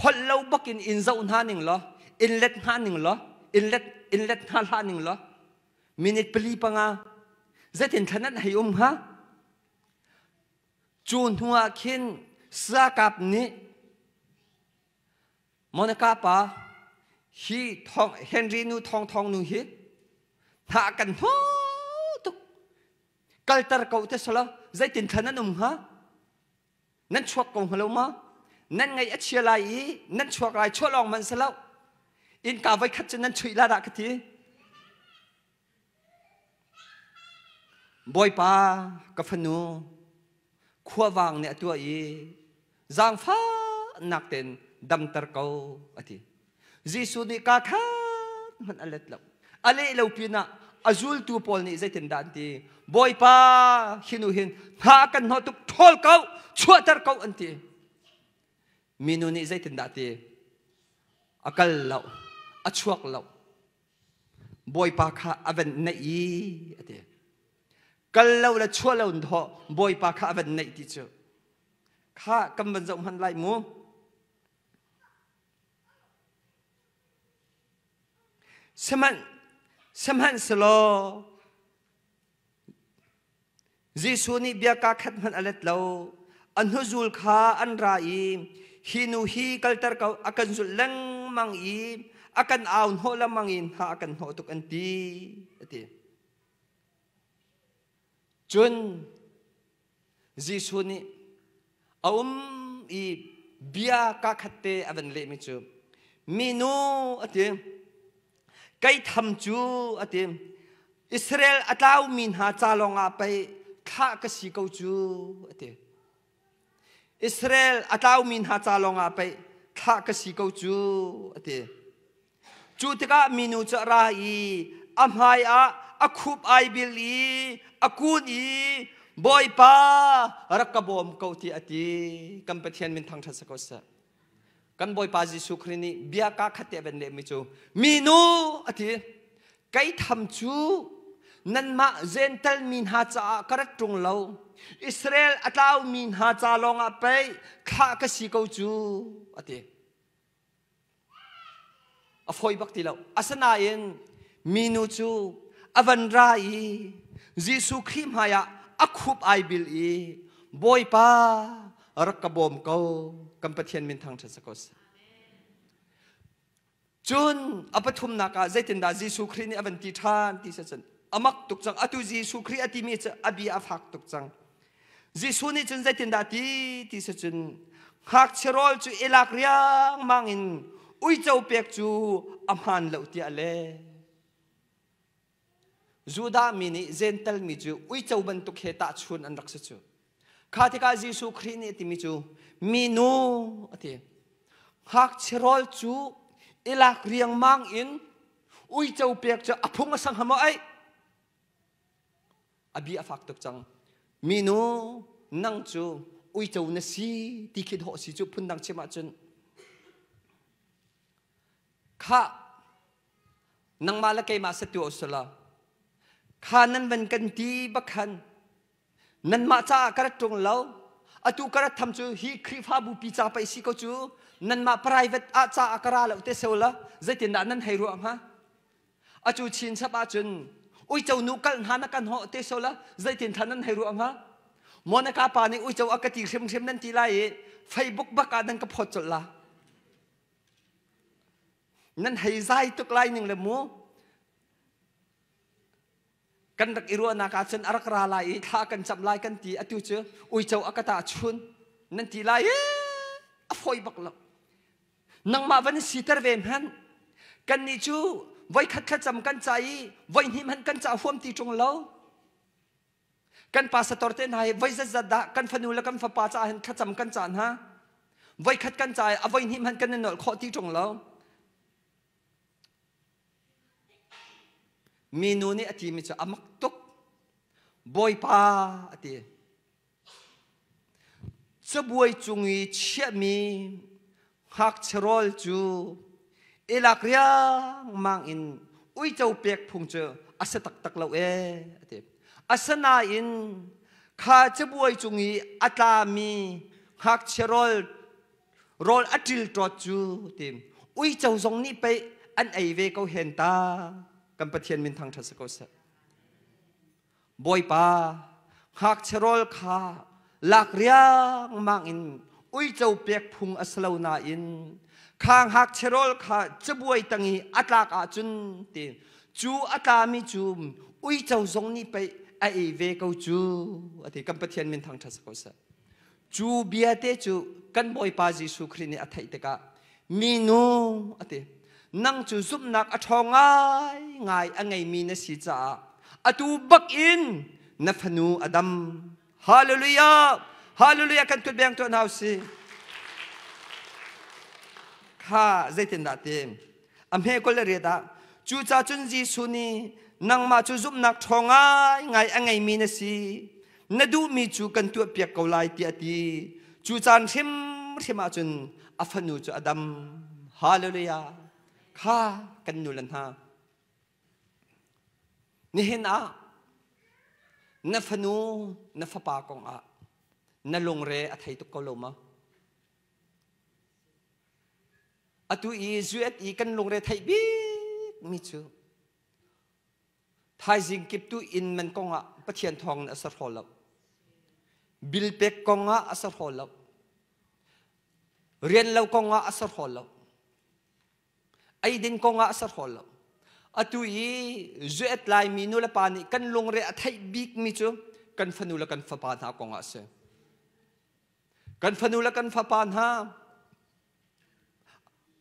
S1: holh lo bakin in zoh hna ning law in let hna ning law in let in let hna hlah ning law minute pali panga zeitin thlan an hei um hnga? Cu hnu ah khin sakap nih Monica pa hi thong Henry nu Thawng Thawng nu hi hna kan hnawh tuk kalter ko te sala zeitin thlan an um hnga nan chuak ko hnga lo ma nan ngaih a chia lai i nan chuak lai chuah lawng man salo innka voi khat cu nan chuih la dah ka ti Bawipa ka fanu khuavang nih a tuah i zaangfahnak tein damter ko a ti. Jesuh nih kaa khat hmanh a let lo. A leh lo pinah a zultu pawl nih zeitindah an ti? Bawipa hi nu hin hna kan hnawh tuk ṭhawl ko, chuahter ko an ti. Minu nih zeitindah ti? A kal lo, a chuak lo. Bawipa kha a van naih i a ti. Kal lo le chuah lo in Bawipa kha a van naih ti cu. Kha kan van zoh hmanh lai mu. Sihmanh sihmanhsehlaw Jesuh nih bia kaa khat hmanh a let lo. A hnuzul kha an ra i hi nu hi kalter ko a kan zulh lengmang i a kan au hnawh lengmang i hna a kan hnawh tuk an ti a ti. Cun Jesuh nih a um i bia kaa khat te a van lehmi cu minu a ti kei tham cu a ti Israel a tlaumi hna ca lawngah pei thlah ka si ko cu a ti Israel a tlaumi hna ca lawngah pei thlah ka si ko cu a ti Cu tikah minu cu a ra i a hmaiah a khup ai bil i a kun i Bawipa rak ka bawm ko ti a ti. Kan Pathian min thangṭhat si ko seh. Kan Bawipa Jesuh Khrih nih bia kaa khat te a van lehmi cu minu a ti. Kei tham cu nanmah Gentel mi hna caah ka rat ṭung lo. Israel a tlaumi hna ca lawngah pei thlah ka si ko cu a ti. A fawi bak ti lo. Asinain minu cu a van ra i Jesuh Khrih hmaiah a khup ai bil i Bawipa rak ka bawm ko kan Pathian min thangṭhat si ko seh. Cun a pathumnak ah zeitindah Jesuh Khrih nih a van ti ṭhan ti si cun a mak tuk cang. Atu Jesuh Khrih a timi cu a bia a fak tuk cang. Jesuh nih cun zeitindah ti ti si cun ngakchia rawl cu i lak riangmang in uico pek cu a hmaan lo tiah a leh. Judah mi nih Gentel mi cu uico bantuk he tahchun an rak si cu. Kha tikah Jesuh Khrih nih a timi cu minu a ti. Ngakchia rawl cu i lak riangmang in uico pek cu a phung a sang hnga maw ai? A bia a fak tuk cang. Minu nang cu uico na si ti khi dawh si cu phundang chim ahcun khah nangmah le keimah satu usula kha nan van kan ti bakhan nanmah caah ka rat ṭung lo atu ka rat tham cu hi Khrihfabu pi ca pei si ko cu nanmah private ah caah ka ra lo te seo la zeitindah nan hei ruah hnga Acu chinchap ahcun uico nu kal hna na kan hawh te sola zeitin than nan hei ruah hnga? Monica pa nih uico a ka ti hrimhrim nan ti lai i Facebook bak ah nan ka phawt colh la. Nan hei zai tuk lai ning le mu. Kan rak i ruahnak ahcun a rak ra lai i thla kan camh lai kan ti atu cu uico a ka ta chun nan ti lai i a fawi bak lo. Nangmah van siter ve hmanh. Kannih cu voikhat thlacam kan ca i voihnih hmanh kan ca huam ti ṭung lo. Kan pastor te hna hi voi zatzat dah kan fanu le kan fapa caah hin thlacam kan ca hna. Voikhat kan ca i a voihnih hmanh kan i nolh khawh ti ṭung lo. Minu nih a timi cu a mak tuk. Bawipa a ti. Cabuai cung i chiahmi ngakchia rawl cu i lak riangmang in uico pek phung cu a si taktak lo ee a ti. Asinain kha cabuai cung i a tlami ngakchia rawl rawl a ṭilṭawt cu ti uico zong nih pei an ei ve ko hen ta kan Pathian min thangṭhat si ko seh. Bawipa, ngakchia rawl kha Lak riangmang in uico pek phung a si lo nain kha ngakchia rawl kha cabuai tang i a tlak ahcun ti cu a tlami cu uico zong nih pei a ei ve ko cu a ti. Kan Pathian min thangṭhat si ko seh. Cu bia te cu kan Bawipa Jesuh Khrih nih a theih tikah minu a ti nang cu zumhnak a ṭhawng ngaingai a ngeimi na si caah atu bak in na fanu a dam. Hallelujah! Hallelujah! Kan kut beng tuah hna usih. Kha zeitindah ti a hme kol le riat ah cuca cun Jesuh nih nangmah cu zumhnak ṭhawng ngaingai a ngeimi na si na duhmi cu kan tuahpiak ko lai tiah a ti. Cu caan hrimhrim ah cun a fanu cu a dam. Hallelujah! Kha kan nu le hna nihin ah na fanu na fapa kong ah na lungre a thei tuk ko lo maw? Atu i zuet i kan lungre theih bik mi cu Thaizing kip tu inn man kong ah Pathian thawng in a sa hraw lo. Bil pek kong ah a sa hraw lo. Rian lo kong ah a sa hraw lo. Eidin kong ah a sa hraw lo. Atu i zuet laimi nu le pa nih kan lungre a theih bikmi cu kan fanu le kan fapa hna kong ah a si. Kan fanu le kan fapa hna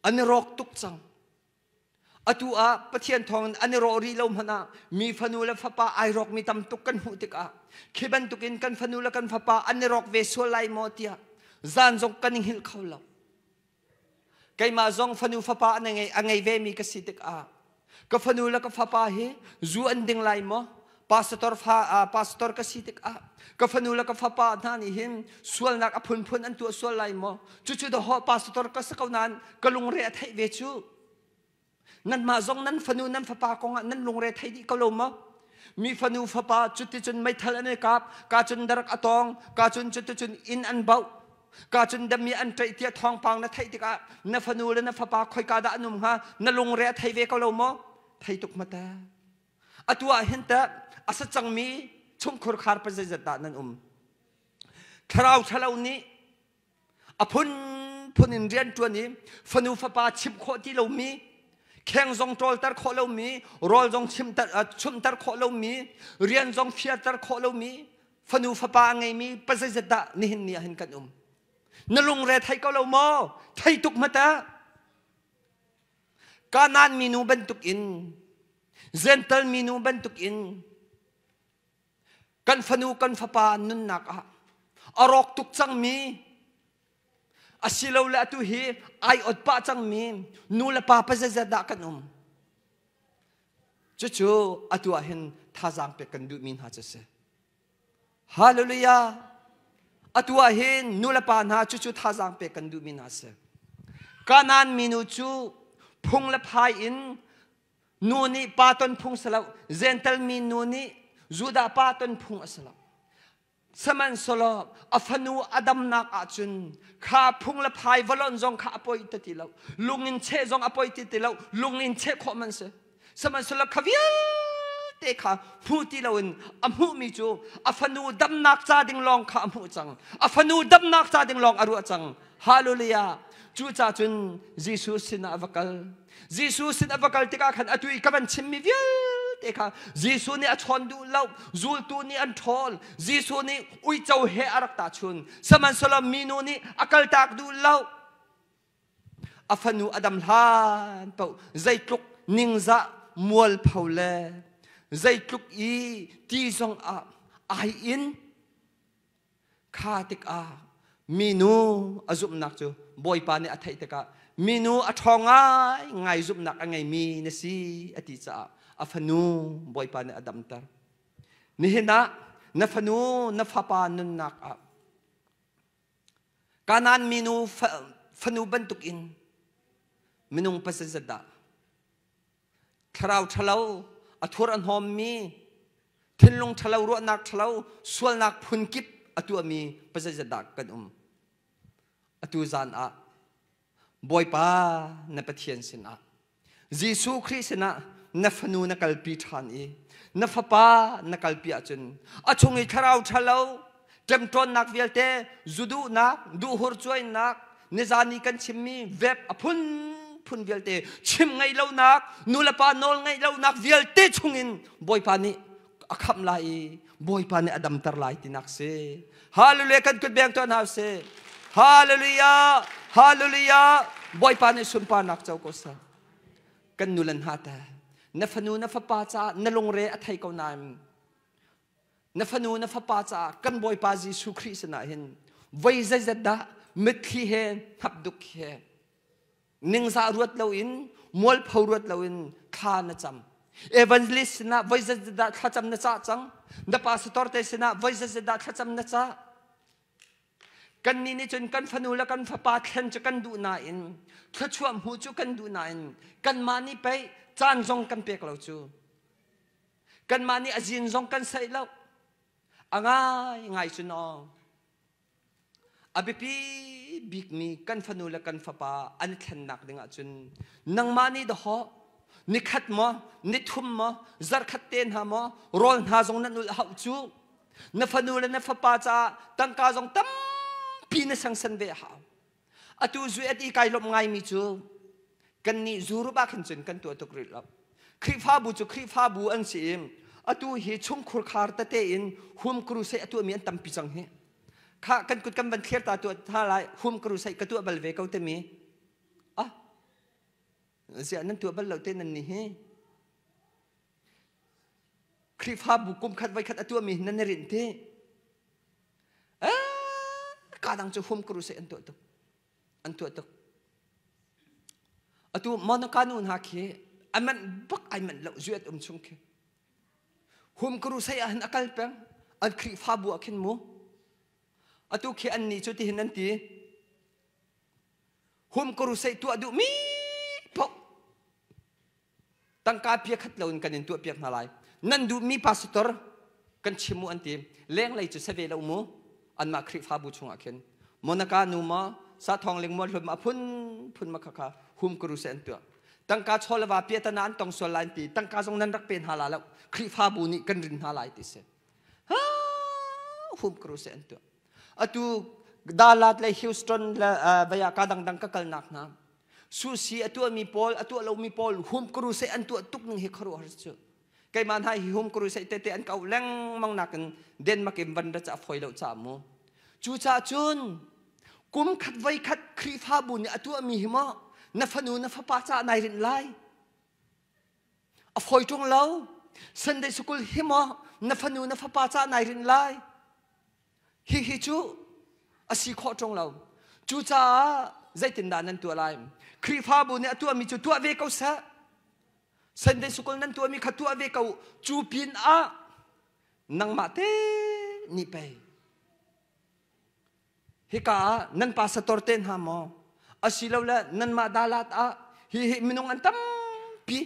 S1: an i rawk tuk cang. Atu ah Pathian thawngin an i rawh rih lo hmanh ah mi fanu le fapa ai rawkmi tam tuk kan hmuh tikah khi bantukin kan fanu le kan fapa an i rawk ve sual lai maw tiah zan zong kan i hngilh kho lo. Keimah zong fanu fapa an ngei a ngei ve mi ka si tikah ka fanu le ka fapa hi zu an ding lai maw pastor fa pastor ka si tikah ka fanu le ka fapa hna nih hin sualnak a phunphun an tuah sual lai maw cucu dawh pastor ka si ko nain ka lungre a theih ve cu nanmah zong nan fanu nan fapa kongah nan lungre thei dih ko lo maw mi fanu fapa cuticun meithal an i kap ka cun darak a tawng ka cun cuticun inn an bauh ka cun dami an ṭaih tiah thawngpang na theih tikah na fanu le na fapa khoika dah an um hnga na lungre a thei ve ko lo maw thei tuk mata Atu ah hin teh a sa cangmi chungkhur khar pa zeizat dah nan um? Thlarau ṭhalo nih a phunphun in rian ṭuan i fanu fapa chimh khawh ti lomi, kheng zong ṭawlter khawh lomi, rawl zong chumhter khawh lomi, rian zong fiarter khawh lomi, fanu fapa a ngeimi pa zeizat dah nihin ni ah hin kan um? Na lungre thei ko lo maw? Thei tuk hmata. Kanaan minu bantukin Gentle minu bantukin kan fanu kan fapa nunnak ah a rawk tuk cangmi asilole atu hi ai ot pah cangmi nu le pa pa zeizat dah kan um cucu atu ah hin thazaang pek kan duhmi hna cu si Hallelujah atu ah hin nu le pa hna cucu thazaang pek kan duhmi hna si Kanaan minu cu phung le phai in Nu nih pa ton phung si lo. Gentle mi nu nih Judah pa ton phung a si lo. Sihmanhsehlaw a fanu a damnak ahcun kha phung le phai valon zong kha a poi ti ti lo. Lung in cheh zong a poi ti ti lo. Lung in cheh khawh man si. Sihmanhsehlaw kha vialte kha hmu ti loin a hmuhmi cu a fanu damnak ca ding lawng kha a hmuh cang. A fanu damnak ca ding lawng a ruah cang. Hallelujah! Cucaah cun Jesuh sinah a va kal. Jesuh sin a va kal tikah khan atu i ka van chimmi vialte kha Jesuh nih a chawn duh lo, zultu nih an ṭhawl, Jesuh nih uico he a rak tahchun. Sihmanhsehlaw minu nih a kaltak duh lo. A fanu a dam hlan paoh zeitluk ningzah mualpho le zeitluk i ti zong ah ai in Kha tikah minu a zumhnak cu Bawipa nih a theih tikah minu a ṭhawng ngaingai zumhnak a ngeimi na si a ti caah a fanu Bawipa nih a damter. Nihin ah na fanu na fapa nunnak ah Kanaan minu fanu bantukin minung pasazat dah thlarau ṭhalo a thur a hnawmmi thinlung ṭhalo ruahnak ṭhalo sualnak phunkip a tuahmi pazeizat dah kan um atu zan ah Bawipa na Pathian sinah Jesuh Khrih sinah na fanu na kalpi ṭhan i na fapa na kalpi ahcun a chung i thlarau ṭhalo Ṭemṭawnnak vialte, zuduhnak, duhhur cuainak, nizan i kan chimmi vep a phunphun vialte, chim ngaih lonak, nulepa nawl ngaih lonak vialte chungin Bawipa nih a khamh lai i Bawipa nih a damter lai tinak si. Hallelujah kan kut beng tuah hna usih. Hallelujah! Hallelujah! Bawipa nih sunparnak co ko seh. Kan nu le hna te, na fanu na fapa caah na lungre a thei ko nain na fanu na fapa caah kan Bawipa Jesuh Khrih sinah hin voi zeizat dah mitthli he hnapduk he ningzah ruat loin mualpho ruat loin thla na cam. Evangelist sinah voi zeizat dah thlacam na cah cang? Na pastor te sinah voi zeizat dah thlacam na cah? Kannih nih cun kan fanu le kan fapa thlen cu kan duh nain thluachuah hmuh cu kan duh nain kanmah nih pei caan zong kan pek lo cu. Kanmah nih a zin zong kan saih lo. A ngai ngai cu naw. A biapi bikmi kan fanu le kan fapa an i thlennak ding ahcun nangmah nih dahawh nikhat maw, nithum maw, zarkhat te hna maw, rawl hna zong nan ulh hauh cu. Na fanu le na fapa caah tangka zong tampi na sangsan ve a hau. Atu zui at i kai lawmh ngaimi cu kannih zurup ah khin cun kan tuah tuk rih lo. Khrihfabu cu Khrihfabu an si i atu hi chungkhur khar tete in hum crusade a tuahmi an tampi cang hi. Kha kan kut kan van thlir ta tuah tha lai hum crusade ka tuah bal ve ko timi. Ah ziah nan tuah bal lo te nan ni hi. Khrihfabu kum khat voi khat a tuahmi nan i rinh ti. Eh ka dang cu hum crusade an tuah tuk. An tuah tuk. Atu Monica nu hna khi a manh bak ai manh lo zuat um chung khi. Hum crusade ah hin a kal peng. An Khrihfabu ah khin mu. Atu khi an nih cu tihin an ti. Hum crusade tuah duh mi paoh tangka pia khat lo in kan in tuah piak hna lai. Nan duh mi pastor kan chim mu an ti. Lenglei cu se ve lo mu. Anmah Khrihfabu chungah khin. Monica nu maw sa thong ling maw hlum a phun phun ma kha kha hum crusade an tuah. Tangka chawleva piatana an tong sual lai an ti. Tangka zong nan rak pe hna la lo. Khrihfabu nih kan rin hna lai ti si. Ha hum crusade an tuah. Atu Dalat le Houston le vaya ka dangdang ka kalnak hna. Susi a tuahmi pawl, a tuah lomi pawl hum crusade an tuah tuk ning hi khuaruahhar cu. Keimah hna hi hum crusade tete an kau lengmang nakin Denmark in van ra ca foi lo ca mu. Cucaah cun kum khat voi khat Khrihfabu nih a tuahmi hi maw na fanu na fapa ca nai rinh lai. A foi ṭung lo. Sunday school hi maw na fanu na fapa ca nai rinh lai. Hihi cu a si khawh ṭung lo. Cucaah zeitindah nan tuah lai? Khrihfabu nih a tuahmi cu tuah ve ko seh. Sunday school nan tuahmi kha tuah ve ko. Cu pin ah nangmah te nih pei hika ah nan pastor te hna maw asilole nanmah dalat ah hihi minung an tampi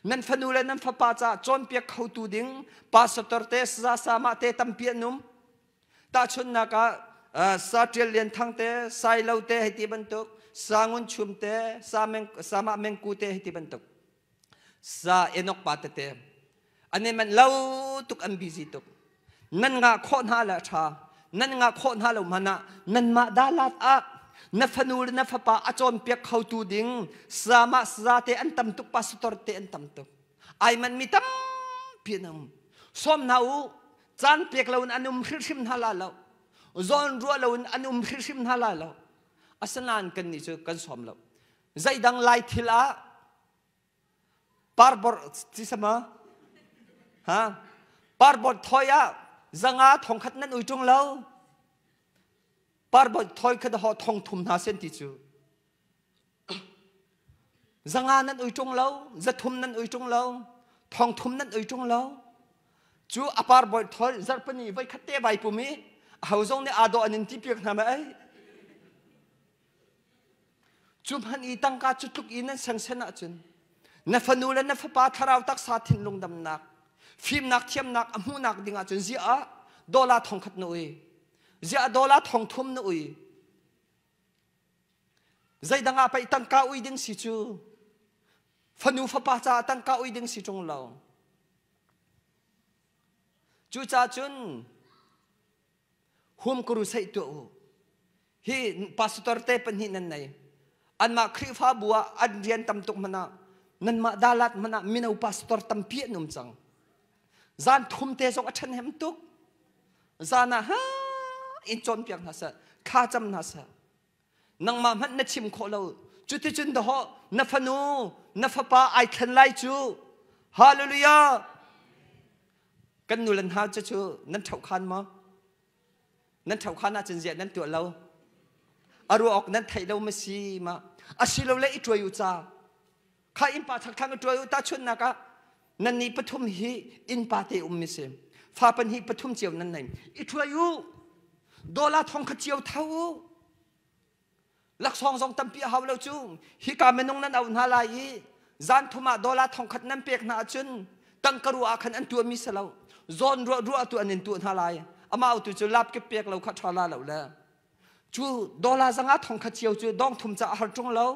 S1: nan fanu le nan fapa caah cawnpiak khotu ding pastor te saza sama te tampi an um tahchunhnak ah sa ṭial lian thang te sailo te hei ti bantuk sa ngun chum te sa meng sama mengku te hei ti bantuk sa enok pa tete an i manh lo tuk an busy tuk nan ngah khawh hna le ṭha nan ngah khawh hna lo hmanh ah nanmah dalat ah na fanu le na fapa a cawnpiak khotu ding sama saza te an tam tuk pastor te an tam tuk ai man mi tampi an um sawm hna u caan pek lo in an um hrimhrim hna la lo zawn ruah lo in an um hrimhrim hna la lo asinain kan nih cu kan sawm lo zeidang lai thil ah Parbor ci sama ha parbor thoi ah zanga thong khat nan ui ṭung lo parbor thoi kha ho thong thum hna sen ti cu zanga nan ui ṭung lo zathum nan ui ṭung lo thong thum nan ui ṭung lo cu a parbor thoi zarhpani voi khat te vai pum i ho zong nih aa dawh an in ti piak hna ma ei Cu hmanh i tangka cu tluk i nan sengsen ahcun na fanu le na fapa thlarau taksa thinlung damnak fimnak thiamnak a hmuhnak ding ahcun ziah ah dollar thongkhat na ui ziah dollar thongthum na ui zeidang ah pei tangka ui ding si cu fanu fapa caah tangka ui ding si ṭung lo cucaah cun. Hum crusade tuah u. Hi pastor te pahnih nan nei. Anmah Khrihfabu ah an rian tam tuk hmanh ah nanmah dalat hmanh ah mino pastor tampi an um cang. Zan thum te zong a ṭhahnem tuk. Zan ah ha in cawnpiak hna seh, thla cam hna seh. Nangmah hmanh na chim khawh lo. Cuticun dahawh na fanu, na fapa ai thlen lai cu. Hallelujah! Kan nu le hna cu cu nan ṭhohkhan maw? Nan ṭhohkhan ahcun ziah nan tuah lo? A ruah awk nan theih lo ma si ma? Asilole i ṭuai u ca. Kha innpa chakthlang i ṭuai u tahchunhnak ah nan nih pathum hi innpa te um mi si. Fa pahnih pathum cio nan nei. I ṭuai u. Dollar thong kha cio tho u. Laksawng zong tampi a hau lo cu. Hika minung nan auh hna lai i zan thum ah dollar thongkhat nan pek hna ahcun tangka ruah ah khan an tuahmi si lo. Zawn ruah ruah tu an in tuah hna lai. Amah tu cu lap kip pek lo kha ṭha la lo le. Cu dollar zanga thongkhat cio cu dong thum ca a har ṭung lo.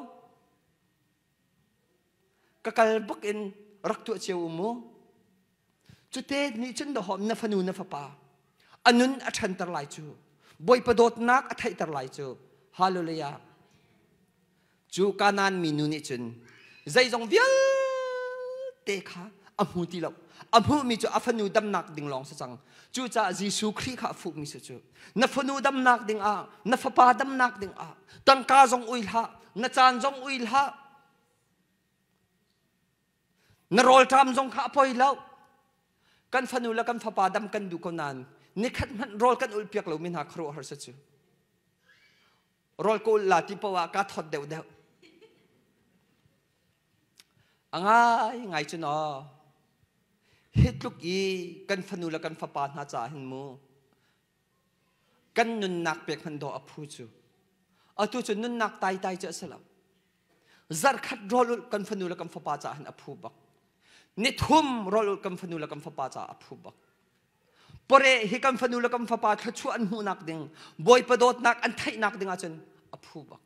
S1: Ka kal bak in rak tuah cio u mu. Cute nih cun dahawm na fanu na fapa a nun a ṭhanter lai cu. Bawipa dawtnak a theihter lai cu. Hallelujah. Cu Kanaan minu nih cun zeizong vialte kha a hmu ti lo. A hmuhmi cu a fanu damnak ding lawng si cang. Cucaah Jesuh Khrih kha a fuhmi si cu. Na fanu damnak ding ah, na fapa damnak ding ah, tangka zong ui hlah, na caan zong ui hlah, Na rawlṭam zong kha a poi lo. Kan fanu le kan fapa dam kan duh ko nain nikhat hmanh rawl kan ulhpiak lomi hna khuaruahhar si cu. Rawl ka ulh la ti paoh ah kaa thawt deuhdeuh. A ngai ngai cu naw. Hi tluk i kan fanu le kan fapa hna caah hin mu kan nunnak pek hmanh dawh a phu cu. Atu cu nunnak taitai cu a si lo. Zarkhat rawl ulh kan fanu le kan fapa caah hin a phu bak. Nithum rawl ulh kan fanu le kan fapa caah a phu bak. Pore hi kan fanu le kan fapa thluachuah an hmuhnak ding, Bawipa dawtnak an theihnak ding ahcun a phu bak.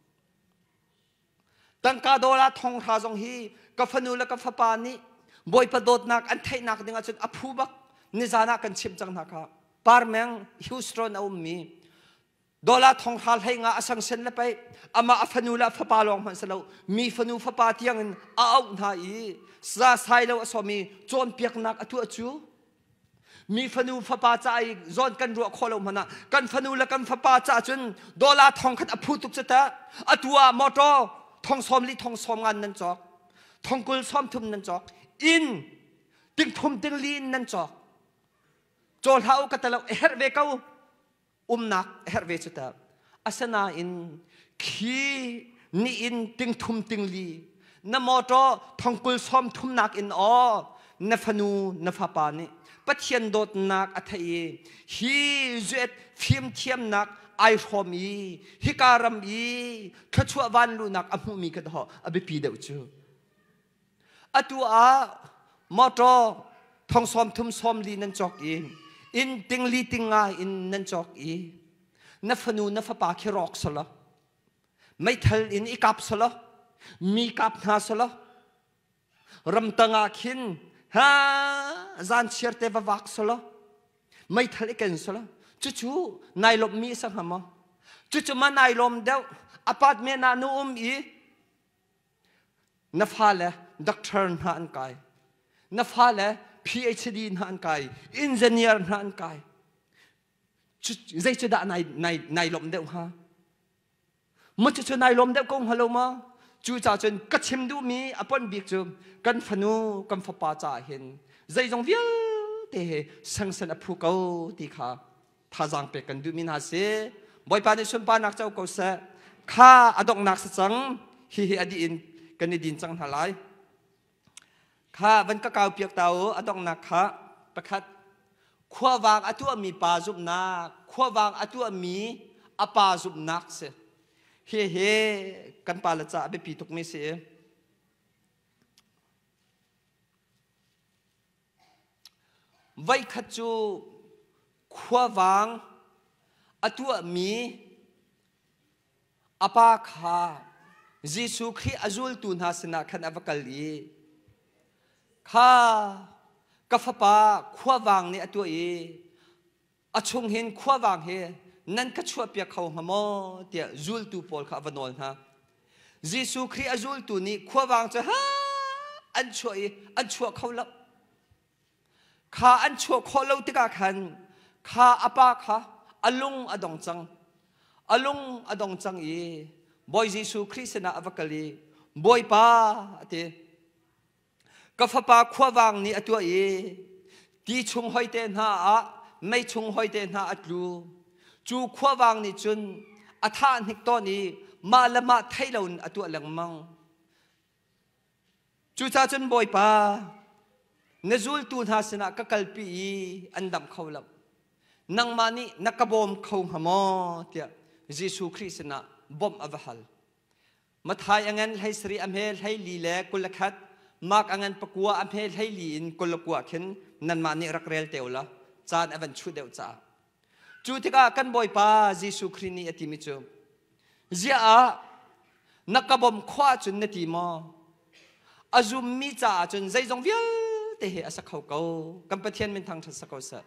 S1: Tangka dawla thonghra zong hi ka fanu le ka fapa nih Bawipa dawtnak an theihnak ding ahcun a phu bak. Nizan ah kan chimh cang hna kha. Parmeng Houston a ummi Dollar thong hra hlei nga a sangsen le pei amah a fanu le a fapa lawng hmanh si lo mi fanu fapa tiang in a auh hna i za sai lo a sawm i cawnpiaknak a tuah cu mi fanu fapa ca i zawn kan ruah khawh lo hmanh ah kan fanu le kan fapa ca cun dollar thong khat a phu tuk cu ta atu ah motor thong sawm li thong sawm ngan nan cawk thong kul sawm thum nan cawk inn ting thum ting li in nan cawk caw hlah u ka talo herh ve ko umnak a herh ve cu ta. Asinain khi nihin tingthum tingli na motor thongkul sawm thumnak in aw na fanu na fapa nih Pathian dawtnak a theih i hi zuet fimthiamnak ai hrawm i hika ram i thluachuah vanluhnak a hmuhmi ka dawh a biapi deuh cu. Atu ah motor thong sawm thum sawm li nan cawk i inn tingli tinga in nan cawk i na fanu na fapa khi rawk selaw meithal in i kap selaw mi kap hna selaw ramtang ah khin ha zan chiar te va vak selaw meithal i ken selaw cucu nai lawmh mi sa hnga maw cucu ma nai lawm deuh apartment ah nu um i Na fale doctor hna an kai. Na fale PhD hna an kai. Engineer hna an kai. Zei cu dah nai, nai, nai lawmh deuh hnga? Maw cucu nai lawm deuh ko hnga lo maw? Cucaah cun ka chim duhmi a pon bik cu kan fanu kan fapa caah hin zeizong vialte he sengsen a phu ko ti kha thazaang pek kan duhmi hna si. Bawipa nih sunparnak co ko seh. Kha a donghnak si cang. Hihi a dih in kan i din cang hna lai. Kha van ka kau piak ta u a donghnak kha pakhat khuavang a tuahmi pa zumhnak khuavang a tuahmi a pa zumhnak si. Hihi kan pa le ca a biapi tukmi si. Voikhat cu khuavang a tuahmi a pa kha Jesuh Khrih a zultu hna sinah khan a va kal i, Kha ka fapa khuavang nih a tuah i a chung hin khuavang hi Nan ka chuahpiak kho hnga maw tiah zultu pawl kha a va nawl hna. Jesuh Khrih a zultu nih khuavang cu ha an chuah i an chuah kho lo. Kha an chuah khawh lo tikah khan kha a pa kha a lung a dong cang. A lung a dong cang i Bawi Jesuh Khrih sinah a va kal i Bawipa a ti. Ka fapa khuavang nih a tuah i ti chung hoi te hna ah mei chung hoi te hna a tlu. Cu khuavang nih cun a thah hnik tawn i mah le mah thei loin a tuah lengmang. Cucaah cun Bawipa, na zultu hna sinah ka kalpi i an damh kho lo. Nangmah nih na ka bawm kho hnga maw? tiah Jesuh Khrih sinah bawmh a va hal. Mathai a ngan 17 a hme 14 le 21, Mark a ngan 9 a hme 14 in 29 khin nanmah nih rak rel te u law caan a van chuh deuh caah. Cu tikah kan Bawipa Jesuh Khrih nih a timi cu, ziah ah na ka bawmh khawh ahcun na ti maw? A zummi caah cun zeizong vialte he a sa kho ko. Kan Pathian min thangṭhat sa ko seh.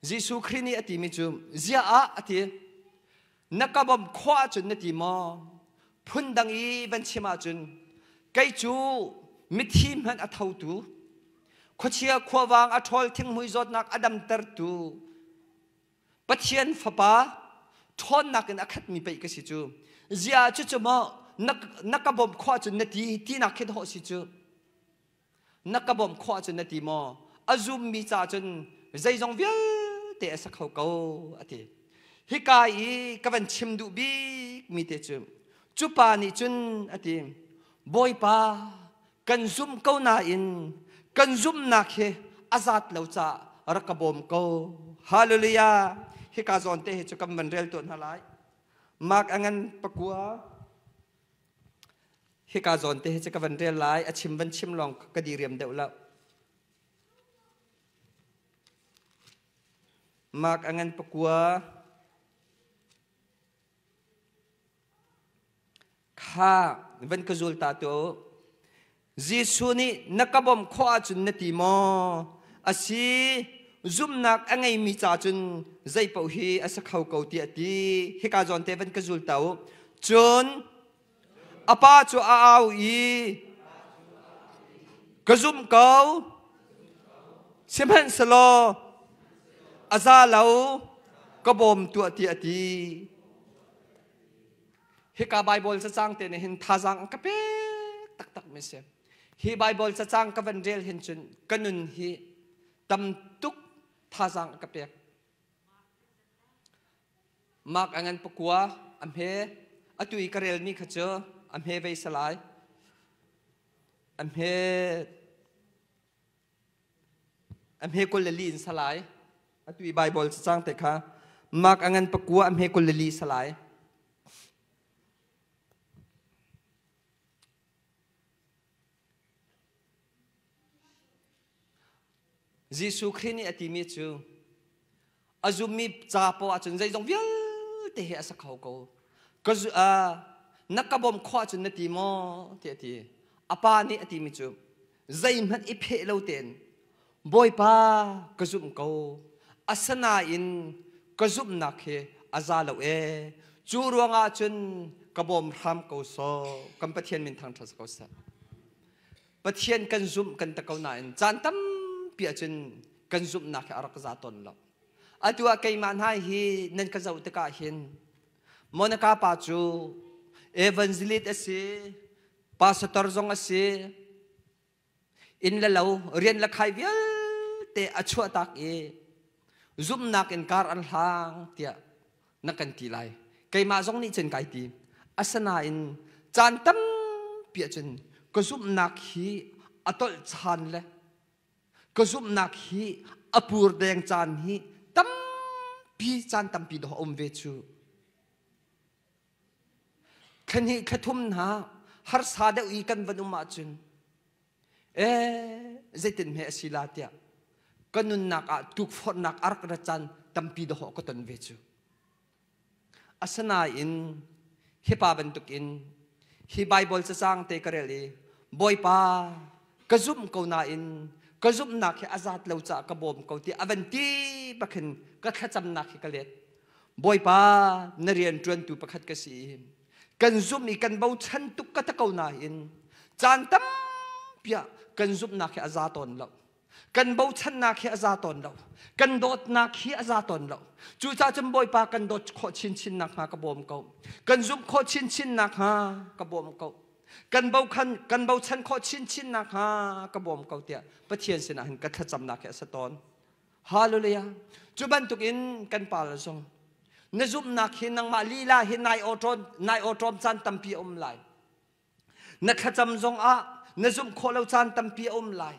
S1: Jesuh Khrih nih a timi cu ziah ah a ti na ka bawmh khawh ahcun na ti maw? Phundang i van chim ahcun kei cu mithi hmanh a thotu khuachia khuavang a ṭhawl thinghmui zawtnak a damtertu Pathian Fapa ṭhawnnak in a khatmi pei ka si cu. Ziah cucu maw na ka bawmh khawh ahcun na ti tinak khi dawh si cu. Na ka bawmh khawh ahcun na ti maw? A zummi ca cun zeizong vialte a sa kho ko a ti. Hika i ka van chim duh bikmi te cu cu pa nih cun a ti Bawipa kan zumh ko nain kan zumhnak hi a zat lo caah rak ka bawm ko. Hallelujah! Hika zawn te hi cu kan van rel tuah hna lai. Mark a ngan 9 Hika zawn te hi cu ka van rel lai. A chim van chim lawng ka diriam deuh lo. Mark a ngan 9 Kha van ka zul ta tuah u. Jesuh nih na ka bawmh khawh ahcun na ti maw? A si, zumhnak a ngeimi ca cun zei paoh hi a si kho ko tiah a ti. Hika zawn te van ka zul ta u. Cun a pa cu a au i ka zumh ko, sihmanhsehlaw a za lo, ka bawm tuah tiah a ti. Hika Baibal cacang te nih hin thazaang an ka pek taktak mi si. Hi Baibal cacang ka van rel hin cun ka nun hi tam tuk thazaang a ka pek. Mark a ngan 9 a hme atu i ka relmi kha cu a hme vei salai. A hme A hme 24 in salai. Atu i Baibal cacang te kha Mark a ngan 9 a hme 24 salai. Jesuh Khrih nih a timi cu a zummi ca poah ahcun zeizong vialte hi a sa kho ko. Ka zu, uh, na ka bawmh khawh ahcun na ti maw? tiah a ti. A pa nih a timi cu zeihmanh i pheh lo tein Bawipa ka zumh ko. Asinain ka zumhnak hi a za lo ee. Cu ruangah cun ka bawm hram ko sawh. Kan Pathian min thangṭhat ko seh. Pathian kan zumh kan ta ko nain caan tampi ahcun kan zumhnak hi a rak za tawn lo. Atu ah keimah hna hi nan ka zoh tikah hin Monica pa cu evangelist a si, pastor zong a si, inn le lo rian le khai vialte a chuahtak i zumhnak in kar an hlang tiah na kan ti lai. Keimah zong nih cun kai ti. Asinain caan tampi ahcun ka zumhnak hi a tolh chan le ka zumhnak hi a pur deng caan hi tampi caan tampi dawh a um ve cu. Thla hnih thla thum hna harsa deuh i kan van um ahcun ee zeitin hme a si la tiah ka nunnak ah tukforhnak a rak ra caan tampi dawh ka ton ve cu. Asinain hi pa bantukin hi Baibal cacang te ka rel i Bawipa ka zumh ko nain ka zumhnak hi a zat lo caah ka bawm ko ti a van ti bakhin ka thlacamnak hi ka let. Bawipa na rian ṭuantu pakhat ka si. Kan zumh i kan bochan tuk ka ta ko nain caan tampi ah kan zumhnak hi a za tawn lo. Kan bochannak hi a za tawn lo. Kan dawtnak hi a za tawn lo. Cucaah cun Bawipa kan dawt khawh chinchin nakhnga ka bawm ko. Kan zumh khawh chinchin nakhnga ka bawm ko. Kan bochan kan bochan khawh chinchin nakhnga ka bawm ko tiah Pathian sinah hin ka thlacamnak hi a si tawn. Hallelujah. Cu bantukin kan pa le zong na zumhnak hi nangmah lila hi nai awṭawn nai awṭawm caan tampi a um lai. Na thlacam zongah na zumh khawh lo caan tampi a um lai.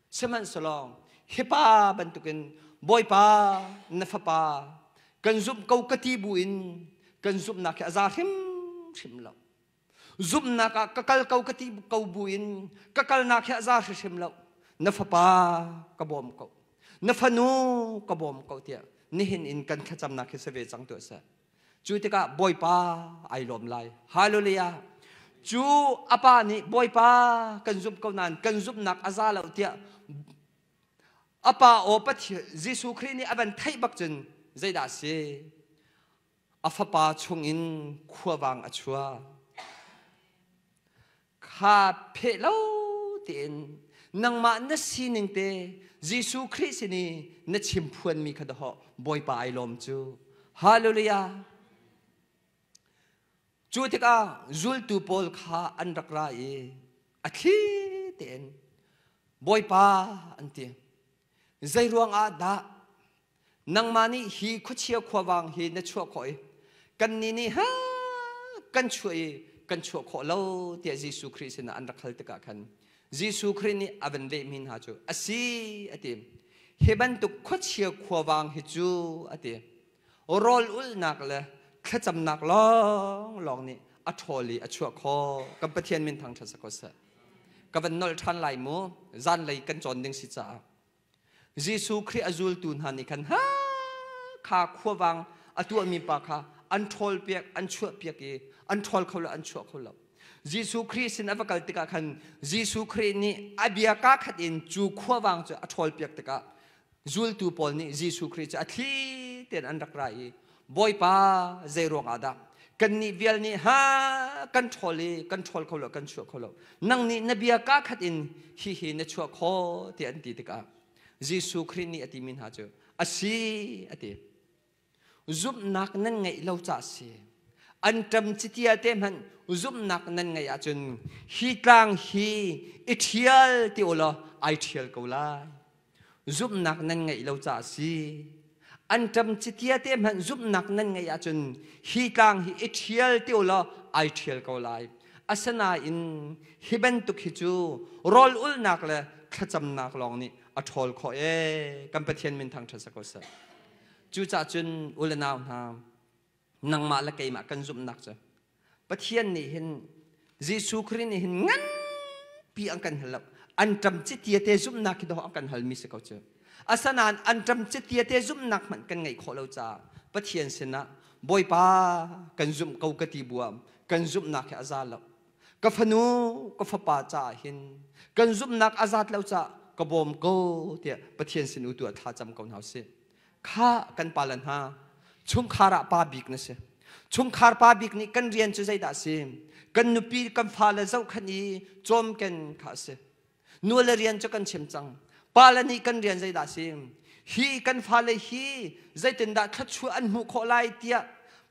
S1: Sihmanhsehlaw hi pa bantukin Bawipa na fapa kan zumh ko ka ti buin kan zumhnak hi a za hrimhrim lo. Zumhnak ah ka kal ko ka ti ko buin ka kalnak hi a za hrimhrim lo. Na fapa ka bawm ko. Na fanu ka bawm ko tiah nihin in kan thlacamnak hi si ve cang tuah seh. Cu tikah Bawipa ai lawm lai. Hallelujah. Cu a pa nih Bawipa kan zumh ko nain kan zumhnak a za lo tiah a pa aw Pathian Jesuh Khrih nih a van theih bak cun zeidah a si? A fapa chungin khuavang a chuak. Kha pheh lo tein nangmah na sining te Jesuh Khrih sin i na chim phuanmi kha dahawh Bawipa ai lawm cu. Hallelujah. Cu tikah zultu pawl kha an rak ra i a thli tein Bawipa an ti. Zei ruangah dah Nangmah nih hi khuachia khuavang hi na chuah khawh i kannih nih ha kan chuah i kan chuah khawh lo tiah Jesuh Khrih sinah an rak hal tikah khan Jesuh Khrih nih a van lehmi hna cu a si a ti. Hi bantuk khuachia khuavang hi cu a ti. Rawl ulhnak le thlacamnak lawnglawng nih a ṭhawl i a chuah khawh. Kan Pathian min thangṭhat si ko seh. Ka van nolh ṭhan lai mu. Zanlei kan cawn ding si caah. Jesuh Khrih a zultu hna nih khan ha kha khuavang a tuahmi pa kha an ṭhawlpiak an chuahpiak i an ṭhawl kho lo an chuah kho lo. Jesuh Khrih sin a va kal tikah khan Jesuh Khrih nih a bia kaa khat in cu khuavang cu a ṭhawlpiak tikah zultu pawl nih Jesuh Khrih cu a thli tein an rak ra i Bawipa zei ruangah dah kannih vial nih ha kan ṭhawl i kan ṭhawl kho lo kan chuah kho lo nang nih na bia kaa khat in hihi na chuah khawh tiah an ti tikah Jesuh Khrih nih a timi hna cu a si a ti zumhnak nan ngeih lo ca si an ṭam citia te hmanh zumhnak nan ngeih ahcun hi tlang hi i ṭhial ti u law ai ṭhial ko lai Zumhnak nan ngeih lo caah a si. An ṭam citia te hmanh zumhnak nan ngeih ahcun hi tlang hi i ṭhial ti u law ai ṭhial ko lai. Asinain hi bantuk hi cu rawl ulhnak le thlacamnak lawng nih a ṭhawl khawh ee. Kan Pathian min thangṭhat si ko seh. Cucaah cun u le nau hna, nangmah le keimah kan zumhnak cu Pathian nih hin Jesuh Khrih nih hin nganpi an kan hal lo. An ṭam citia te zumhnak hi dawh an kan halmi si ko cu. Asanain an ṭam citia te zumhnak hmanh kan ngeih khawh lo caah Pathian sinah Bawipa kan zumh ko ka ti buam kan zumhnak hi a za lo. Ka fanu ka fapa caah hin kan zumhnak a zat lo caah ka bawm ko tiah Pathian sin u tu ah thlacam ko hna usih. Kha kan pale hna chungkhar ah pa bik na si. Chungkhar pa bik nih kan rian cu zeidah a si? Kan nupi kan fale zohkhenh i cawmken kha a si. Nule rian cu kan chim cang. Pale nih kan rian zeidah a si? Hi kan fale hi zeitindah thluachuah an hmuh khawh lai tiah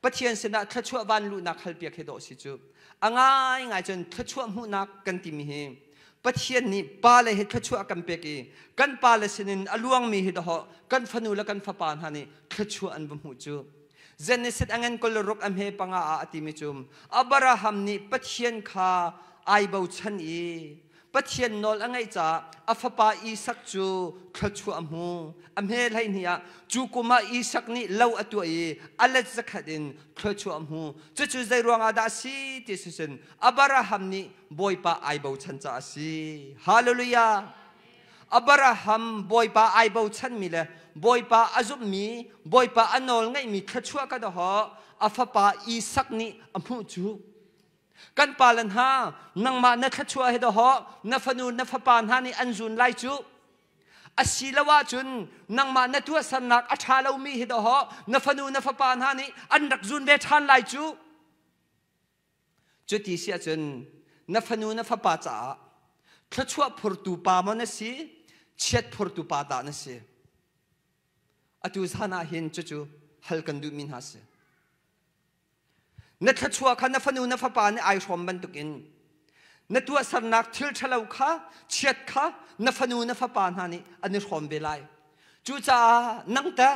S1: Pathian sinah thluachuah van luhnak halpiak hi dawh si cu. A ngaingai cun thluachuah hmuhnak kan timi hi Pathian nih pale hi thluachuah a kan pek i kan pale sinin a luangmi hi dawhawh kan fanu le kan fapa hna nih thluachuah an va hmuh cu. Genesis a ngan kul ruk a hme panga ah a timi cu Abraham nih Pathian kha ai bochan i Pathian nawl a ngaih caah a fapa Isak cu thluachuah a hmu. A hme 12 ah cu kum ah Isak nih lo a tuah i a let zakhat in thluachuah a hmu. Cucu zei ruangah dah a si ti sicun Abraham nih Bawipa ai bochan caah a si. Hallelujah! Abraham Bawipa ai bochanmi le Bawipa a zumhmi, Bawipa a nawl ngaihmi thluachuah ka dawh a fapa Isak nih a hmuh cu. Kan pale hna, nangmah na thluachuah he dawh na fanu na fapa hna nih an zun lai cu. Asiloah cun nangmah na tuahsernak a ṭha lomi hi dawh na fanu na fapa hna nih an rak zun ve ṭhan lai cu. Cuti si ahcun na fanu na fapa caah thluachuah phurtu pa maw na si, chiat phurtu pa dah na si? Atu zan ah hin cucu hal kan duhmi hna si. Na thluachuah kha na fanu na fapa nih ai hrawm bantukin na tuahsernak thil ṭhalo kha chiat kha na fanu na fapa hna nih an i hrawm ve lai. Cucaah nang tah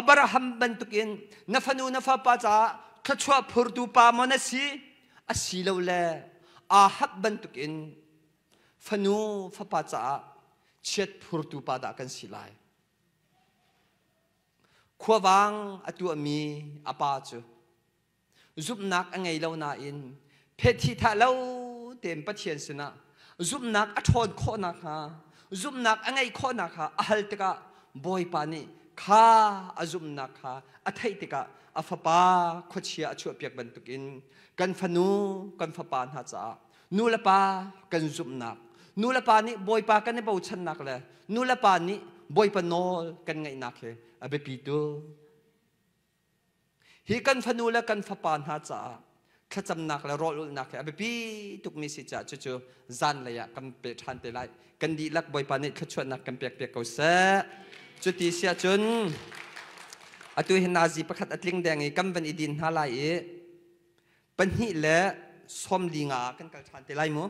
S1: Abraham bantukin na fanu na fapa caah thluachuah phurtu pa maw na si? Asilole Ahab bantukin fanu fapa caah chiat phurtu pa dah kan si lai? Khuavang a tuahmi a pa cu zumhnak a ngei lo nain phethi thah lo tein Pathian sinah zumhnak a ṭhawn khawh nakhnga zumhnak a ngeih khawh nakhnga a hal tikah Bawipa nih kha a zumhnak kha a theih tikah a fapa khuachia a chuahpiak bantukin kan fanu kan fapa hna caah nu le pa kan zumhnak nu le pa nih Bawipa kan i bochannak le nu le pa nih Bawipa nawl kan ngaihnak hi a biapi tuk. Hi kan fanu le kan fapa hna caah thlacamnak le rawlulhnak hi a biapi tukmi si caah cucu zanlei ah kan pe ṭhan te lai. Kan dihlak Bawipa nih thluachuahnak kan pek piak ko seh. Cuti si ahcun atu hi nazi pakhat a tling deng i kan van i din hna lai i 2 le 45 ah kan kal ṭhan te lai mu.